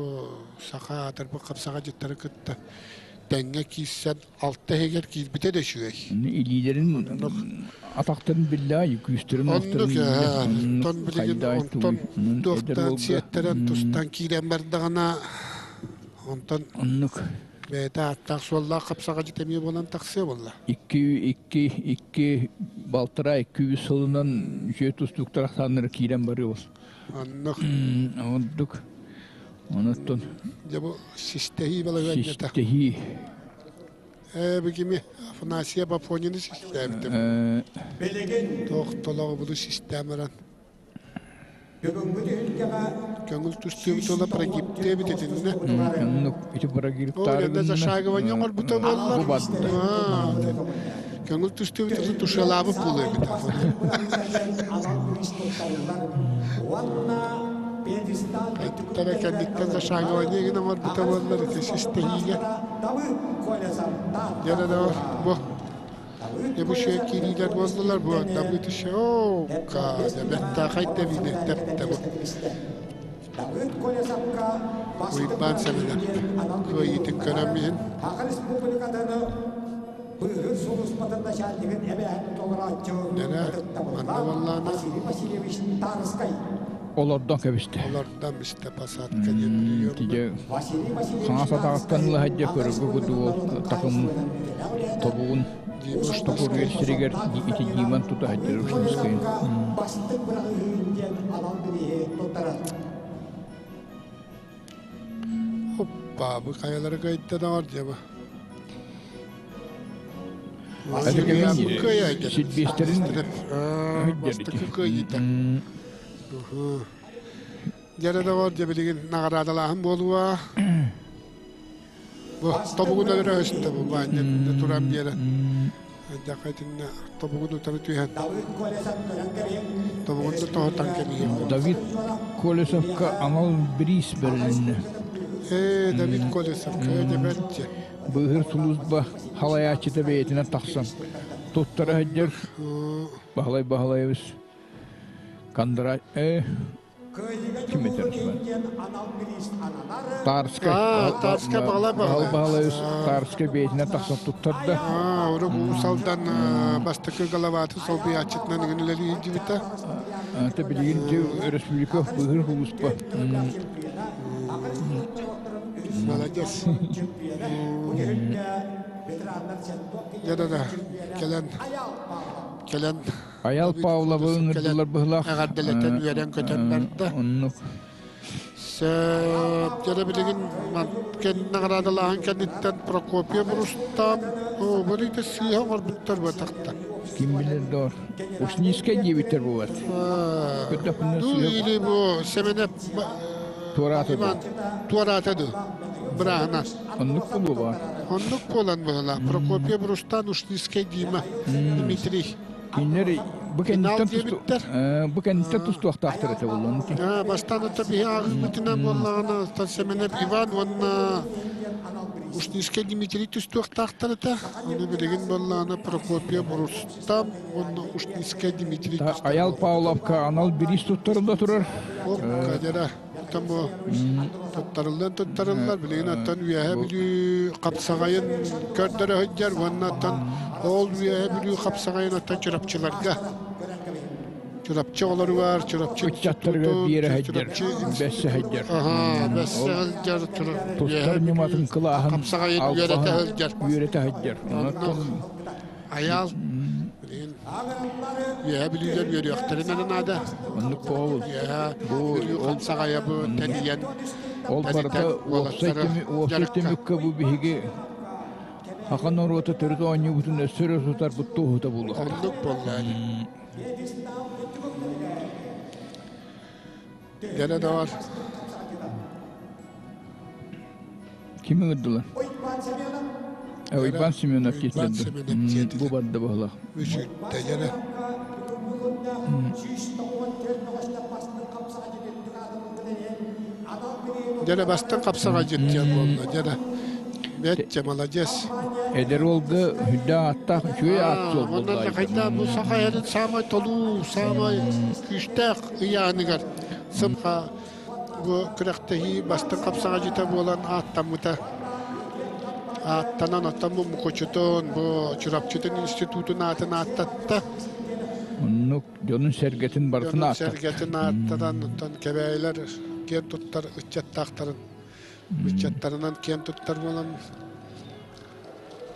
саха аатырбыт хапсаҕа дьыттары кытта тэҥҥэ киирсэн алта иһигэр киирбитэ да үчүгэй. Илиилэрин атахтарын биллэ күүстэрин Оннук онтон билигин онтон туохтан сиэттэрэн тустан киирэн бардаҕына онтон оннук бэйэтэ ааттаах суоллаах хапсаҕадьыт эмиэ буолан тахсыа буолла. Икки икки икки балтараа икки үс сылынан үчүгэй тустууктар ахсааннара киирэн барыа бол. Оннук. Оннук. Онуттан Дьэ бу систэһии балаһыанньата. Систэһии. Ээ бигими Афанасия Бафонины систээбитим. Билигин Туох толоҕу булу систээн баран. Бүгүҥҥү түһүлгэҕэ Көҥүл тустуубут уола прогибтиэбит итиннэ. Оннук ити прогибтаары Ол да зашагование оҥорбута буоллар. Бу барда. Көҥүл тустуубут уола тушалаабыт буолуо эбит. Кайдыктара кэнниттэн зашагование гин оҥорбута буоллар ити систэһиигэ. Дьэ да бу Ебушия киириилэр буоллулар бу Давыд еще бэртээхэй тэбиини тэптэ бу. Уйбаан Сэмэнэп кыайыытын көрөн иһин. Дэнэ манна буоллаана Олордон кэбистэ. Олордон истэ посадка диэн Тиже хаҥас атаҕыттан ылаһадьа көрүгү кудуол такым тобугун топуругар сиригэр ити Диман тута сылдьар Ушинскайын. Оппа, бу хайалары кыайда да бар дьаба. Силбиэстэрин Бастакы кыайыыта. Дьэрэ да бар дьэ билигин наҕараадалааһын буолуо. Бу тобугун өлөрө өстө бу баанньа туран биэрэн. Дьахайтинна тобугун утары түһэн. Тобугун да тоһутан кэбиһиэх. Давид Колесовка анал бириис бэрилиннэ. Ээ, Давид Колесовка дебетче. Быыһыр сулууспа халайааччыта бэйэтинэн тахсан туттара сылдьар Баһылай Баһылаевич Кондра э ким этэр Тарскай Тарскай Баһылай Баһылаевич Тарскай бэйэтинэн тахсан туттарда. Урут Уус Алдан бастакы головаты солбуйааччытынан ыгын үлэлии сылдьыбыта. Ата билигин республика быыһыр сулууспа Молодец. Да-да-да, кэлэн кэлэн Аял Павловы ыҥырдылар быһылаах. Эҕэрдэлэтэн үөрэн-көтөн барда. Оннук. Сөп, дьэ билигин наҕараадалааһын кэнниттэн Прокопьев Рустам бырыыта сыыһа оҥорбуттар буотахта. Ким билэр доор. Ушническай диэбиттэр буолар. Ну или бу Семенов Туораата Иван туораата ду бырааһына. Оннук буолуо Оннук буолан быһыла. Прокопьев Рустам, Ушницкай Дима, Дмитрий. Кинилэр Бу кэнниттэн тусту бу кэнниттэн тустуохтаахтар этэ буоллун. Бастаан ата биһи ааҕыыбытынан буоллаҕына Семенов Иван уонна Ушницкай Дмитрий түстүөхтаахтар этэ. Ону билигин буоллаҕына Прокопьев Рустам уонна Ушницкай Дмитрий Аял Павловка анал бириис туттарылла турар. Кадера там бу туттарыллан туттарыллар. Билигин оттон Үөһэ Бүлүү хапсаҕайын көрдөрө сылдьар уонна оттон ол Үөһэ Бүлүү хапсаҕайын оттон Чурапчыларга Чурапчы оҕолоругар Чурапчы ыччаттарга биэрэ сылдьар, бэссе сылдьар. Аха, бэссе сылдьар Тустар ньыматын кылааһын хапсаҕайын үөрэтэ сылдьар. Үөрэтэ сылдьар. Онон Айаал билигин Үөһэ Бүлүүлэр үөрүөхтэрин эрэ наада. Оннук буолбут. Үөһэ Бүлүү хапсаҕайа бу тэнийэн Ол барыта уопсай түмүккэ бу биһиги Саха норуота төрүт оонньуубутун өссө өрө тутарбыт туоһута буолуохтаах. Оннук буолла. Дьэ да бар. Кими ыҥырдылар? Уйбаан Семенов киирдэ. Бу барда баһылах. Үчүттэ дьэ. Дьэ бастан хапсаҕа дьиттиэн буолла дьэ. Бэт молодец. Эдэр уолга үрдээх аттаах үчүгэй аат суол буолла. Хайда бу саха эрин саамай толуу, саамай күүстээх ыйааныгар сымха бу күрэхтэһии бастыҥ хапсаҕадьыта буолан ааттаммыта. Ааттанан оттон бу Мукучутун, бу Чурапчытын институтун аатын ааттатта. Оннук дьонун сэргэтин барытын ааттатта. Сэргэтин ааттатан, оттон кэбээйилэр киэн туттар ыччаттаахтарын ыччаттарынан киэн туттар буолан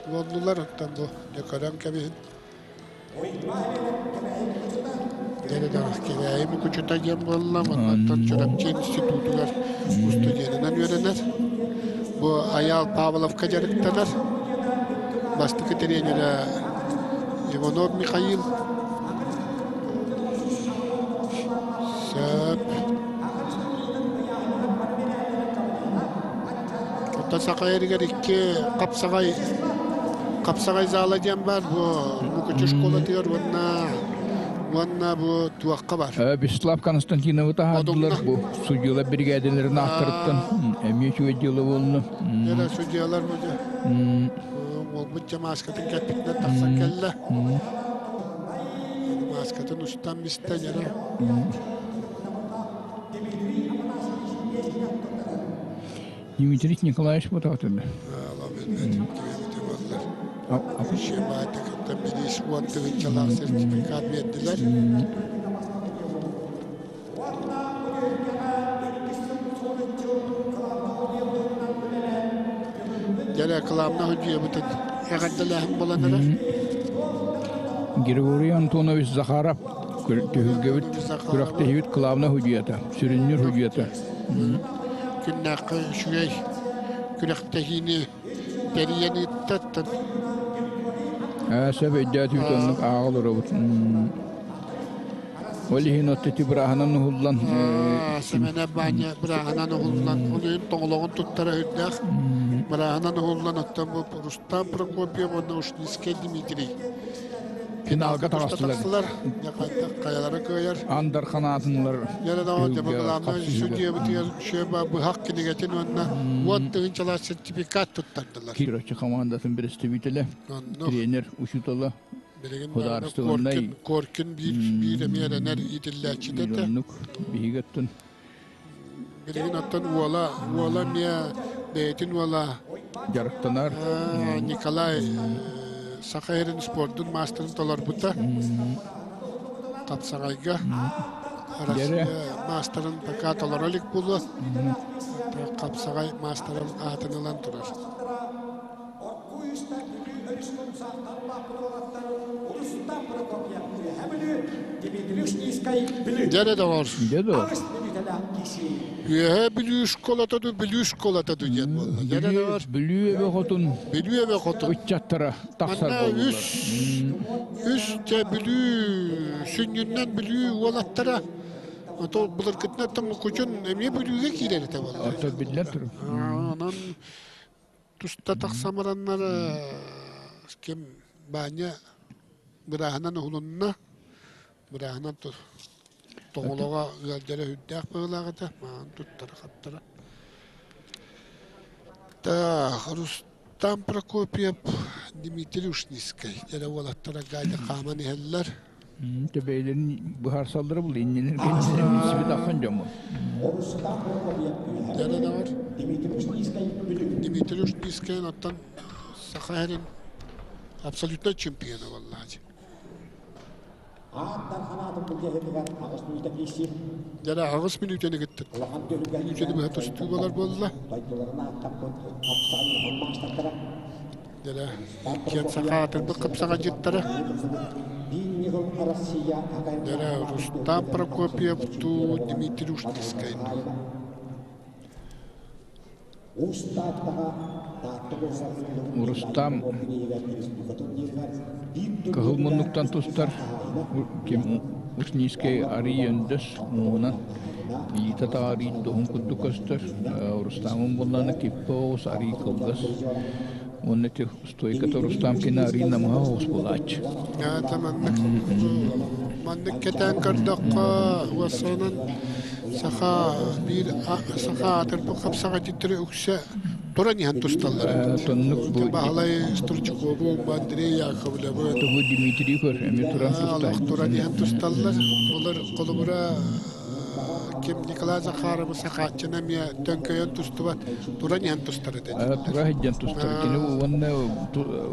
буоллулар. Оттон бу дьэ көрөн кэбиһин. Кэбээйи Мукучута диэн буолла, онтон Чурапчы институтугар устудьуонунан үөрэнэр. Бу Айаал Павловка дьарыктанар. Бастакы тренерэ Иванов Михаил. Сөп. Оттон саха эригэр икки хапсаҕай хапсаҕай зала диэн баар бу Мукучу школатыгар уонна уонна бу туохха бар. Вячеслав Константиновы таһаардылар бу судьуялар биригээдэлэрин ааттарыттан эмиэ үчүгэй дьыала буолла. Эрэ судьуялар бу уолбут дьэ мааскатын кэппитинэн тахсан кэллэ. Мааскатын устан бистэ дьэ. Дмитрий Николаевич Ботаатыны. Кытта билис уон тыһыынчалаах сертификат биэрдилэр. Дьэ кылаамна худьуйабытын эҕэрдэлээһин буолан эрэр. Григорий Антонович Захаров түһүлгэбит күрэхтэһиибит кылаабына худьуйата, сүрүннүүр худьуйата. Күннээххэ үчүгэй күрэхтэһиини тэрийэн ыыттаттан. Сөп өйдөөтүбүт оннук ааҕа олоробут. Ол иһин отто ити бырааһынан уһуллан Сэмэнэ Баанньа бырааһынан уһуллан, ол иһин тоҥолоҕун туттара үрдээх. Бырааһынан уһуллан оттон бу Рустам Прокопьев уонна Ушницкай Дмитрий финалга таҕыстылар. Хайалара кыайар. Андар ханаатынлар. Яра да дебагалаана судьябытыгар шеба быһах кинигэтин уонна уон тыһыынчалаах сертификат туттардылар. Кирочи командатын представителе, тренер, учутала, Билигин художественнай Коркин биир биир эмиэ эрэнэр иитиллээччитэ этэ. Биһиги оттон Билигин оттон уола уола эмиэ бэйэтин уола дьарыктанар. Николай Саха сирин спордун маастарын толорбута. Тапсаҕайга Россия маастарын пока толоро илик буолуо. Хапсаҕай маастарын аатын ылан турар. Дьэ доҕор. Дьэ доҕор. Үөһээ Бүлүү школата ду Бүлүү школата ду диэн буолла. Дьэ доҕор. Бүлүү эбэ хотун. Бүлүү эбэ хотун. Ыччаттара тахсар Манна буоллулар. үс үс дьэ Бүлүү сүнньүнэн Бүлүү уолаттара ото былыргытынан Мукучун эмиэ Бүлүүгэ киирэр этэ буолла. Ото биллэн турар. Онон туста тахсан бараннар ким Баанньа бырааһынан уһулунна. Бырааһынан тоҥолоҕо ыалдьара үрдээх быһыылаах этэ, маҕан туттара-хаптара. Так, Рустам Прокопьев, Дмитрий Ушницкай эрэ уолаттара Галя хааман иһэллэр. Төбөйлөрүн быһаарсаллара бул иннилэр кэннилэрин билсибит аххан дьоммун. Дмитрий Ушницкай оттон Саха сирин абсолютнай чемпиона буоллаачы. Дьэ аҕыс мүнүүтэни кытта мүнүүтэни быһа тустуу буолар буолла. Дьэ иккиэн саха аатырбыт хапсаҕайдьыттара. Дьэ Рустам Прокопьев туу Дмитрий Ушницкай Рустам кыһыл муннуктан тустар ким Ушницкай арый өндөс муҥунан илиитэ таарыйт доһун курдук көстөр. Рустамын буоллаҕына киппэ оҕус арый кылгас. Уонна ити стойката Рустам кини арый намыһах оҕус буолааччы. Аата маннык маннык кэтээн көрдөххө уоссайынан саха биир саха аатырбыт хапсаҕайдьыттара үксэ туран иһэн тусталлар эбит. Тоннук бу Баһылай Стручкову, Андрей Яковлевы Тугу Дмитрий көр эми туран тустар. Туран иһэн тусталлар. Олор холобура ким Николай Захаровы Сахааччыны эмиэ төҥкөйөн тустубат, туран иһэн тустар этэ. Тура сылдьан тустар. Кини уонна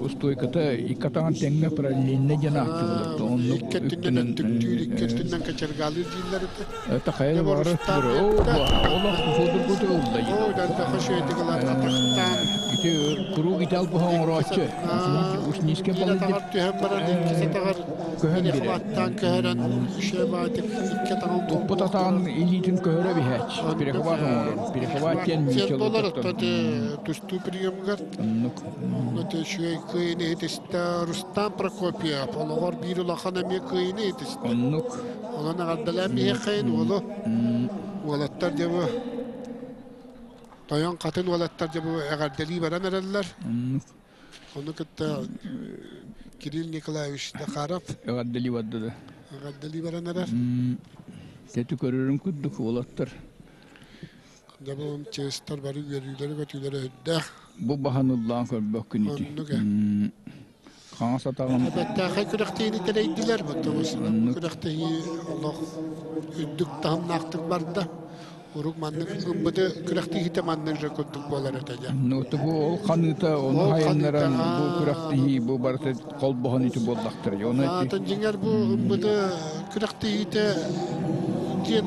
устуойката икки атаҕын тэҥҥэ параллельно диэн ааттыыллар. Оннук икки өттүнэн өттүктүүр, икки өттүнэн качаргаалыыр дииллэр этэ. Это хайа баҕарар олох судургуту ылла. Оо, дальдаха шөйдүк ылан атахтаан. Ити куруук ити албаһы оҥорооччу. Ушниске Биир атаҕар түһэн баран, иккис атаҕар көһөн биэрэр. Перехваттаан көһөрөн, шөбаатык икки атаҕын Туппут атаҕын илиитин көһөрө биһээч. Перехват оҥорор. Перехват диэн Сен болар тустуу приемугар. Оннук. Үчүгэй кыайыны иһитистэ Рустам Прокопьев. Олоҕор биир улахан эмиэ кыайыны иһитистэ. Оннук. Онон эҕэрдэлээн биһиэхэйин уолу. Уолаттар дьэ бу тойон хатын уолаттар дьэ бу эҕэрдэлии баран эрэллэр. Оннук. Ону кытта Кирилл Николаевич Захаров эҕэрдэлии барда да. Эҕэрдэлии баран эрэр. Тэти көрөрүн курдук уолаттар. Дьэ бу чыыстар бары үөрүүлэрэ-көтүүлэрэ үрдээх. Бу баһан ыллаан көрбөккүн ити. Оннук Хаҥас атаҕын Бэртээхэй күрэхтэһиини тэрийдилэр. Бу күрэхтэһии олох үрдүк таһымнаахтык барда. Урук маннык ымбыты күрэхтэһиитэ маннык же курдук буолар этэ дьэ. Ну, бу ол ханыыта ону хайыннаран бу күрэхтэһии бу барыта холбоһон ити буоллахтара. Ону Аатын дьиҥэр бу ымбыты күрэхтэһиитэ диэн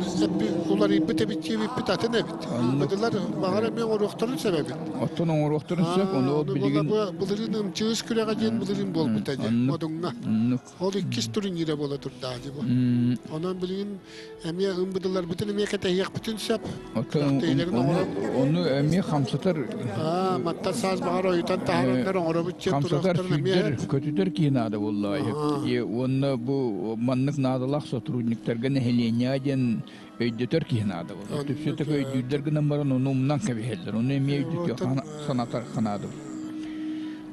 уларыйбыт эбит диэбиппит атын эбит. Ымбытылар баҕар эмиэ оҥоруохтарын сөп эбит. Оттон оҥоруохтарын сөп, ону билигин былырыын ымчыыс күрэҕэ диэн былырыын буолбута дии, Модуҥҥа. Ол иккис турнира буола турдаҕа дии бу. Онон билигин эмиэ ымбыдыларбытын эмиэ кэтэһиэхпитин сөп. Ону эмиэ хамсатар маттан саас баҕар ойутан таһараннар оҥоробут диэн хамсатар сүүрдэр көтүтэр киһи наада буоллаҕа уонна бу маннык наадалаах сотрудниктарга нэһилиэнньэҕэ диэн өйдөтөр киһи наада буолла. Түпсүтэ өйдүүллэр гынан баран ону умнан кэбиһэллэр. Ону эмиэ өйдөтүөх санатар наада.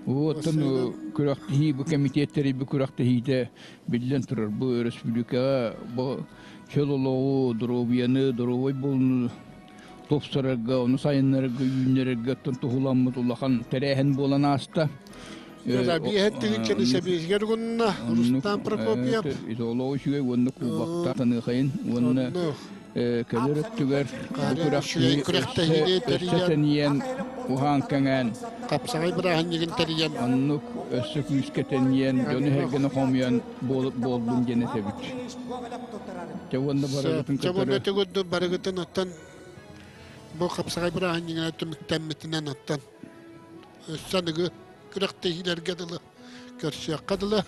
Оттон күрэхтэһии бу кэмитиэт тэрийбит күрэхтэһиитэ биллэн турар. Бу өрөспүүбүлүкэҕэ бу чөл олоҕу, доруобуйаны, доруобай буолууну тупсарарга, ону сайыннарарга, үүннэрэргэ оттон туһуламмыт улахан тэрээһин буолан ааста. Биэһэттигин сэбиэһигэр угунна Рустам Прокопьев. Идеолог үчүгэй уонна кубокта таныахайын уонна кэлэр өттүгэр бу күрэхтэһиини өссө тэнийэн уһаан кэҥээн хапсаҕай бырааһынньыгын тэрийэн оннук өссө күүскэ тэнийэн дьону сэргэни хомуйан буоллун диэн этэбит. Дьэ уонна барыгытын Дьэ уонна түгүрдү барыгытын оттон бу хапсаҕай бырааһынньыгына түмүктэммитинэн оттон өссө аныгы күрэхтэһиилэргэ дылы көрсүөххэ дылы.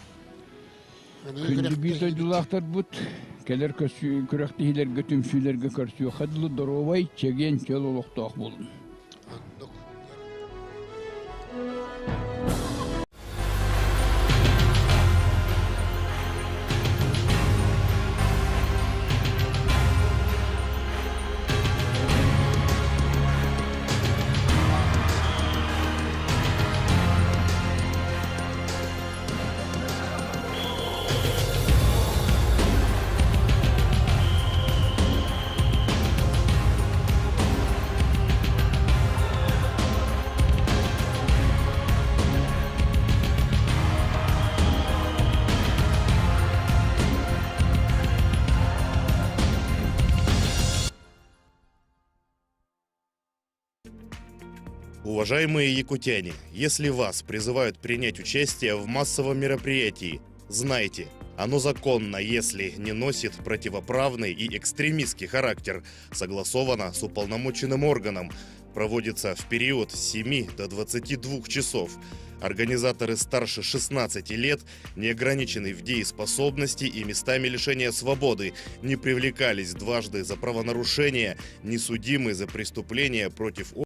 Күндү биир дойдулаахтарбыт кэлэр күрэхтэһиилэргэ түмсүүлэргэ көрсүөххэ дылы доруобай, чэгиэн, чөл олохтоох буолун. Уважаемые якутяне, если вас призывают принять участие в массовом мероприятии, знайте, оно законно, если не носит противоправный и экстремистский характер, согласовано с уполномоченным органом, проводится в период с 7 до 22 часов. Организаторы старше 16 лет, не ограничены в дееспособности и местами лишения свободы, не привлекались дважды за правонарушение, не судимы за преступления против